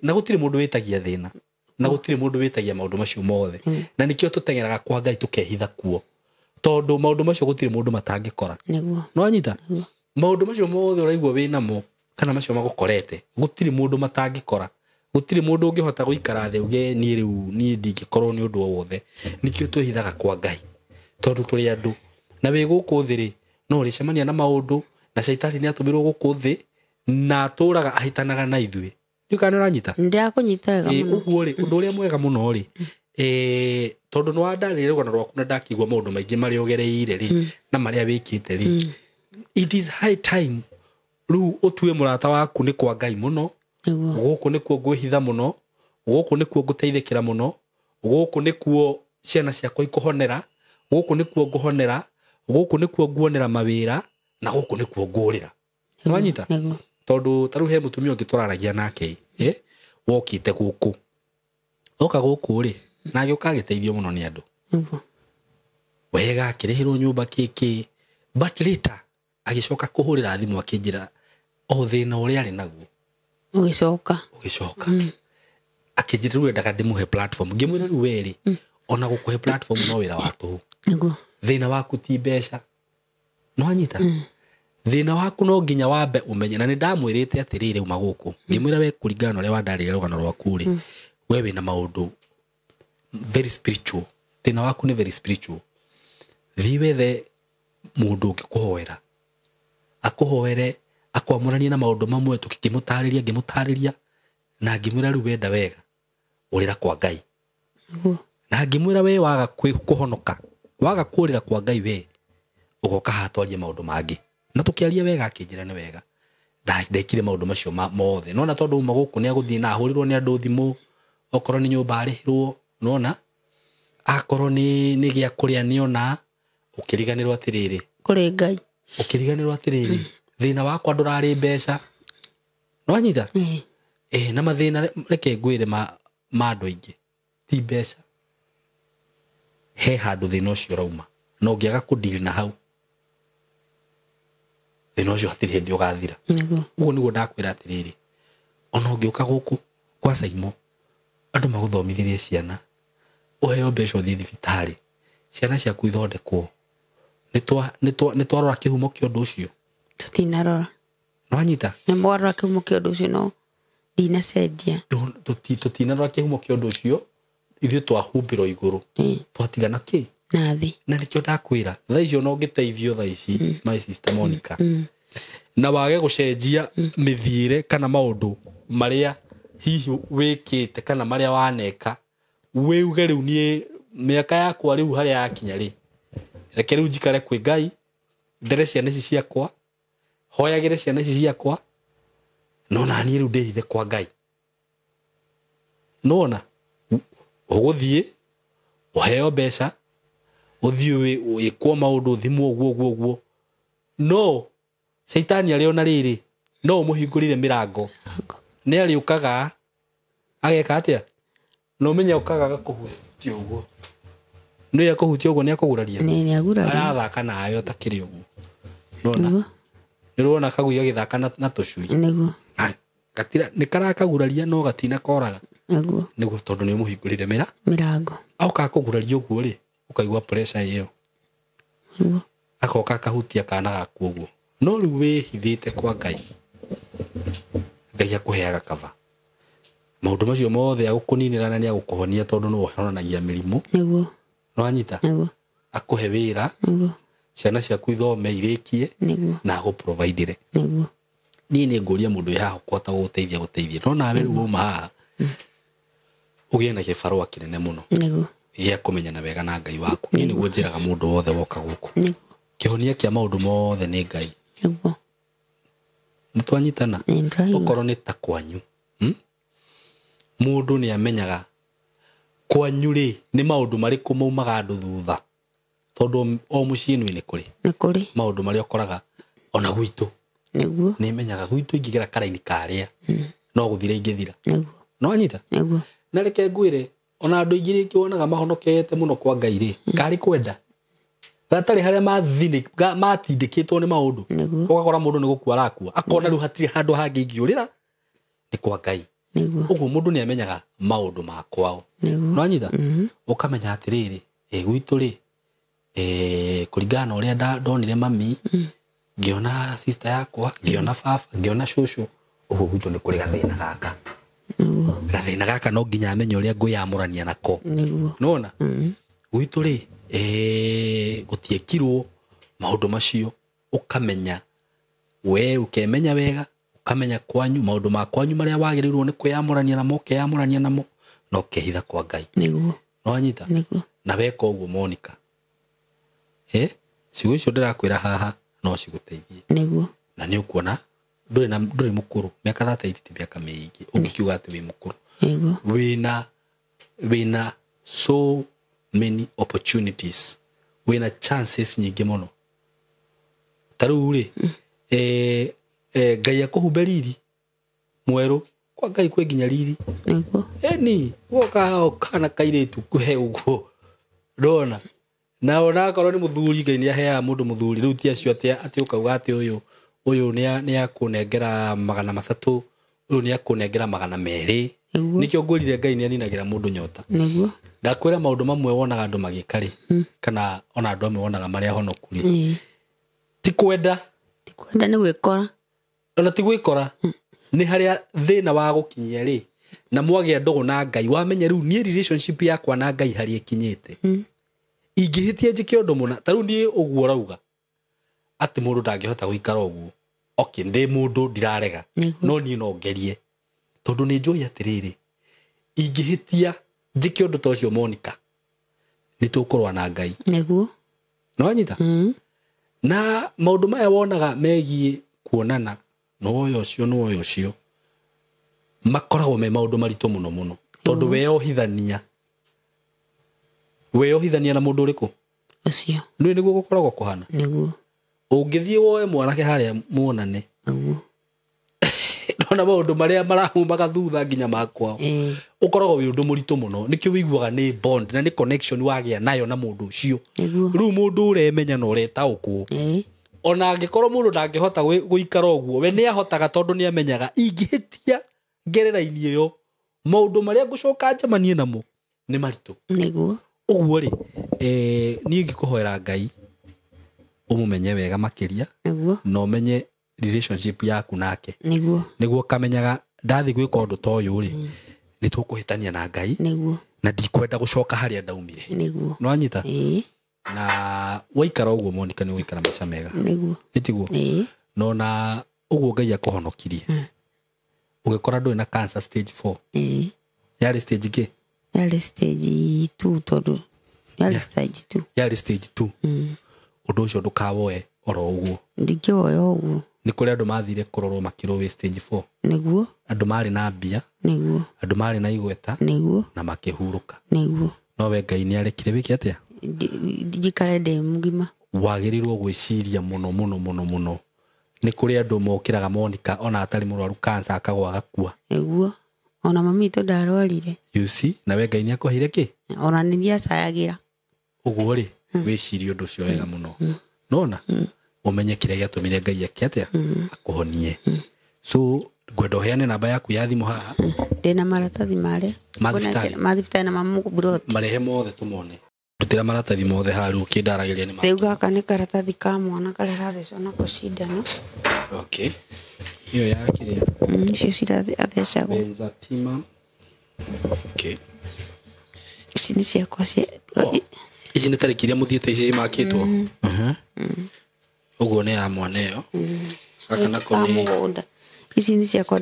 Na gũtirĩ mũndũ wĩtagia thĩna. Na gũtirĩ mũndũ wĩtagia maũndũ macio mothe. Na nĩkĩo tũteng'eraga kwa Ngai tũkehitha kuo. Tondũ maũndũ macio gũtirĩ mũndũ matangĩkora. No wanyita? Maũndũ macio mothe ũraigua wĩnamo kana macio magũkorete, gũtirĩ mũndũ matangĩkora. Gũtirĩ mũndũ ũngĩhota gũikara thĩ uge niĩ rĩu niĩ ndingĩkorwo nĩ ũndũ o wothe. Nĩkĩo twĩhithaga kwa Ngai. Tondũ tũrĩ andũ. Na wĩ gũkũ thĩ rĩ, no ũrĩcemania na maũndũ, na caitani nĩatũmirwo gũkũ thĩ, na atũraga ahĩtanaga na ithuĩ. Ndiũĩ kana nĩũranyita? Nĩndĩrakũnyita wega mũno. Ũguo rĩ, ũndũ ũrĩa mwega mũno rĩ, tondũ nĩwandarĩria rũgano rwaku na ndakĩigua maũndũ maingĩ marĩa ũgereire rĩ, na marĩa wĩkĩte rĩ. It is high time rĩu ũtue mũrata waku nĩ kwa Ngai mũno. Gũkũ nĩkuo ngwĩhitha mũno, gũkũ nĩkuo ngũteithĩkĩra mũno, gũkũ nĩkuo ciana ciakwa ikũhonera, gũkũ nĩkuo ngũhonera, gũkũ nĩkuo nguonera mawĩra, na gũkũ nĩkuo ngũrĩra. Nĩwanyita? Tondũ ta rĩu he mũtumia ũngĩ tũraragia nake, wokĩte gũkũ. Oka gũkũ rĩ, na agĩũka agĩteithio mũno nĩ andũ. Wega, akĩrĩhĩrwo nyũmba kĩkĩ, but later agĩcoka kũhũrĩra thimũ akĩnjĩra o thĩna ũrĩa arĩ naguo. Ũgĩcoka. Ũgĩcoka. Akĩnjĩra rĩu endaga ndĩmũhe platform. Ngĩmwĩra rĩu we rĩ, ona gũkũhe platform no wĩra wa tũhũ. Thĩna waku ti mbeca. No anyita? Thĩna waku no nginya wambe ũmenye. Na nĩ ndamwĩrĩte atĩrĩrĩ uma gũkũ. Ngĩmwĩra we kũringana na ũrĩa wandarĩria rũgano rwaku rĩ, we wĩna maũndũ very spiritual. Thĩna waku nĩ very spiritual. Thiĩ wethe mũndũ ũngĩkũhoera. Akũhoere, akwamũranie na maũndũ mamwe, tũkĩmũtarĩria, ngĩmũtarĩria, na ngĩmwĩra rĩu wenda wega, ũrĩra kwa Ngai. Na ngĩmwĩra we waga kũhonoka, waga kũrĩra kwa Ngai we, ũgoka haha twarie maũndũ mangĩ. Na tũkĩaria wega akĩnjĩra nĩ wega. Ndekire maũndũ macio mothe. Nona tondũ uma gũkũ nĩ agũthiĩ na ahũrĩrwo nĩ andũ thimũ, okorwo nĩ nyũmba arĩhĩrwo, nona akorwo nĩ gĩa kũrĩa nĩona, ũkĩriganĩrwo atĩrĩrĩ. Kũrĩ Ngai. Ũkĩriganĩrwo atĩrĩrĩ, thĩna wakwa ndũrarĩ mbeca. Nĩwanyita? Na mathĩna reke ngwĩre ma andũ aingĩ, ti mbeca. He handũ thĩna ũcio ũrauma. Na ũngĩaga kũdeal na hau, Thĩna ũcio hatirĩ hĩndĩ ũgathira. Nĩguo. Ũguo nĩguo ndakwĩra atĩrĩrĩ, ona ũngĩũka gũkũ kwa Saimo andũ magũthomithĩrie ciana, ũheo mbeca ũthiĩ thibitarĩ, ciana ciaku ithondekwo, nĩ twarora kĩhumo kĩa ũndũ ũcio. Tũtinarora. Nĩwanyita? Nĩ mwarora kĩhumo kĩa ũndũ ũcio no ndinacenjia. Tũtinarora kĩhumo kĩa ũndũ ũcio, ithuĩ twahumbĩrwo igũrũ, twatigana kĩ Na thĩ. Na nĩkĩo ndakwĩra thaa icio no ngĩteithio thaa ici, my sister Monica, na wage gũcenjia mĩthiĩre kana maũndũ marĩa hihi wĩkĩte kana marĩa waneka, wĩuge rĩu niĩ mĩaka yakwa rĩu harĩa yakinya rĩ, reke rĩu njikare kwĩ Ngai, ndere ciana ici ciakwa, hoyagĩre ciana ici ciakwa, no naniĩ rĩu ndĩhithe kwa Ngai. Nĩwona ũgũthiĩ ũheo mbeca, ũthiĩ wĩkwo maũndũ, ũthimwo ũguo ũguo ũguo, no caitani arĩ ona rĩrĩ no ũmũhingũrĩre mĩrango, nĩ arĩũkaga ageka atĩa, na ũmenye ũkaga agakũhutia ũguo, nĩ akũhutia ũguo nĩ akũguraria, arathaka nawe ũtakĩrĩ ũguo. Nĩwona nĩũrona kagui gagĩthaka na tũcui, nĩguo, gatira nĩ karakaguraria no gatina koraga, nĩguo, nĩguo, tondũ nĩ ũmũhingũrĩre mĩrango. Aoka akũguraria ũguo rĩ, ũkaigua pressure ĩyo, nĩguo, agoka akahutia kana gaku ũguo, no rĩu wĩhithĩte kwa Ngai, Ngai akũheaga cover maũndũ macio mothe agũkũninĩra na nĩ agũkũhonia, tondũ nĩwe ũhonanagia mĩrimũ. Nĩguo. Nĩwanyita? Nĩguo. Akũhe wĩra, nĩguo, ciana ciaku ithome irĩkie, nĩguo, na agũprovidere. Nĩguo. Niĩ nĩ ngũria mũndũ wĩ haha ũkũhota gũgũteithia gũteithia, no nawe rĩu wauma haha ũgĩe na gĩbarũa kĩnene mũno, nĩguo, gĩa kũmenyana wega na Ngai waku. Niĩ nĩguo njĩraga mũndũ wothe woka gũkũ, nĩguo, kĩhonia kĩa maũndũ mothe nĩ Ngai. Nĩguo. Nĩ twanyitana? Nĩ ndĩraigua. Okorwo nĩ ta kwanyu, mũndũ nĩ amenyaga kwanyu rĩ nĩ maũndũ marĩkũ maumaga andũ thutha, tondũ o mũciĩ nĩ kũrĩ, nĩ kũrĩ maũndũ marĩa ũkoraga ona gwitũ, nĩguo, nĩ menyaga gwitũ ingĩgera karaini karĩa no gũthira ingĩthira. Nĩguo. Nĩwanyita? Nĩguo. Na reke ngwĩre ona andũ aingĩ rĩngĩ wonaga mahonokete mũno kwa Ngai rĩ, karĩ kwenda gatarĩ harĩa matindĩkĩtwo nĩ maũndũ, Nĩguo. ũgakora mũndũ nĩ gũkua arakua, akona rĩu hatirĩ handũ hangĩ ingĩũrĩra nĩ kwa Ngai. Nĩguo. Ũguo mũndũ nĩ amenyaga maũndũ ma kwao. Nĩguo. Nĩwanyita? Ũkamenya atĩrĩrĩ, gwitũ rĩ, kũringana na ũrĩa ndonire mami, ngĩona sister yakwa, ngĩona baba, ngĩona cũcũ, ũguo gwitũ nĩ kũrĩ gathĩna gaka. Nĩguo. Gathĩna gaka no nginya amenye ũrĩa ngwĩyamũrania nako. Nĩguo. Nĩwona? Gwitũ rĩ, gũtiekirwo maũndũ macio, ũkamenya we ũkemenya wega, ũkamenya kwanyu maũndũ ma kwanyu marĩa wagĩrĩirwo nĩ kwĩyamũrania namo, ũkeyamũrania namo na ũkehitha kwa Ngai. Nĩguo. Nĩwanyita? Nĩguo. Na weka ũguo Monica, ciugo icio ndĩrakwĩra haha no cigũteithie. Nĩguo. Na nĩ ũkuona ndũrĩ mũkũrũ, mĩaka 38 ti mĩaka mĩingĩ ũngĩkiuga atĩ wĩ mũkũrũ. Nĩguo. Wĩna so many opportunities, wĩna chances nyingĩ mũno. Ta rĩu rĩ, Ngai akũhumbe riri mwerũ, kwa Ngai kwĩ nginya riri. Nĩguo. Eni ũgoka kana kairĩtu kũhe ũguo, ndona na ona akorwo nĩ mũthuri, Ngai nĩ aheaga mũndũ mũthuri. Rĩu ti acio atĩ ũkauga atĩ ũyũ nĩ akũnengera 300, ũyũ nĩ akũnengera 200. Nĩguo. Nĩkĩo ngwĩrire Ngai nĩ aninagĩra mũndũ nyota. Nĩguo. Ndakwĩra maũndũ mamwe wonaga andũ magĩka rĩ, kana ona andũ amwe wonaga marĩa honoku rĩ, ti kwenda, ti kwenda, nĩ gwĩkora. Ona ti gwĩkora, nĩ harĩa thĩna wa gũkinyia rĩ, na mwagĩa ndũgũ na Ngai, wamenya rĩu niĩ relationship yakwa na Ngai harĩa ĩkinyĩte, ingĩhĩtia njĩke ũndũ mũna, ta rĩu niĩ ũguo ũrauga atĩ mũndũ ndangĩhota gũikara ũguo, okay, ndĩ mũndũ ndirarega, no niĩ no ngerie, tondũ nĩ njũĩ atĩrĩrĩ, ingĩhĩtia njĩke ũndũ ta ũcio Monica, nĩ tũkũrũa na Ngai. Nĩguo. Nĩwanyita? Na maũndũ maya wonaga megiĩ kuonana na ũyũ ũcio na ũyũ ũcio, makoragwo me maũndũ maritũ mũno mũno, tondũ weyohithania na mũndũ ũrĩkũ ũcio, nĩ nĩguo gũkoragwo kũhana. Nĩguo. Ũngĩthiĩ woe mwanake harĩa muonane, Nĩguo. ndona maũndũ marĩa maramumaga thutha nginya makwao, ũkoragwo wĩ ũndũ mũritũ mũno. Nĩkĩo wĩiguaga nĩ bond na nĩ connection wagĩa nayo na mũndũ ũcio. Nĩguo. Rĩu mũndũ ũremenya na ũretaũkwo, Ona angĩkorwo mũndũ ndangĩhota gũikara ũguo, we nĩ ahotaga tondũ nĩ amenyaga ingĩhĩtia ngerera-inĩ ĩyo, maũndũ marĩa ngũcoka njemanie namo nĩ maritũ. Nĩguo. Ũguo rĩ, niĩ ngĩkũhoera Ngai ũmũmenye wega makĩria. Nĩguo. Na ũmenye relationship yaku nake. Nĩguo. Nĩguo ũkamenyaga ndathi gwĩka ũndũ ta ũyũ rĩ, nĩ tũkũhĩtania na Ngai. Nĩguo. Na ndikwenda gũcoka harĩa ndaumire. Nĩguo. Nĩwanyita? Ĩĩ. Na waikara ũguo Monica nĩ ũgũikara maica mega. Nĩguo. Nĩtiguo? Ĩĩ. Na ona ũguo Ngai akũhonokirie. Ũgĩkora ndũrĩ na cancer stage 4. Ĩĩ. Yarĩ stage kĩ? Yarĩ stage 2 tondũ yarĩ stage 2. Yarĩ stage 2. Ũndũ ũcio ndũkawoe oro ũguo. Ndingĩwoya ũguo. Nĩ kũrĩ andũ mathire kũrorwo makĩrwo wĩ stage 4. Nĩguo. Andũ marĩ na mbia. Nĩguo. Andũ marĩ na igweta. Nĩguo. Na makĩhurũka. Nĩguo. No we Ngai nĩ arekire wĩke atĩa? Njikare ndĩ mũgima. Wagĩrĩirwo gwĩciria mũno mũno mũno mũno. Nĩ kũrĩ andũ mokĩraga Monica ona atarĩ mũrwaru cancer akagwa agakua. Nĩguo. Ona mami witũ ndarwarire. You see, na we Ngai nĩ akũheire kĩ? Ona nĩ niĩ acayagĩra. Ũguo rĩ, wĩcirie ũndũ ũcio wega mũno. Nona? Ũmenye kĩrĩa gĩatũmire Ngai eke atĩa? Akũhonie. So ngwenda ũheane namba yaku ya thimũ haha. Ndĩna maratathi marĩa. Ma thibitarĩ. Ma thibitarĩ na ma mũburoti. Marehe mothe tũmone. Ndutĩra maratathi mothe haha rĩu ũkĩndaragĩria nĩ Rĩu gaka nĩ karatathi ka mwana karĩa arathecwo nako cindano. Okay. Ĩyo ya kĩrĩa? Icio cirathecagwo. Benzatima. Okay. Ici nĩ ciakwa cia Ici nĩ tarĩki iria mũthiĩte ici cimakĩtwo. Ũguo nĩ ya mwana ĩyo. Gaka nako Ka nĩ mũgũnda. Ici nĩ ciakwa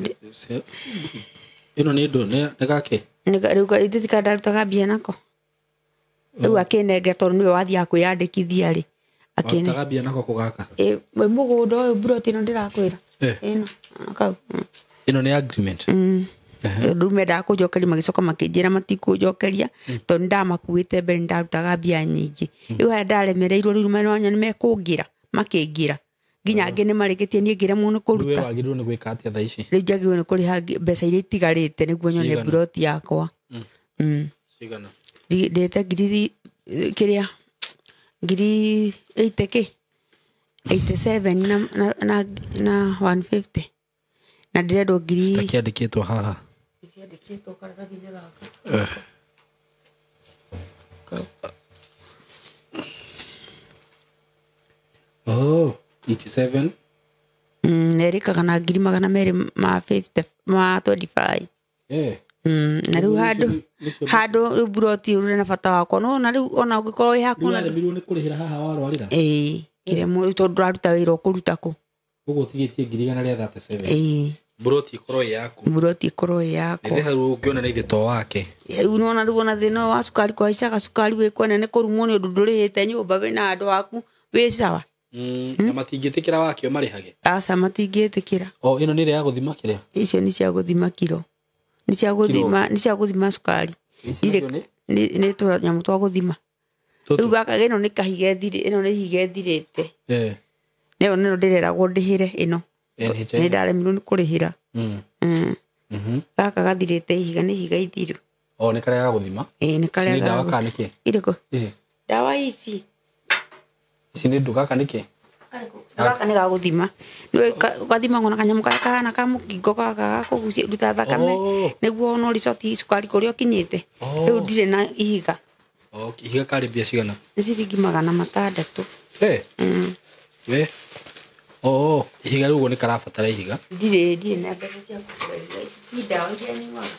ĩno nĩ ndũ nĩ gake? Rĩu ithe ndarutaga mbia nako. Rĩu akĩnengera tondũ nĩwe wathiaga kwĩyandĩkithia rĩ. Warutaga mbia nako kũ gaka? Ĩ mũgũnda ũyũ buroti ĩno ndĩrakwĩra. Ĩno kau. Ĩno nĩ agreement? Rĩu mendaga kũnjokeria magĩcoka makĩnjĩra matikũnjokeria tondũ nĩndamakuĩte mbere nĩndarutaga mbia nyingĩ. Rĩu harĩa ndaremereirwo rĩu nĩ mekũngĩra makĩngĩra. Nginya angĩ nĩ marĩkĩtie niĩ ngĩremwo nĩ kũruta. Rĩu we wagĩrĩirwo nĩ gwĩka atĩa thaa ici? Rĩu njagĩrĩirwo nĩ kũrĩha mbeca iria itigarĩte nĩguo nyone buroti yakwa. Cigana? Ndĩte ngiri kĩrĩa ngiri 80 kĩ? 87 na 150. Na ndĩrendwo ngiri Citakĩandĩkĩtwo haha. Ciandĩkĩtwo karatathi-inĩ gaka. Oh, 87. Nerĩkaga na ngiri magana merĩ ma 50 ma 25. Na rĩu handũ rĩu buroti ũrĩ na bata wakwa. No na rĩu ona ũngĩkorwo wĩ hakuhĩ na Rĩu nĩ kũrĩhĩra haha warwarĩra? Ĩĩ, kĩremwo tondũ ndũraruta wĩra ũkũruta kũ? Ũguo ũtigĩtie ngiri igana rĩa 37. Ĩĩ. Buroti ĩkorwo ĩ yaku. Buroti ĩkorwo ĩ yakwa. Nĩ hau ũngĩona nĩ ithe to wake. Rĩu nĩwona rĩu ona thĩna ũyũ wa cukari kũhaicaga cukari wĩ kwene nĩ kũrumwo nĩ ũndũ ndũrĩhĩte nyũmba wĩna andũ aku wĩ sawa. Na matingĩtĩkĩra wake ũmarĩhage? Aca matingĩtĩkĩra. O ĩno nĩ ĩrĩa ya gũthima kĩrĩa? Icio nĩ cia gũthima kiro. Nĩ cia gũthima, nĩ cia gũthima cukari. Nĩ tũnyamũ twa gũthima. Rĩu gaka ĩno nĩ kahiga ĩno nĩ ihiga ĩthirĩte. Nĩyo nĩyo ndĩreragwo ndĩhĩre ĩno. Nĩ ndaremirwo nĩ kũrĩhĩra. Gaka gathirĩte ihiga nĩ ihiga ithiru. O nĩ karĩa ga gũthima? Ĩĩ nĩ karĩa ga. Ndawa kana nĩkĩ? Irĩkũ? Ici. Ndawa ici. Ici nĩ ndũ gaka nĩkĩ? Gaka nĩ ga gũthima. Nĩwe ũgathimagwo na kanyamũ karĩa kahana ka mũkingo gaka ga kũgucia ruta thakame nĩguo wone ricoti cukari kũrĩa ũkinyĩte. Rĩu ndirĩ na ihiga. Okay, ihiga karĩ mbia cigana? Nĩ ciringi magana matandatũ. We. Oh, ihiga rĩu ũguo nĩ karabatara ihiga. Ndirĩ na mbeca cia kũgũra ihiga. Ici ti ndawa iria nyuaga.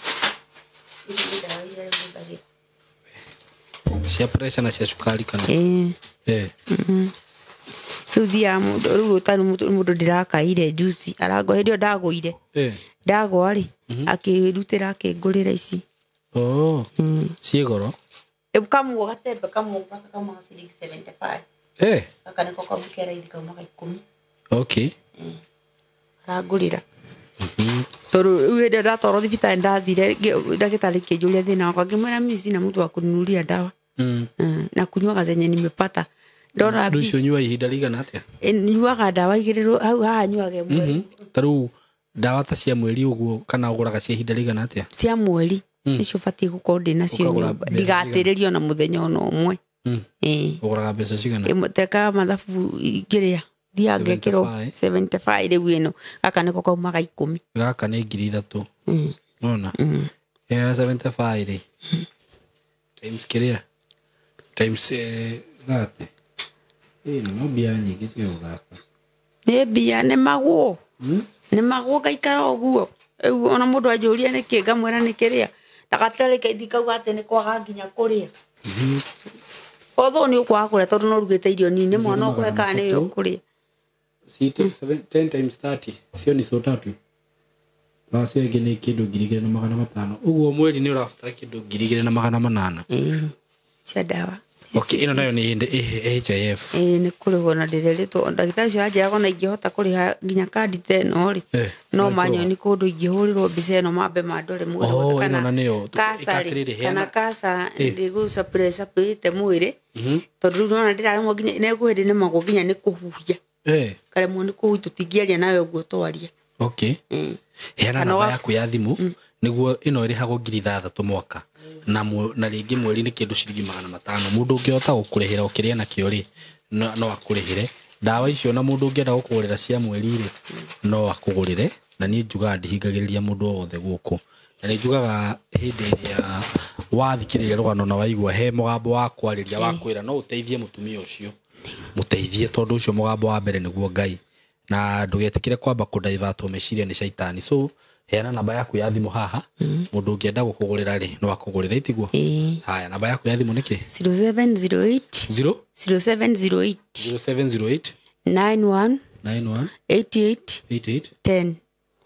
Ici nĩ ndawa iria hũthagĩra. Cia pressure na cia cukari kana? Ĩĩ. Rĩu thiaga mũndũ rĩu ũtarĩ mũndũ ndĩrakaire juice arango hĩndĩ ĩyo ndagũire. Ndagwa rĩ akĩrutĩra akĩngũrĩra ici. Oh. Ciĩ goro? Kamwe gatembe kamwe gaka kaumaga ciringi 75. Gaka nĩko kamwe ke raithi kaumaga 10. Okay. Arangũrĩra. Tondũ rĩu hĩndĩ ĩyo ndatwarwo thibitarĩ ndathire ndagĩtarĩ akĩnjũria thĩna wakwa ngĩmwĩra mimi sina mtu wa kuninunulia dawa. Na kunywaga zenye nimepata. Ndona Rĩu icio nyua ihinda rĩigana atĩa? Nyuaga ndawa igĩrĩ hau haha nyuaga ĩmwe. Ta rĩu ndawa ta cia mweri ũguo kana ũgũraga cia ihinda rĩigana atĩa? Cia mweri nĩcio batiĩ gũkorwo ndĩ nacio nyũmba ndigatĩrĩrie ona mũthenya ona ũmwe. Ũgũraga mbeca cigana? Ĩmwe teka mathabu ngĩrĩa Thiaga ngekĩrwo 75. 75 rĩu ĩno gaka nĩko kaumaga 10. Gaka nĩ 3,000. Nona ya 75 rĩ times kĩrĩa times 30 ĩ no mbia nyingĩ tiga gũthaka. Nĩ mbia nĩ magwo. Nĩ magwo ngaikara ũguo. Rĩu ona mũndũ anjũria nĩkĩ ngamwĩra nĩ kĩrĩa. Ndagatereke ithi kauga atĩ nĩ kwaga nginya kũrĩa. Although nĩ ũkwaga kũrĩa tondũ no ũrugĩte irio nini nĩ mwana ũkũhe kana nĩwe ũkũrĩa. 10 times 30 cio ni so tatu wacio ĩngĩ nĩ kĩndũ 2,500 ũguo mweri nĩ ũrabatara kĩndũ 2,800. Ĩĩ. Cia ndawa. Okay, ĩno nayo nĩ HIF. Ĩĩ nĩ kũrĩhwo na ndĩrerĩtwo ndagĩtarĩ ũcio anjĩraga ona ingĩhota kũrĩha nginya kandi ta ĩno rĩ no no manyoni kũndũ ingĩhũrĩrwo mbica ĩno mambe mandore mwĩrĩ Oh, wothe ĩno na nĩyo. kasa Ĩka rĩ atĩrĩrĩ, heana- kana kasa ndĩgũcapĩrĩte mwĩrĩ tondũ rĩu nona ndĩraremwo nginya nĩ hĩndĩ nĩmagwo nginya nĩ kũhuhia karemwo nĩ kũhuhia tũtingĩaria nawe ũguo twaria. Okay. Heana Kana namba yaku ya thimũ nĩguo ĩno ĩrĩhagwo 6,000 mwaka na na rĩngĩ mweri nĩ kĩndũ ciringi 500. Mũndũ ũngĩhota gũkũrĩhĩra ũkĩrĩa nakĩo rĩ no akũrĩhĩre ndawa icio, na mũndũ ũngĩenda gũkũgũrĩra cia mweri rĩ no akũgũrĩre. Na niĩ njugaga ndihingagĩrĩria mũndũ o wothe gũkũ, na nĩ njugaga hĩndĩ ĩrĩa wathikĩrĩria rũgano na waigua he mũgambo wa kwarĩria wa kwĩra no ũteithie mũtumia ũcio, mũteithie, tondũ ũcio mũgambo wa mbere nĩguo Ngai, na ndũgetĩkĩre kwamba kũdaivatwo meciria nĩ caitani. So heana namba yaku ya thimũ haha, mũndũ ũngĩenda gũkũgũrĩra rĩ no akũgũrĩre, itiguo? Ĩĩ. Haya, namba yaku ya thimũ nĩkĩ? 0708 0 0708 0708 91 91 88 88 10.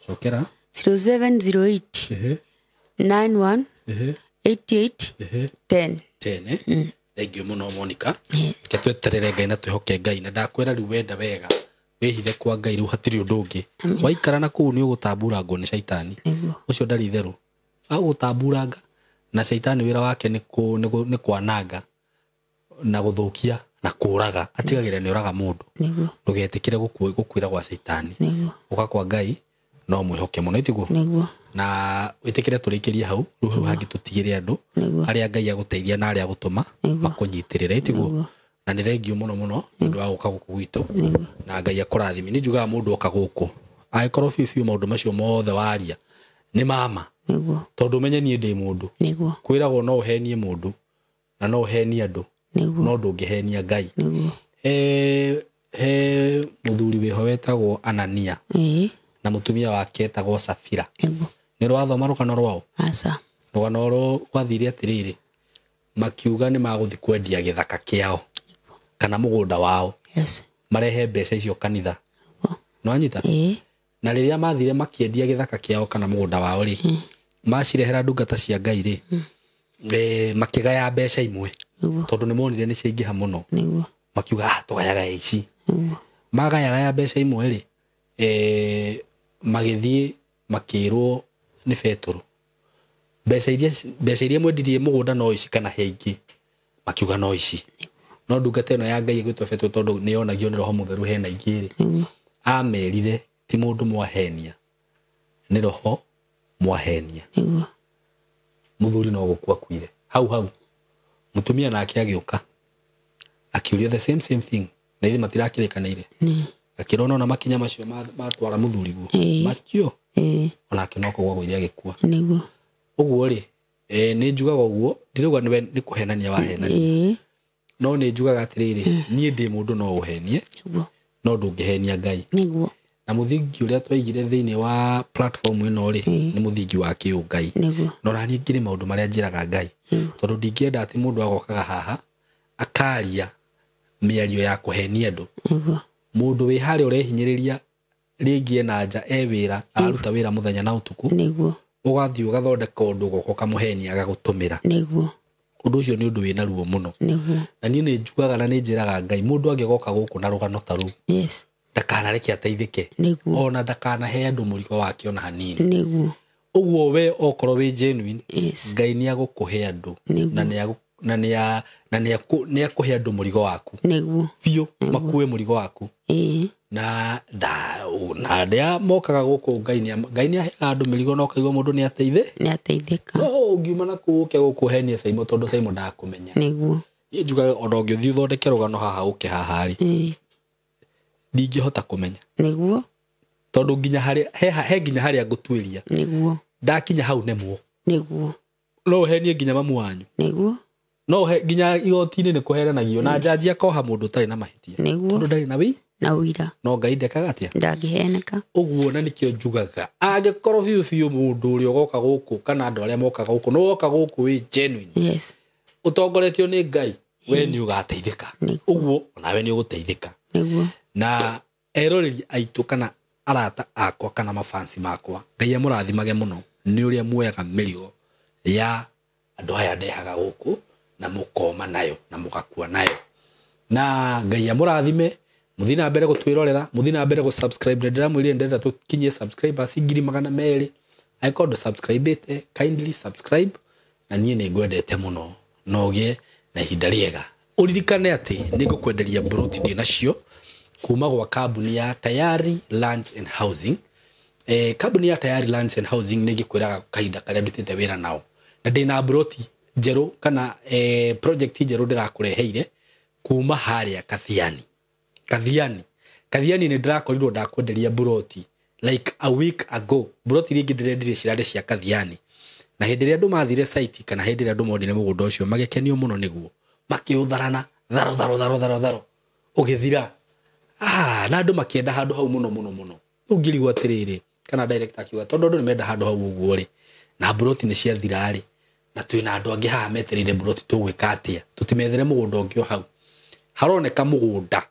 Cokera. 0708 ehe 91 ehe 88 ehe 10. 10. Thank you mũno Monica. Reke tweterere Ngai na twĩhoke Ngai, na ndakwĩra rĩu wenda wega wĩhithe kwa Ngai, rĩu hatirĩ ũndũ ũngĩ. Waikara na kũu nĩ ũgũtamburangwo nĩ caitani. Nĩguo. Ũcio ndarĩ itherũ agũtamburanga, na caitani wĩra wake nĩ nĩ kwananga na gũthũkia na kũraga, atigagĩrĩra nĩ ũraga mũndũ. Nĩguo. Ndũgetĩkĩre gũkuĩra gwa caitani. Nĩguo. Ũka kwa Ngai no mwĩhoke mũno, itiguo? Nĩguo. Na wĩtĩkĩre tũrĩkĩrie hau rĩu, hau hangĩ tũtigĩre andũ Nĩguo. arĩa Ngai agũteithia na arĩa agũtũma Nĩguo. makũnyitĩrĩre, itiguo? Nĩguo. Na nĩ thengio mũno mũno nĩ ũndũ wa gũka gũkũ gwitũ, Nĩguo. na Ngai akũrathime. Nĩ njugaga mũndũ oka gũkũ angĩkorwo biũ biũ maũndũ macio mothe waria nĩ mama, Nĩguo. tondũ ũmenye niĩ ndĩ mũndũ. Nĩguo. Kwĩragwo no ũhenie mũndũ na no ũhenie andũ, Nĩguo. no ndũngĩhenia Ngai. Nĩguo. He mũthuri wĩho wetagwo Anania Ĩĩ. na mũtumia wake etagwo Safira. Nĩguo. Nĩ rwathoma rũgano rwao? Aca. Rũgano rũ rwathire atĩrĩrĩ, makiuga nĩ magũthiĩ kwendia gĩthaka kĩao kana mũgũnda wao Yes. marehe mbeca icio kanitha. Nĩguo. Nĩwanyita? Ĩĩ. Na rĩrĩa mathire makĩendia gĩthaka kĩao kana mũgũnda wao rĩ, macirehera ndungata cia Ngai rĩ, makĩgaya mbeca imwe Nĩguo. tondũ nĩ monire nĩ ciaingĩha mũno. Nĩguo. Makiuga ah, tũgayaga ici. Nĩguo. Magayagaya mbeca imwe rĩ, magĩthiĩ makĩrwo nĩ Betũrũ mbeca iria mwendirie mũgũnda no ici kana he ingĩ, makiuga no ici. No ndungata ĩno ya Ngai ĩgwĩtwo Betũrũ, tondũ nĩ yonagio nĩ Roho Mũtheru hena ingĩ rĩ, Nĩguo. amerire ti mũndũ mwahenia, nĩ roho mwahenia. Nĩguo. Mũthuri no gũkua akuire hau hau. Mũtumia nake agĩũka akĩũria the same same thing, na ithe matirakĩrĩkanĩire. Nĩ. Akĩrwo nona makinya macio matwara mũthuri guo Ĩĩ. macio Ĩĩ. onake no kũgwa gwĩire agĩkua. Nĩguo. Ũguo rĩ, nĩ njugaga ũguo, ndirauga nĩwe nĩ kũhenania wahenania, Ĩĩ. no nĩ njugaga atĩrĩrĩ, niĩ ndĩ mũndũ no ũhenie, Nĩguo. no ndũngĩhenia Ngai. Nĩguo. Na mũthingi ũrĩa twaigire thĩinĩ wa platform ĩno rĩ, nĩ mũthingi wa kĩũngai. Nĩguo. No naniĩ ngĩrĩ maũndũ marĩa njĩraga Ngai, tondũ ndingĩenda atĩ mũndũ agokaga haha akaria mĩario ya kũhenia andũ. Nĩguo. Mũndũ wĩ harĩa ũrehinyĩrĩria rĩngĩ ena nja e wĩra, araruta wĩra mũthenya na ũtukũ, Nĩguo. ũgathiĩ ũgathondeka ũndũ ũgoka ũkamũhenia agagũtũmĩra. Nĩguo. Ũndũ ũcio nĩ ũndũ wĩna ruo mũno. Nĩguo. Na niĩ nĩ njugaga na nĩ njĩraga Ngai, mũndũ angĩgoka gũkũ na rũgano ta rũu, Yes. ndakanareke ateithĩke, Nĩguo. ona ndakanahe andũ mũrigo wake ona hanini. Nĩguo. Ũguo we okorwo wĩ genuine, Yes. Ngai nĩ agũkũhe andũ, Nĩguo. na nĩ akũhe andũ mũrigo waku Nĩguo. biũ, makue mũrigo waku. Ĩĩ. Na na arĩa mokaga gũkũ Ngai nĩ aheaga andũ mĩrigo na ũkaigua mũndũ nĩ ateithe. Nĩ ateithĩka. No ũngiuma na kũu ũke gũkũ ũhenie Saimo, tondũ Saimo ndakũmenya. Nĩguo. Niĩ njugaga ona ũngĩthiĩ ũthondeke rũgano haha ũke haha rĩ, Ĩĩ. Ndingĩhota kũmenya. Nĩguo. Tondũ nginya harĩa he nginya harĩa ngũtuĩria. Nĩguo. Ndakinya hau nemwo. Nĩguo. No ũhenie nginya mamu wanyu. Nĩguo. No ũhe nginya igoti-inĩ nĩ kũheranagio na njanji akoha mũndũ ũtarĩ na mahĩtia. Nĩguo. Tondũ ndarĩ na wĩ na ũira. No Ngai ndekaga atĩa? Ndangĩheneka. Ũguo na nĩkĩo njugaga angĩkorwo biũ biũ mũndũ ũrĩa ũgoka gũkũ kana andũ arĩa mokaga gũkũ nĩ woka gũkũ wĩ genuine. Yes. Ũtongoretio nĩ Ngai we nĩ ũgateithĩka. Ũguo onawe nĩ ũgũteithĩka. Nĩguo. Na eroreri aitũ kana arata akwa kana mafansi makwa Ngai amũrathimage mũno nĩ ũrĩa muoyaga mĩrigo ya andũ aya ndehaga gũkũ na mũkoma nayo na mũgakua nayo. Na Ngai amũrathime mũthiĩ na mbere gũtwĩrorera, mũthiĩ na mbere gũ-subscribe. Ndĩramwĩrire ndĩrenda tũkinyie subscribers 200,000. Angĩkorwo ndũ-subscribe-ĩte, kindly subscribe, na niĩ nĩ ngwendete mũno na ũgĩe na ihinda rĩega. Ũririkane atĩ nĩ ngũkwenderia mburoti ndĩ nacio kuma gwa kambuni ya Tayari Lands and Housing. Kambuni ya Tayari Lands and Housing nĩ ngĩkwĩraga kahinda karĩa ndutĩte wĩra nao, na ndĩna mburoti njerũ kana project njerũ ndĩrakũreheire kuma harĩa Kathiani. Kathiani nĩ ndĩrakorirwo ndakwenderia mburoti like a week ago. Mburoti iria ingĩ ndĩrendirie cirarĩ cia Kathiani, na hĩndĩ ĩrĩa andũ mathire site kana hĩndĩ ĩrĩa andũ monire mũgũnda ũcio magĩkenio mũno nĩguo, makĩũtharana tharo tharo tharo tharo tharo ũgĩthira. Na andũ makĩenda handũ hau mũno mũno mũno. Rĩu ngĩrigwo atĩrĩrĩ, kana director akiuga tondũ andũ nĩmenda handũ hau ũguo rĩ, na mburoti nĩ ciathira rĩ, na twĩna andũ angĩ haha metereire mburoti, tũgwĩka atĩa? Tũtimethere mũgũnda ũngĩ o hau. Haroneka mũgũnda.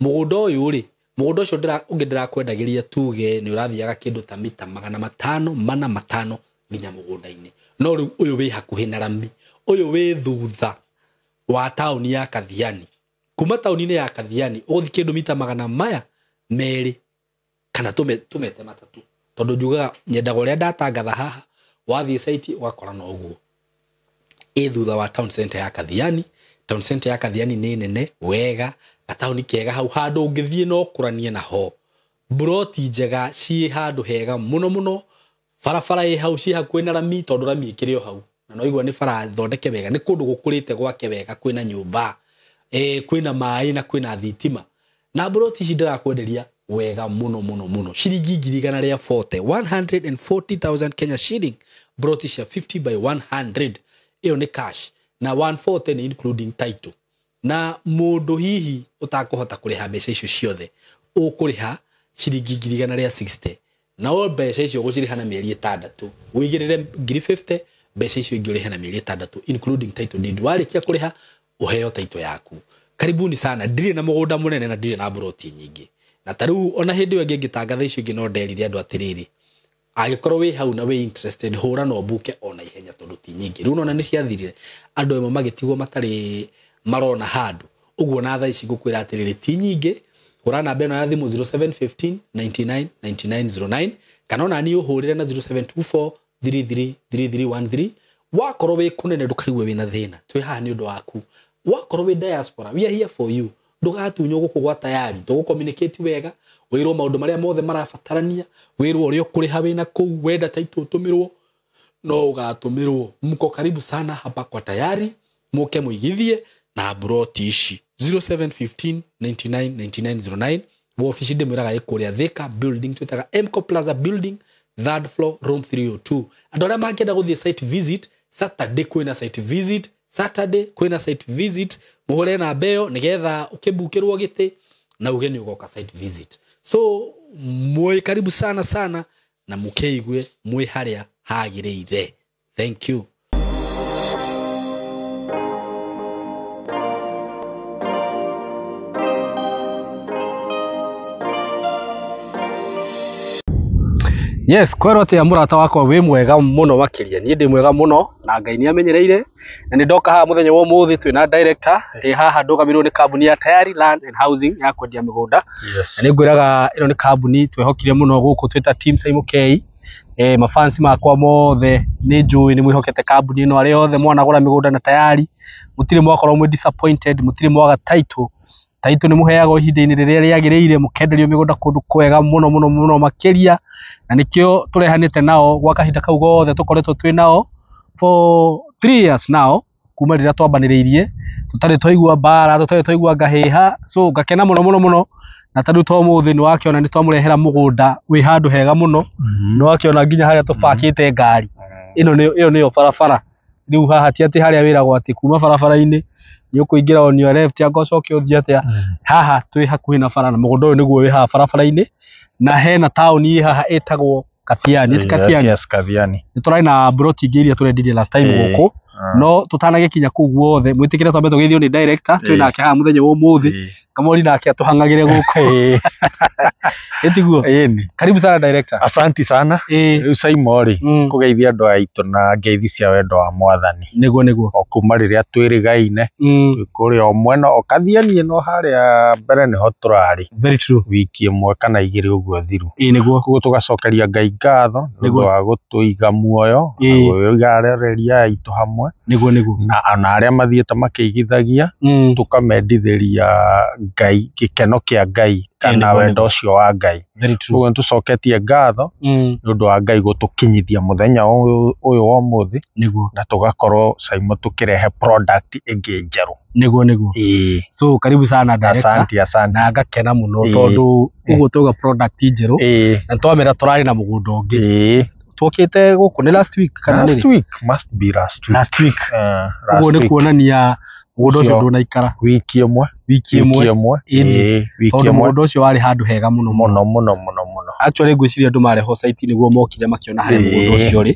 Mũgũnda ũyũ rĩ, mũgũnda ũcio ũngĩ ndĩrakwendagĩria tuge nĩ ũrathiaga kĩndũ ta mita 545 nginya mũgũnda-inĩ. No rĩu ũyũ wĩ hakuhĩ na rami, ũyũ wĩ thutha wa taũni ya Kathiani. Kuma taũni-inĩ ya Kathiani ũgũthiĩ kĩndũ mita 200 kana tũmete 3, tondũ njugaga nyendaga ũrĩa ndatangatha haha, wathiĩ site ũgakora no ũguo. Ĩ thutha wa town center ya Kathiani. Town center ya Kathiani nĩ nene wega, gataũni kega hau, handũ ũngĩthiĩ no ũkũranie naho. Mburoti njega ciĩ handũ hega mũno mũno, barabara ĩ hau, ciĩ hakuhĩ na rami, tondũ rami ĩkĩrĩ o hau, na no igua nĩ bara thondeke wega, nĩ kũndũ gũkũrĩte gwake wega, kwĩna nyũmba, kwĩna maĩ na kwĩna thitima. Na mburoti ici ndĩrakwenderia wega mũno mũno mũno, ciringi 140,000, 140,000 Kenya shilling, mburoti cia 50 by 100. Ĩyo nĩ cash, na 140 nĩ including title. Na mũndũ hihi ũtakũhota kũrĩha mbeca icio ciothe, ũkũrĩha ciringi 160,000, na o mbeca icio ũgũcirĩha na mĩeri 6, ũigĩrĩre 50,000, mbeca icio ingĩ ũrĩhe na mĩeri 6 including title deed. Warĩkia kũrĩha ũheo title yaku. Karibuni sana. Ndirĩ na mũgũnda mũnene na ndirĩ na mburoti nyingĩ, na ta rĩu ona hĩndĩ ĩyo ĩngĩ ngĩtangatha icio ingĩ no nderire andũ atĩrĩrĩ, angĩkorwo wĩ hau na wĩ interested, hũra na ũmbuke ona ihenya tondũ ti nyingĩ. Rĩu nona nĩ ciathirire, andũ amwe magĩtigwo matarĩ marona handũ. Ũguo na thaa ici ngũkwĩra atĩrĩrĩ, ti nyingĩ. Hũra namba ĩno ya thimũ 0715 99 99 09, kana ona niĩ ũhũrĩre na 0724 33 3313. Wakorwo wĩ kũnene ndũkaigue wĩna thĩna, twĩ haha nĩ ũndũ waku. Wakorwo wĩ diaspora, we are here for you. Ndũgatunywo gũkũ gwa Tayari, tũgũ-communicate wega, wĩrwo maũndũ marĩa mothe marabatarania, wĩrwo ũrĩa ũkũrĩha wĩna kũu, wenda title ũtũmĩrwo no ũgatũmĩrwo. Mko karibu sana hapa kwa Tayari, mũke mũigithie na mburoti ici. 0715 99 99 09. Wabici ndĩmwĩraga ĩ kũrĩa Thika building, twĩtaga Mco Plaza building, third floor, room 302. Andũ arĩa mangĩenda gũthiĩ site visit, Saturday kwĩna site visit, Saturday kwĩna site visit, mũhũre namba ĩyo nĩgetha ũkĩmbukĩrwo gĩtĩ na uge nĩ ũgoka site visit. So mwĩ karibu sana sana na mũkĩigue mwĩ harĩa hagĩrĩire. Thank you. Yes, kwero atia mũrata wakwa wĩ mwega mũno makĩria. Niĩ ndĩ mwega mũno na Ngai nĩ amenyereire, na nĩ ndoka haha mũthenya wa ũmũthĩ twĩna director ndĩ haha ndũgamĩrĩirwo nĩ kambuni ya Tayari Land and Housing ya kwendia mĩgũnda. Yes. Na nĩ ngwĩraga ĩno nĩ kambuni twehokire mũno gũkũ twĩta team Simon K. Mafansi makwa mothe nĩ njũĩ nĩ mwĩhokete kambuni ĩno, arĩa othe mwanagũra mĩgũnda na Tayari, mũtirĩ mwakorwo mwĩ disappointed, mũtirĩ mwaga title. Title nĩ mũheagwo ihinda-inĩ rĩrĩa rĩagĩrĩire, mũkenderio mĩgũnda kũndũ kwega mũno mũno mũno makĩria, na nĩkĩo tũrehanĩte nao gwa kahinda kau gothe tũkoretwo twĩ nao for 3 years now, kuma rĩrĩa twambanĩrĩirie, tũtarĩ twaigua mbara, tũtarĩ twaigua ngahĩha. So ngakena mũno mũno mũno Na ta rĩu to ũmũthĩ nĩ wakĩona nĩ twamũrehera mũgũnda wĩ handũ hega mũno. Nĩ wakĩona nginya harĩa tũbakĩte ngari. Ĩno nĩyo ĩyo nĩyo barabara. Rĩu haha ti atĩ harĩa wĩragwo atĩ kuma barabara-inĩ nĩ ũkũingĩra on your left anga ũcoke ũthiĩ atĩa. Haha twĩ hakuhĩ na bara na mũgũnda ũyũ nĩguo wĩ haha barabara-inĩ na hena taũni ĩ haha ĩtagwo Kathiani. Ti Kathiani? Yes, Kathiani. Nĩ tũrarĩ na broti ingĩ iria tũrendirie last time gũkũ. No tũtanagĩkinya kũu guothe mwĩtĩkĩre twambe tũgeithio nĩ director twĩ nake haha mũthenya wa ũmũthĩ. Kamori nake atũhang'agĩre gũkũ. Ĩtiguo? Ĩni. Karibu sana director. Asanti sana. Rĩu Saimo rĩ, kũgeithia andũ aitũ na ngeithi cia wendo wa Mwathani. Nĩguo nĩguo. O kuma rĩrĩa twĩrĩgaine, twĩ kũrĩa o mwena o Kathiani ĩno harĩa mbere nĩho tũrarĩ. Very true. Wiki ĩmwe kana igĩrĩ ũguo thiru. Ĩĩ nĩguo. Koguo tũgacokeria Ngai ngatho nĩ ũndũ wa gũtũiga muoyo, na gũiga aroreria aitũ hamwe. Nĩguo nĩguo. Na ona arĩa mathiĩte makĩigithagia, tũkamendithĩria Ngai gĩkeno kĩa Ngai kana wendo ũcio wa Ngai. Very true. Koguo nĩtũcoketie ngatho nĩ ũndũ wa Ngai gũtũkinyithia mũthenya ũyũ wa ũmũthĩ. Nĩguo. Na tũgakorwo Saimo tũkĩrehe product ĩngĩ njerũ. Nĩguo nĩguo. So karibu sana director. Asante, asante. Na ngakena mũno tondũ ũguo twauga product njerũ. Na twamera tũrarĩ na mũgũnda ũngĩ. Twokĩte gũkũ nĩ last week kana nĩ Last week, must be last week. Last week. Ũguo nĩ kuonania mũgũnda ũcio ndũnaikara. Wiki ĩmwe. Wiki ĩmwe. Wiki Tondũ ĩmwe. mũgũnda ũcio warĩ handũ hega mũno mũno mũno mũno mũno. Actually ngwĩciria andũ marehwo site nĩguo mokire makĩona harĩa mũgũnda ũcio ũrĩ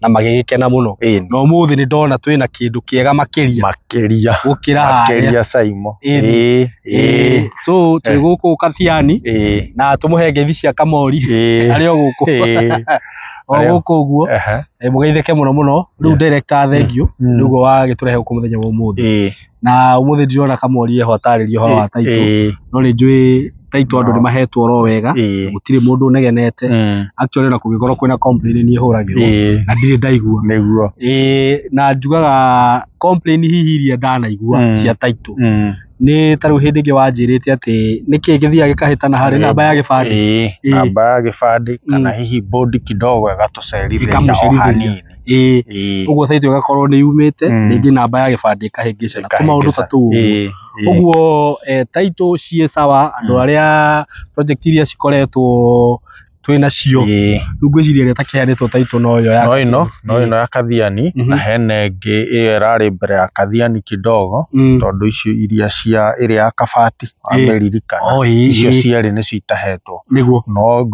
na magĩgĩkena mũno. Na ũmũthĩ nĩ ndona twĩna kĩndũ kĩega makĩria. Makĩria. Gũkĩra harĩa. Makĩria Saimo. So twĩ gũkũ Kathiani na tũmũhe ngeithi cia Kamori arĩ o gũkũ. O gũkũ ũguo. Mũgeithĩke mũno mũno. Rĩu director thengiũ nĩguo wagĩtũrehe gũkũ mũthenya wa ũmũthĩ. Na ũmũthĩ ndirona Kamori eho atarĩrie ũhoro wa title. No nĩ njũĩ title andũ nĩ mahetwo oro wega. Gũtirĩ mũndũ ũnegenete. Actually ona kũngĩkorwo kwĩna complain niĩ hũragĩrwo na ndirĩ ndaigua. Nĩguo. Na njugaga complain hihi iria ndanaigua cia title. Nĩ ta rĩu hĩndĩ ĩngĩ wanjĩrĩte atĩ nĩkĩ gĩthiaga gĩkahĩtana harĩ namba ya gĩbandĩ. Namba ya gĩbandĩ kana hihi bodi kidogo ĩgatũcerithĩria o hanini. Ũguo title ĩgakorwo nĩ yumĩte rĩngĩ namba ya gĩbandĩ ĩkahĩngĩcana. Tũmaũndũ ta tũu ũguo. Ũguo title ciĩ sawa andũ arĩa project iria cikoretwo twĩna cio. Rĩu ngwĩciria ĩrĩa ĩtakĩheanĩtwo title no ĩyo ya No ĩno, no ĩno ya Kathiani na hena ĩngĩ ĩyo ĩrarĩ mbere ya Kathiani kidogo tondũ icio iria cia ĩrĩa ya Kabati wamĩririkana icio cierĩ nĩcio itahetwo. Nĩguo. No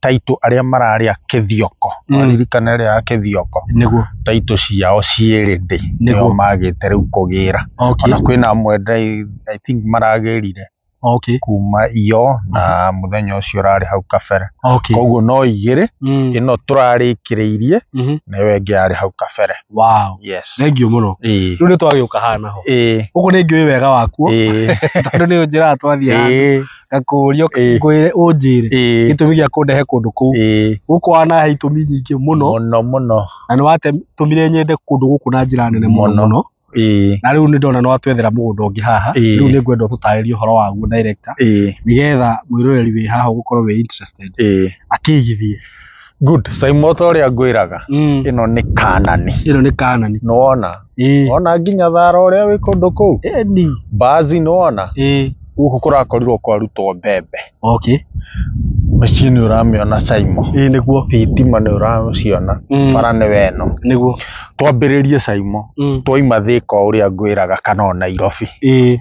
title arĩa mararĩ a Kĩthioko, waririkana ĩrĩa ya Kĩthioko. Nĩguo. Title ciao ciĩrĩ ndĩ nĩo magĩte rĩu kũgĩra. Ona kwĩna amwe I think maragĩrire. Kuma iyo na mũthenya ũcio ũrarĩ hau kabere. Koguo no igĩrĩ, ĩno tũrarĩkĩrĩirie na ĩyo ĩngĩ yarĩ hau kabere. Wow. Yes. Thengiũ mũno. Rĩu nĩ twagĩũka haha naho. Gũkũ nĩ ngĩũĩ wega wakuo. Tondũ nĩ ũnjĩraga twathiĩ handũ ngakũũria ngwĩre ũnjĩre gĩtũmi gĩa kũndehe kũndũ kũu. Gũkũ wanahe itũmi nyingĩ mũno. Mũno mũno. Na nĩ watũmire nyende kũndũ gũkũ na njĩra nene mũno mũno. Na rĩu nĩ ndona nĩ watwethera mũgũnda ũngĩ haha. Rĩu nĩ ngwenda ũtũtarĩrie ũhoro waguo director. Nĩgetha mwĩroreri wĩ haha ũgũkorwo wĩ interested. Akĩigithie. Good. Saimo ta ũrĩa ngwĩraga. Ĩno nĩ Kanani. Ĩno nĩ Kanani. Nĩwona? Wona nginya thara ũrĩa wĩ kũndũ kũu? Mbazi nĩwona? Gũkũ kũrakorirwo kwarutwo mbembe. Mĩciĩ nĩ ũramĩona Saimo. Nĩguo. Thitima nĩ ũraciona. Bara nĩwe ĩno. Nĩguo. Twambĩrĩrie Saimo. Twaima Thĩka o ũrĩa ngwĩraga kana o Nairobi.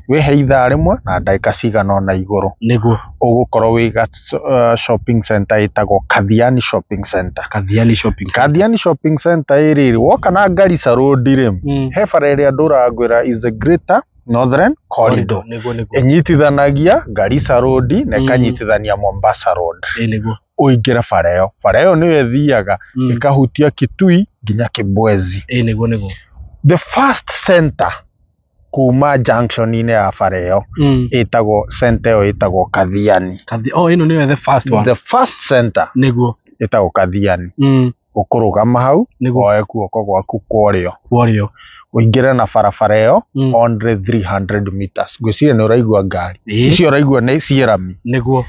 Wĩhe ithaa rĩmwe na ndagĩka cigana ũna igũrũ. Nĩguo. Ũgũkorwo wĩ shopping center ĩtagwo Kathiani Shopping Center. Kathiani Shopping Center. Kathiani Shopping Center ĩ rĩrĩ, woka na Garissa Road rĩ, he bara ĩrĩa ndũraga ngwĩra is the greater Northern Corridor. Nĩguo nĩguo. Ĩnyitithanagia Garissa Road na ĩkanyitithania Mombasa Road. Nĩguo. Ũingĩre bara ĩyo. Bara ĩyo nĩyo ĩthiaga ĩkahutia Kitui nginya Kibwezi. Nĩguo nĩguo. The first center kuma junction-inĩ ya bara ĩyo ĩtagwo center ĩyo ĩtagwo Kathiani. Oh, ĩno nĩyo the first one. The first center Nĩguo. ĩtagwo Kathiani. Ũkũrũgama hau woe guoko gwaku kwa ũrĩo. Kwa ũrĩo. Ũingĩre na barabara ĩyo only 300 meters. Ngwĩciria nĩ ũraigua ngari. Icio ũraigua nĩ ciĩ rami. Nĩguo.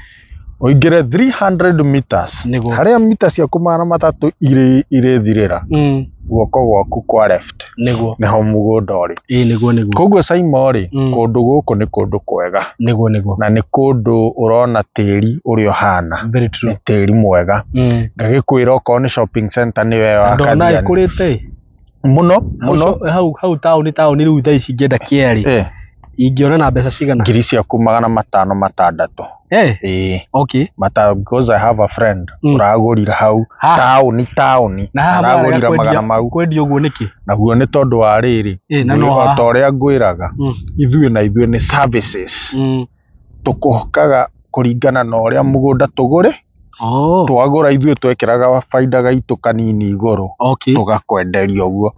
Ũingĩre 300 meters. Nĩguo. Harĩa mita ciaku 300 irĩthirĩra, guoko gwaku kwa left Nĩguo. nĩho mũgũnda ũrĩ. Ĩĩ nĩguo nĩguo. Koguo Saimo rĩ, kũndũ gũkũ nĩ kũndũ kwega. Nĩguo nĩguo. Na nĩ kũndũ ũrona tĩri ũrĩa ũhana. Very true. Nĩ tĩri mwega. Ngagĩkwĩra okorwo nĩ shopping center nĩyo ĩyo ya Ndona Kathiani. ĩkũrĩte. Mũno mũno. Hau taũni taũni rĩu thaa ici ingĩenda kĩarĩ. Ingĩona na mbeca cigana? Ngiri ciaku 560. Ĩĩ. Okay. Mata, because I have a friend ũragũrire hau taũni taũni, Na haha aragũrire marega magana mau. Kwendia ũguo nĩkĩ? Naguo nĩ tondũ wa rĩrĩ, Na no o haha. ta ũrĩa ngwĩraga, ithuĩ na ithuĩ nĩ services. Tũkũkaga kũringana na ũrĩa mũgũnda tũgũre. Twagũra ithuĩ twekĩraga baida gaitũ kanini igũrũ, tũgakwenderia ũguo.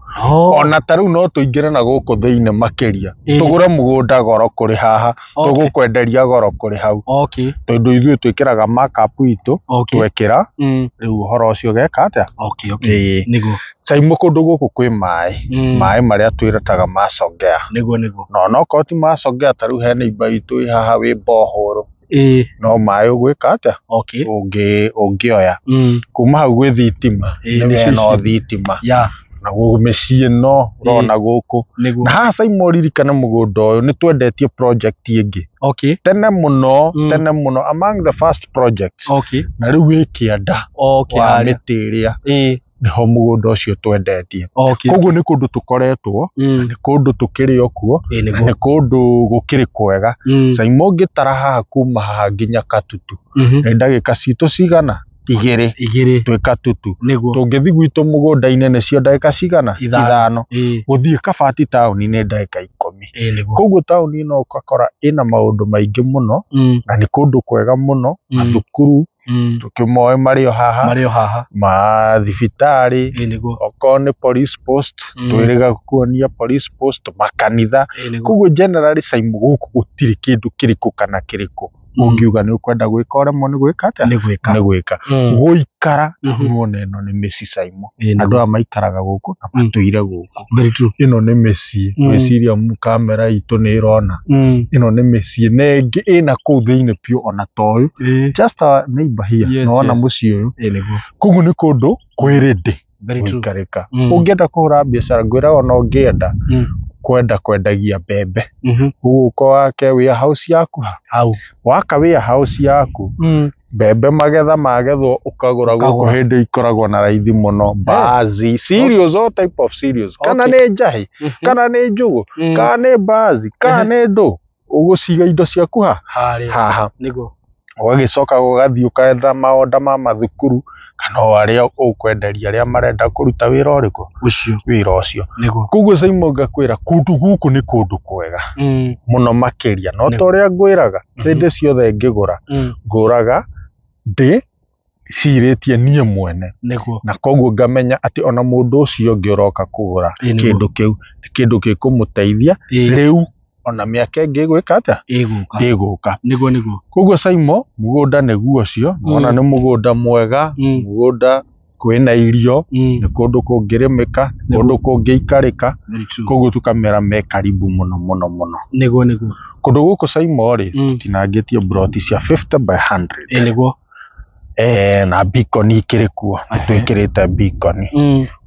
Ona ta rĩu no tũingĩre na gũkũ thĩinĩ makĩria, tũgũre mũgũnda goro kũrĩ haha, tũgũkwenderia goro kũrĩ hau. Tondũ ithuĩ twĩkĩraga markup itũ, twekĩra, rĩu ũhoro ũcio ũgeka atĩa? Ĩĩ. Nĩguo. Saimo kũndũ gũkũ kwĩ maĩ, maĩ marĩa twĩrataga ma Songea. Nĩguo nĩguo. Na onokorwo ti ma Songea, ta rĩu he neighbor itũ ĩ haha wĩ borehole. No maĩ ũgwĩka atĩa? Ũngĩoya. Kuma hau gwĩ thitima, nĩ no thitima. Naguo mĩciĩ ĩno ũrona gũkũ. Na haha Saimo ũririkane mũgũnda ũyũ nĩ twendetie project ĩngĩ. Tene mũno, tene mũno, among the first projects. Na rĩu wĩ kĩanda wa mĩtĩ ĩrĩa. Nĩho mũgũnda ũcio twendetie. Koguo nĩ kũndũ tũkoretwo, nĩ kũndũ tũkĩrĩ o kuo, na nĩ kũndũ gũkĩrĩ kwega. Saimo ũngĩtara haha kuma haha nginya Katutu, nĩ ndagĩka citũ cigana? Igĩrĩ. Twĩ Katutu. Tũngĩthiĩ gwitũ mũgũnda-inĩ nĩcio ndagĩka cigana? Ithano. Gũthiĩ Kabati taũni nĩ ndagĩka 10. Koguo taũni ĩno ũgakora ĩna maũndũ maingĩ mũno, na nĩ kũndũ kwega mũno, mathukuru, tũkĩmoe marĩ o haha, ma thibitarĩ, okorwo nĩ police post, twĩrĩga kuonia police post, makanitha. Koguo generally Saimo gũkũ gũtirĩ kĩndũ kĩrĩkũ kana kĩrĩkũ ũngiuga nĩ ũkwenda gwĩka ũremwo nĩ gwĩka atĩa? Nĩ gwĩka. Gũikara nĩwona ĩno nĩ mĩciĩ Saimo. Andũ aya maikaraga gũkũ na matũire gũkũ. Ĩno nĩ mĩciĩ, ngwĩciria kamera itũ nĩ ĩrona. Ĩno nĩ mĩciĩ na ĩngĩ ĩna kũu thĩinĩ biũ ona ta ũyũ. Just our neighbor here. Nĩwona mũciĩ ũyũ. Koguo nĩ kũndũ kwĩ ready gũikarĩka. Ũngĩenda kũhũra biacara, ngwĩraga ona ũngĩenda kwenda kwendagia mbembe, ũgũka wake warehouse yaku hau. Waka warehouse yaku, mbembe magetha magethwo ũkagũra gũkũ hĩndĩ ikoragwo na raithi mũno. Mbaazi, cereals, all type of cereals, kana nĩ njahĩ, kana nĩ njũgũ, kana nĩ mbaazi, kana nĩ ndũ, ũgũciga indo ciaku ha haha. Ũgagĩcoka ũgathiĩ ũkaetha maonda ma mathukuru kana o arĩa ũkwenderia arĩa marenda kũruta wĩra ũrĩkũ? Wĩra ũcio. Koguo Saimo ngakwĩra kũndũ gũkũ nĩ kũndũ kwega mũno makĩria. No ta ũrĩa ngwĩraga, hĩndĩ ciothe ngĩgũra, ngũraga ndĩ cirĩtie niĩ mwene. Na koguo ngamenya atĩ ona mũndũ ũcio ũngĩ ũroka kũgũra kĩndũ kĩu nĩ kĩndũ gĩkũmũteithia rĩu ona mĩaka ĩngĩ ĩgwĩka atĩa? Ĩgũka. Nĩguo nĩguo. Koguo Saimo mũgũnda nĩguo ũcio, wona nĩ mũgũnda mwega, mũgũnda kwĩna irio, nĩ kũndũ kũngĩrĩmĩka, nĩ kũndũ kũngĩikarĩka, koguo tũkamera me karibu mũno mũno mũno. Nĩguo nĩguo. Kũndũ gũkũ Saimo rĩ, tũtinangĩtie mburoti cia 50 by 100. Nĩguo. Na beacon ikĩrĩ kuo, nĩtwĩkĩrĩte beacon.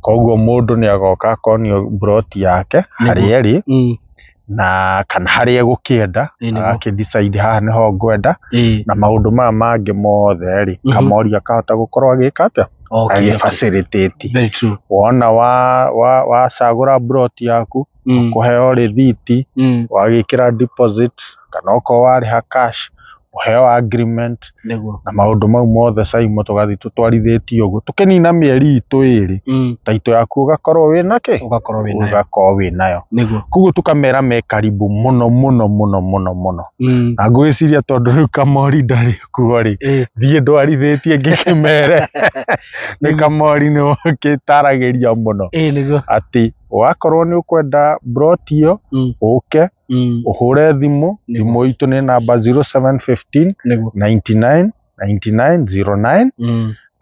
Koguo mũndũ nĩ agoka akonio mburoti yake harĩa ĩrĩ, na kana harĩa egũkĩenda, agakĩ decide haha nĩho ngwenda, na maũndũ maya mangĩ mothe rĩ, kamori akahota gũkorwo agĩka atĩa? Agĩ facilitate. Wona wacagũra mburoti yaku, ũkũheo rĩthiti, wagĩkĩra deposit, kana okorwo warĩha cash, ũheo agreement, na maũndũ mau mothe Saimo tũgathiĩ tũtwarithĩtie ũguo, tũkĩnina mĩeri itũ ĩrĩ, taitũ yaku ũgakorwo wĩna kĩ? Ũgakorwo wĩnayo. Koguo tũkamera me karibu mũno mũno mũno mũno mũno. Na ngwĩciria tondũ rĩu Kamori ndarĩ kuo rĩ, thiĩ ndwarithĩtie ngĩkĩmere. Nĩ Kamori nĩwe ũkĩtaragĩria mũno. Atĩ wakorwo nĩ ũkwenda mburoti ĩyo, ũke, ũhũre thimũ, thimũ itũ nĩ namba 0715 99 99 09,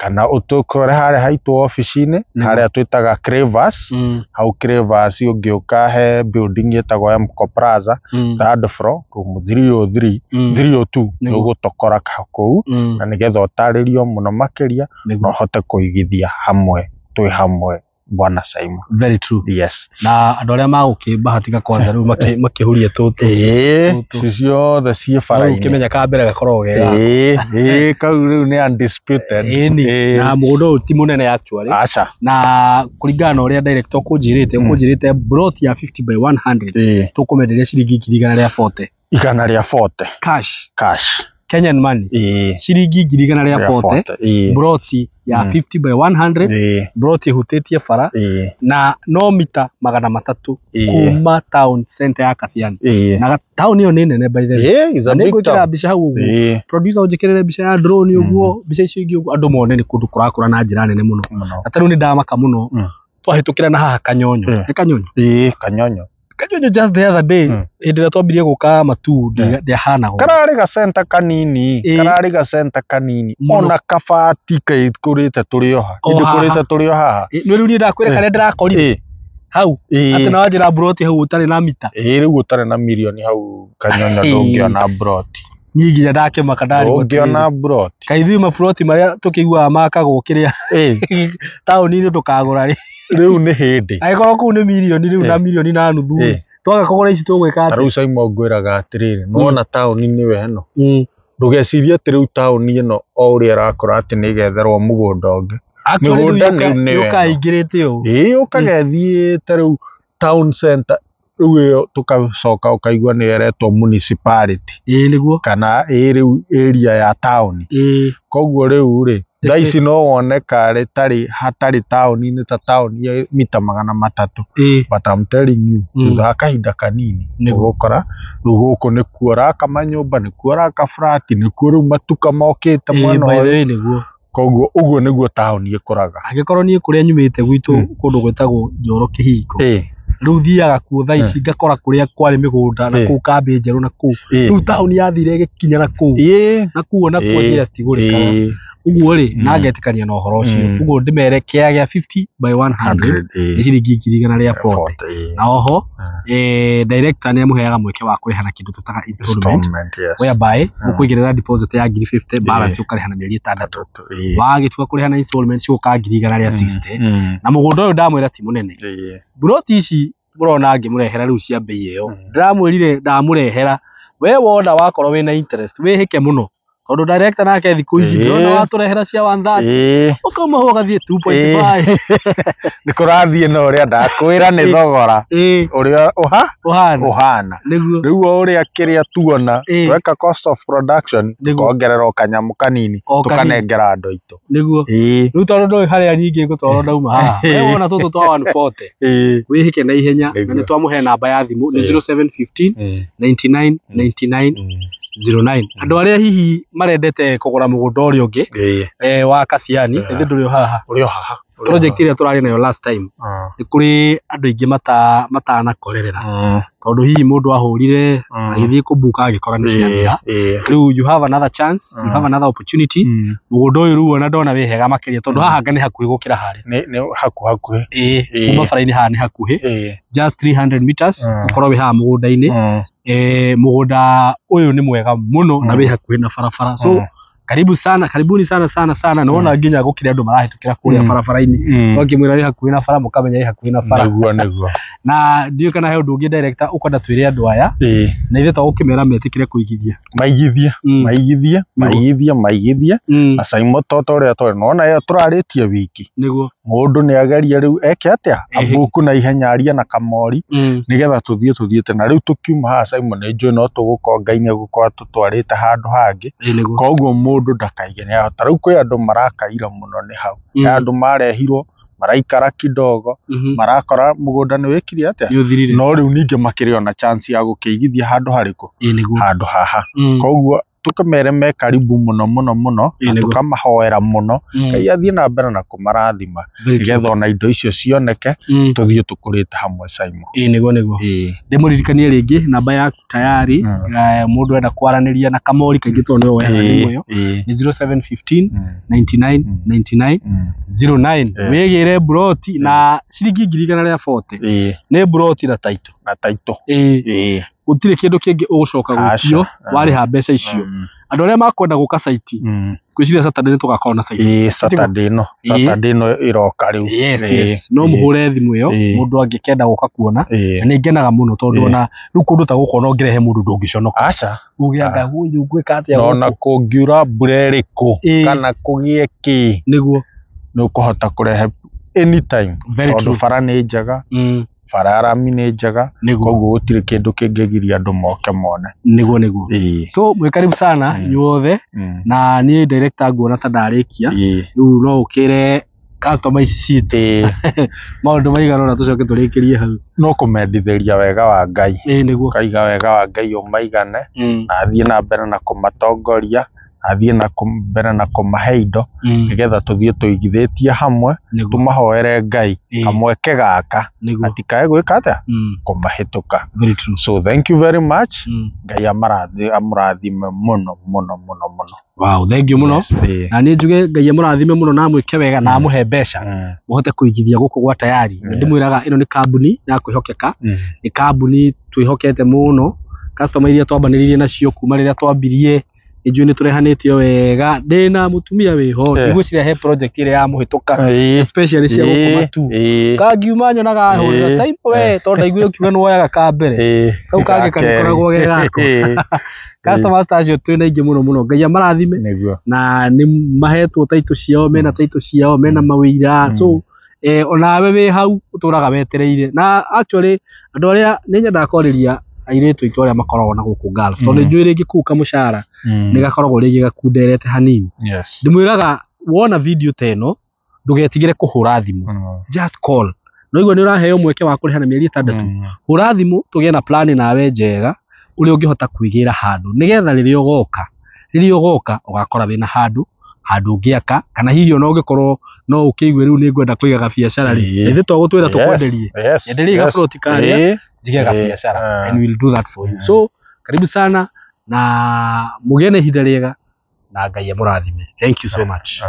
Kana ũtũkore harĩa haitũ obici-inĩ harĩa twĩtaga Crevas. Hau Crevas ũngĩũka he building ĩtagwo Mco Plaza, third floor, room 303 302, nĩũgũtũkora kũu, na nĩgetha ũtarĩrio mũno makĩria na ũhote kũigithia hamwe twĩ hamwe Bwana Simon. Very true. Yes. Na andũ arĩa magũkĩbahatika kwanza rĩu makĩhurie tũtũ. Ĩĩ, ciothe ciĩ bara-inĩ. Ũkĩmenya ka mbere gakoragwo ge gaka. Ĩĩ, kau rĩu nĩ undisputed. Ĩni, na mũgũnda ũyũ ti mũnene actually. Aca. Na kũringana na ũrĩa director ũkũnjĩrĩte plot ya 50 by 100 tũkũmenderia ciringi 140,000. 140. Cash. Cash. Kenyan money. Ciringi 140,000. Broti ya 50 by 100, broti ĩhutĩtie bara na no mita 300 kuma town center ya Kathiani. Na town ĩyo nĩ nene by the way. Is a big town. Mbica hau ũguo. Producer ũnjĩkĩrĩre mbica ya drone ũguo, mbica icio ingĩ ũguo andũ mone nĩ kũndũ kũrakũra na njĩra nene mũno. Na ta rĩu nĩ ndamaka mũno. Twahĩtũkĩra na haha Kanyonyo. Nĩ Kanyonyo? Ĩĩ, Kanyonyo. Kanyonyo just the other day, hĩndĩ ĩrĩa twambirie gũka Matuu ndĩahanaga. Kararĩ gacenta kanini, kararĩ gacenta kanini. Ona kabati kaikũrĩte tũrĩ o haha. Ndĩkũrĩte tũrĩ o haha. Nĩ rĩu niĩ ndakwĩra karĩa ndĩrakorire hau. Atĩ na wanjĩra broti hau ũtarĩ na mita. Ĩĩ, rĩu ũtarĩ na mirioni hau Kanyonyo ndũngĩona broti. Niĩ nginya ndakĩmaka ndarigwo ndũngĩona broti. Kaĩ ithuĩ maburoti marĩa tũkĩiguaga makagwo kĩrĩa taũni-inĩ tũkagũra rĩ. Rĩu nĩ hĩndĩ. Angĩkorwo kũu nĩ mirioni rĩu na mirioni na nuthu. Twaga kũgũra ici tũgwĩka atĩa? Ta rĩu Simon ngwĩraga atĩrĩrĩ, nĩwona taũni nĩyo ĩno. Ndũgecirie atĩ rĩu taũni ĩno o ũrĩa ĩrakũra atĩ nĩ ĩgetherwo mũgũnda ũngĩ. Mĩgũnda rĩu nĩyo ĩno. Yũkaga ĩingĩrĩte ũũ. Ĩĩ, yũkaga ĩthiĩte rĩu town center rĩu ĩyo tũgacoka ũkaigua nĩyo ĩretwo municipality. Ĩĩ nĩguo. Kana ĩĩ rĩu area ya taũni. Koguo rĩu rĩ, thaa ici no wone karĩ tarĩ hatarĩ taũni-inĩ ta taũni ya mita 300. But I'm telling you, thutha wa kahinda kanini ũgũkora rĩu gũkũ nĩkuo ũraka manyũmba, nĩkuo ũraka flat, nĩkuo rĩu matuka mokĩte mwena ũyũ. Koguo ũguo nĩguo taũni ĩkũraga. Angĩkorwo niĩ kũrĩa nyumĩte gwitũ kũndũ gwĩtagwo Njoro Kĩhingo. Rĩu thiaga kuo thaa ici ngakora kũrĩa kwarĩ mĩgũnda na kũu kambĩ njerũ na kũu. Rĩu taũni yathire ĩgĩkinya na kũu. Na kũu ona kuo shares citigũrĩkaga. Ũguo rĩ, na ngetĩkania na ũhoro ũcio. Ũguo ndĩmere kĩaya gĩa 50 by 100 nĩ ciringi 140,000. Na oho, director nĩ amũheaga mweke wa kũrĩha na kĩndũ twĩtaga installment, whereby ũkũigĩrĩra deposit ya 50,000, balance ũkarĩha na mĩeri 6. Wagĩtua kũrĩha na installment cigũka 160,000. Na mũgũnda ũyũ ndamwĩra ti mũnene. Buroti ici mũrona ngĩmũrehera rĩu cia bei ĩyo. Ndĩramwĩrire ndamũrehera, we wona wakorwo wĩna interest wĩhĩke mũno. Tondũ director nake thikũ ici ndĩrona watũrehera cia 130 ũkauma hau ũgathiĩ 2.5. Nĩ kũrathiĩ na ũrĩa ndakwĩra nĩ thogora ũrĩa ũhana. Rĩu o ũrĩa kĩrĩa tuona tweka cost of production tukongerera o kanyamũ kanini tũkanengera andũ aitũ. Nĩguo. Rĩu tondũ ndũĩ harĩa nyingĩ ngũtwarwo ndauma haha, we wona tũtũ twa 140 wĩhĩke na ihenya, na nĩ twamũhe namba ya thimũ nĩ 0715 99 99 09. Andũ arĩa hihi marendete kũgũra mũgũnda ũrĩa ũngĩ wa Kathiani, ithuĩ ndũrĩ o haha. Ũrĩ o haha. Project ĩrĩa tũrarĩ nayo last time nĩ kũrĩ andũ aingĩ matanakorerera tondũ hihi mũndũ ahũrire agĩthiĩ kũbuka agĩkora nĩ ciathira. Rĩu you have another chance, you have another opportunity. Mũgũnda ũyũ rĩu ona ndona wĩ hega makĩria tondũ haha anga nĩ hakuhĩ gũkĩra harĩa. Nĩ hakuhĩ. Kuma bara-inĩ haha nĩ hakuhĩ. Just 300 meters ũkorwo wĩ haha mũgũnda-inĩ. Mũgũnda ũyũ nĩ mwega mũno na wĩ hakuhĩ na barabara. So karibu sana, karibuni sana sana sana. Nĩwona nginya gũkĩrĩ andũ marahĩtũkĩra kũrĩa barabara-inĩ. Twakĩmwĩra wĩ hakuhĩ na bara mũkamenya wĩ hakuhĩ na bara. Nĩguo nĩguo. Na ndiũĩ kana he ũndũ ũngĩ director ũkwenda twĩre andũ aya. Na ithuĩ twagũkĩmera metĩkĩre kũigithia. Maigithie, maigithie, maigithie, maigithie. Na Simon to ũrĩa tũrĩ nĩwona ĩyo tũrarĩtie wiki. Nĩguo. Mũndũ nĩ agerie rĩu eke atĩa? Abuku na ihenya arie na kamori nĩgetha tũthiĩ tũthiĩte. Na rĩu tũkiuma haha Simon nĩ njũĩ no tũgũkorwo Ngai nĩ egũkorwo atũtwarĩte handũ hangĩ. Koguo mũndũ ndakaige nĩ ahota. Rĩu kwĩ andũ marakaira mũno nĩ hau. He andũ marehirwo maraikara kidogo marakora mũgũnda nĩ wĩkire atĩa? No rĩu ningĩ makĩrĩ ona chance ya gũkĩigithia handũ harĩkũ? Handũ haha. Koguo Tũkamere me karibu mũno mũno mũno, Ĩĩ, na nĩguo. tũkamahoera mũno, Ngai athiĩ na mbere na kũmarathima, Very true. nĩgetha ona indo icio cioneke, tũthiĩ tũkũrĩte hamwe, Simon. Ĩĩ, nĩguo nĩguo. Ndĩmũririkanie rĩngĩ namba yaku tayari, mũndũ enda kwaranĩria na Kamori kaingĩ tondũ nĩwe woyaga thimũ ĩyo, nĩ 0715 99 99 09. Wĩgĩre mburoti na ciringi 140,000. Nĩ mburoti na taito. Na taito. Ĩĩ, gũtirĩ kĩndũ kĩngĩ ũgũcoka gwĩtio Aca. warĩha mbeca icio. Andũ arĩa makwenda gũka site, ngwĩciria Saturday nĩ tũgakorwo na site. Ĩĩ, Saturday ĩno. Saturday ĩno ĩroka rĩu. Yes, yes. No mũhũre thimũ ĩyo mũndũ angĩkenda gũka kuona. Na nĩ ngenaga mũno tondũ ona rĩu kũndũ ta gũkũ ona ũngĩrehe mũndũ ndũngĩconoka. Aca. Uge anga ũyũ ngwĩka atĩa Na ona gũkũ? kũngiura mbura ĩrĩkũ kana kũgĩe kĩ, Nĩguo. nĩ ũkũhota kũrehe anytime, Very tondũ true. bara nĩ njega, bara ya rami nĩ njega, koguo gũtirĩ kĩndũ kĩngĩgiria andũ moke mone. Nĩguo nĩguo. So mwĩ karibu sana inyuothe, na niĩ director nguona ta ndarĩkia. Rĩu no ũkĩre customer ici citũ maũndũ maigana ũna tũcoke tũrĩkĩrie hau. No kũmendithĩria wega wa Ngai. Ĩĩ, nĩguo. Kaiga wega wa Ngai ũmaigane, na athiĩ na mbere na kũmatongoria, athiĩ na mbere na kũmahe indo, nĩgetha tũthiĩ tũigithĩtie hamwe, tũmahoere Ngai kamweke gaka atikae gwĩka atĩa, kũmahĩtũka. Very true. So thank you very much. Ngai amũrathime mũno mũno mũno mũno. Wow, thank you mũno. Yes, Na niĩ njuge Ngai amũrathime mũno na amwĩke wega na amũhe mbeca mũhote kũigithia gũkũ gwa tayari. Ndĩmwĩraga ĩno nĩ kambuni ya kwĩhokeka, nĩ kambuni twĩhokete mũno. Customer iria twambanĩrĩirie nacio kuma rĩrĩa twambirie, nĩnjũĩ nĩ tũrehanĩte wega. Ndĩna mũtumia wĩho, ndigwĩciria he project ĩrĩa yamũhĩtũka, especially cia gũkũ matu. Kangiuma nyonaga ahũrĩra Simon we, tondũ ndaiguire ũkiuga nĩ woyaga ka mbere, kau kangĩ karĩkoragwo ge gakwa. Customers ta acio twĩna aingĩ mũno mũno, Ngai amarathime. Nĩguo. Na nĩ mahetwo taitũ ciao, mena taitũ ciao, mena mawĩra. So onawe wĩ hau ũtũraga wetereire. Na actually andũ arĩa nĩ nyendaga kwarĩria airĩtu aitũ arĩa makoragwo na gũkũ Gulf, tondũ nĩ njũĩ rĩngĩ kũu kamũcara nĩ gakoragwo rĩngĩ gakunderete hanini. Ndĩmwĩraga wona video ta ĩno ndũgetigĩre kũhũra thimũ, just call. No igua nĩ ũraheo mweke wa kũrĩha na mĩeri 6, hũra thimũ tũgĩe na plan nawe njega ũrĩa ũngĩhota kwĩgĩra handũ, nĩgetha rĩrĩa ũgoka ũgakora wĩna handũ ũngĩaka, kana hihi ona ũngĩkorwo no ũkĩigue rĩu nĩ ngwenda kũiga gabiacara rĩ, ithuĩ to gũtwĩra tũkwenderie, enderia gaburoti karĩa njige gabiacara, and we'll do that for you. So karibu sana na mũgĩe na ihinda rĩega na Ngai amũrathime. Thank you so much.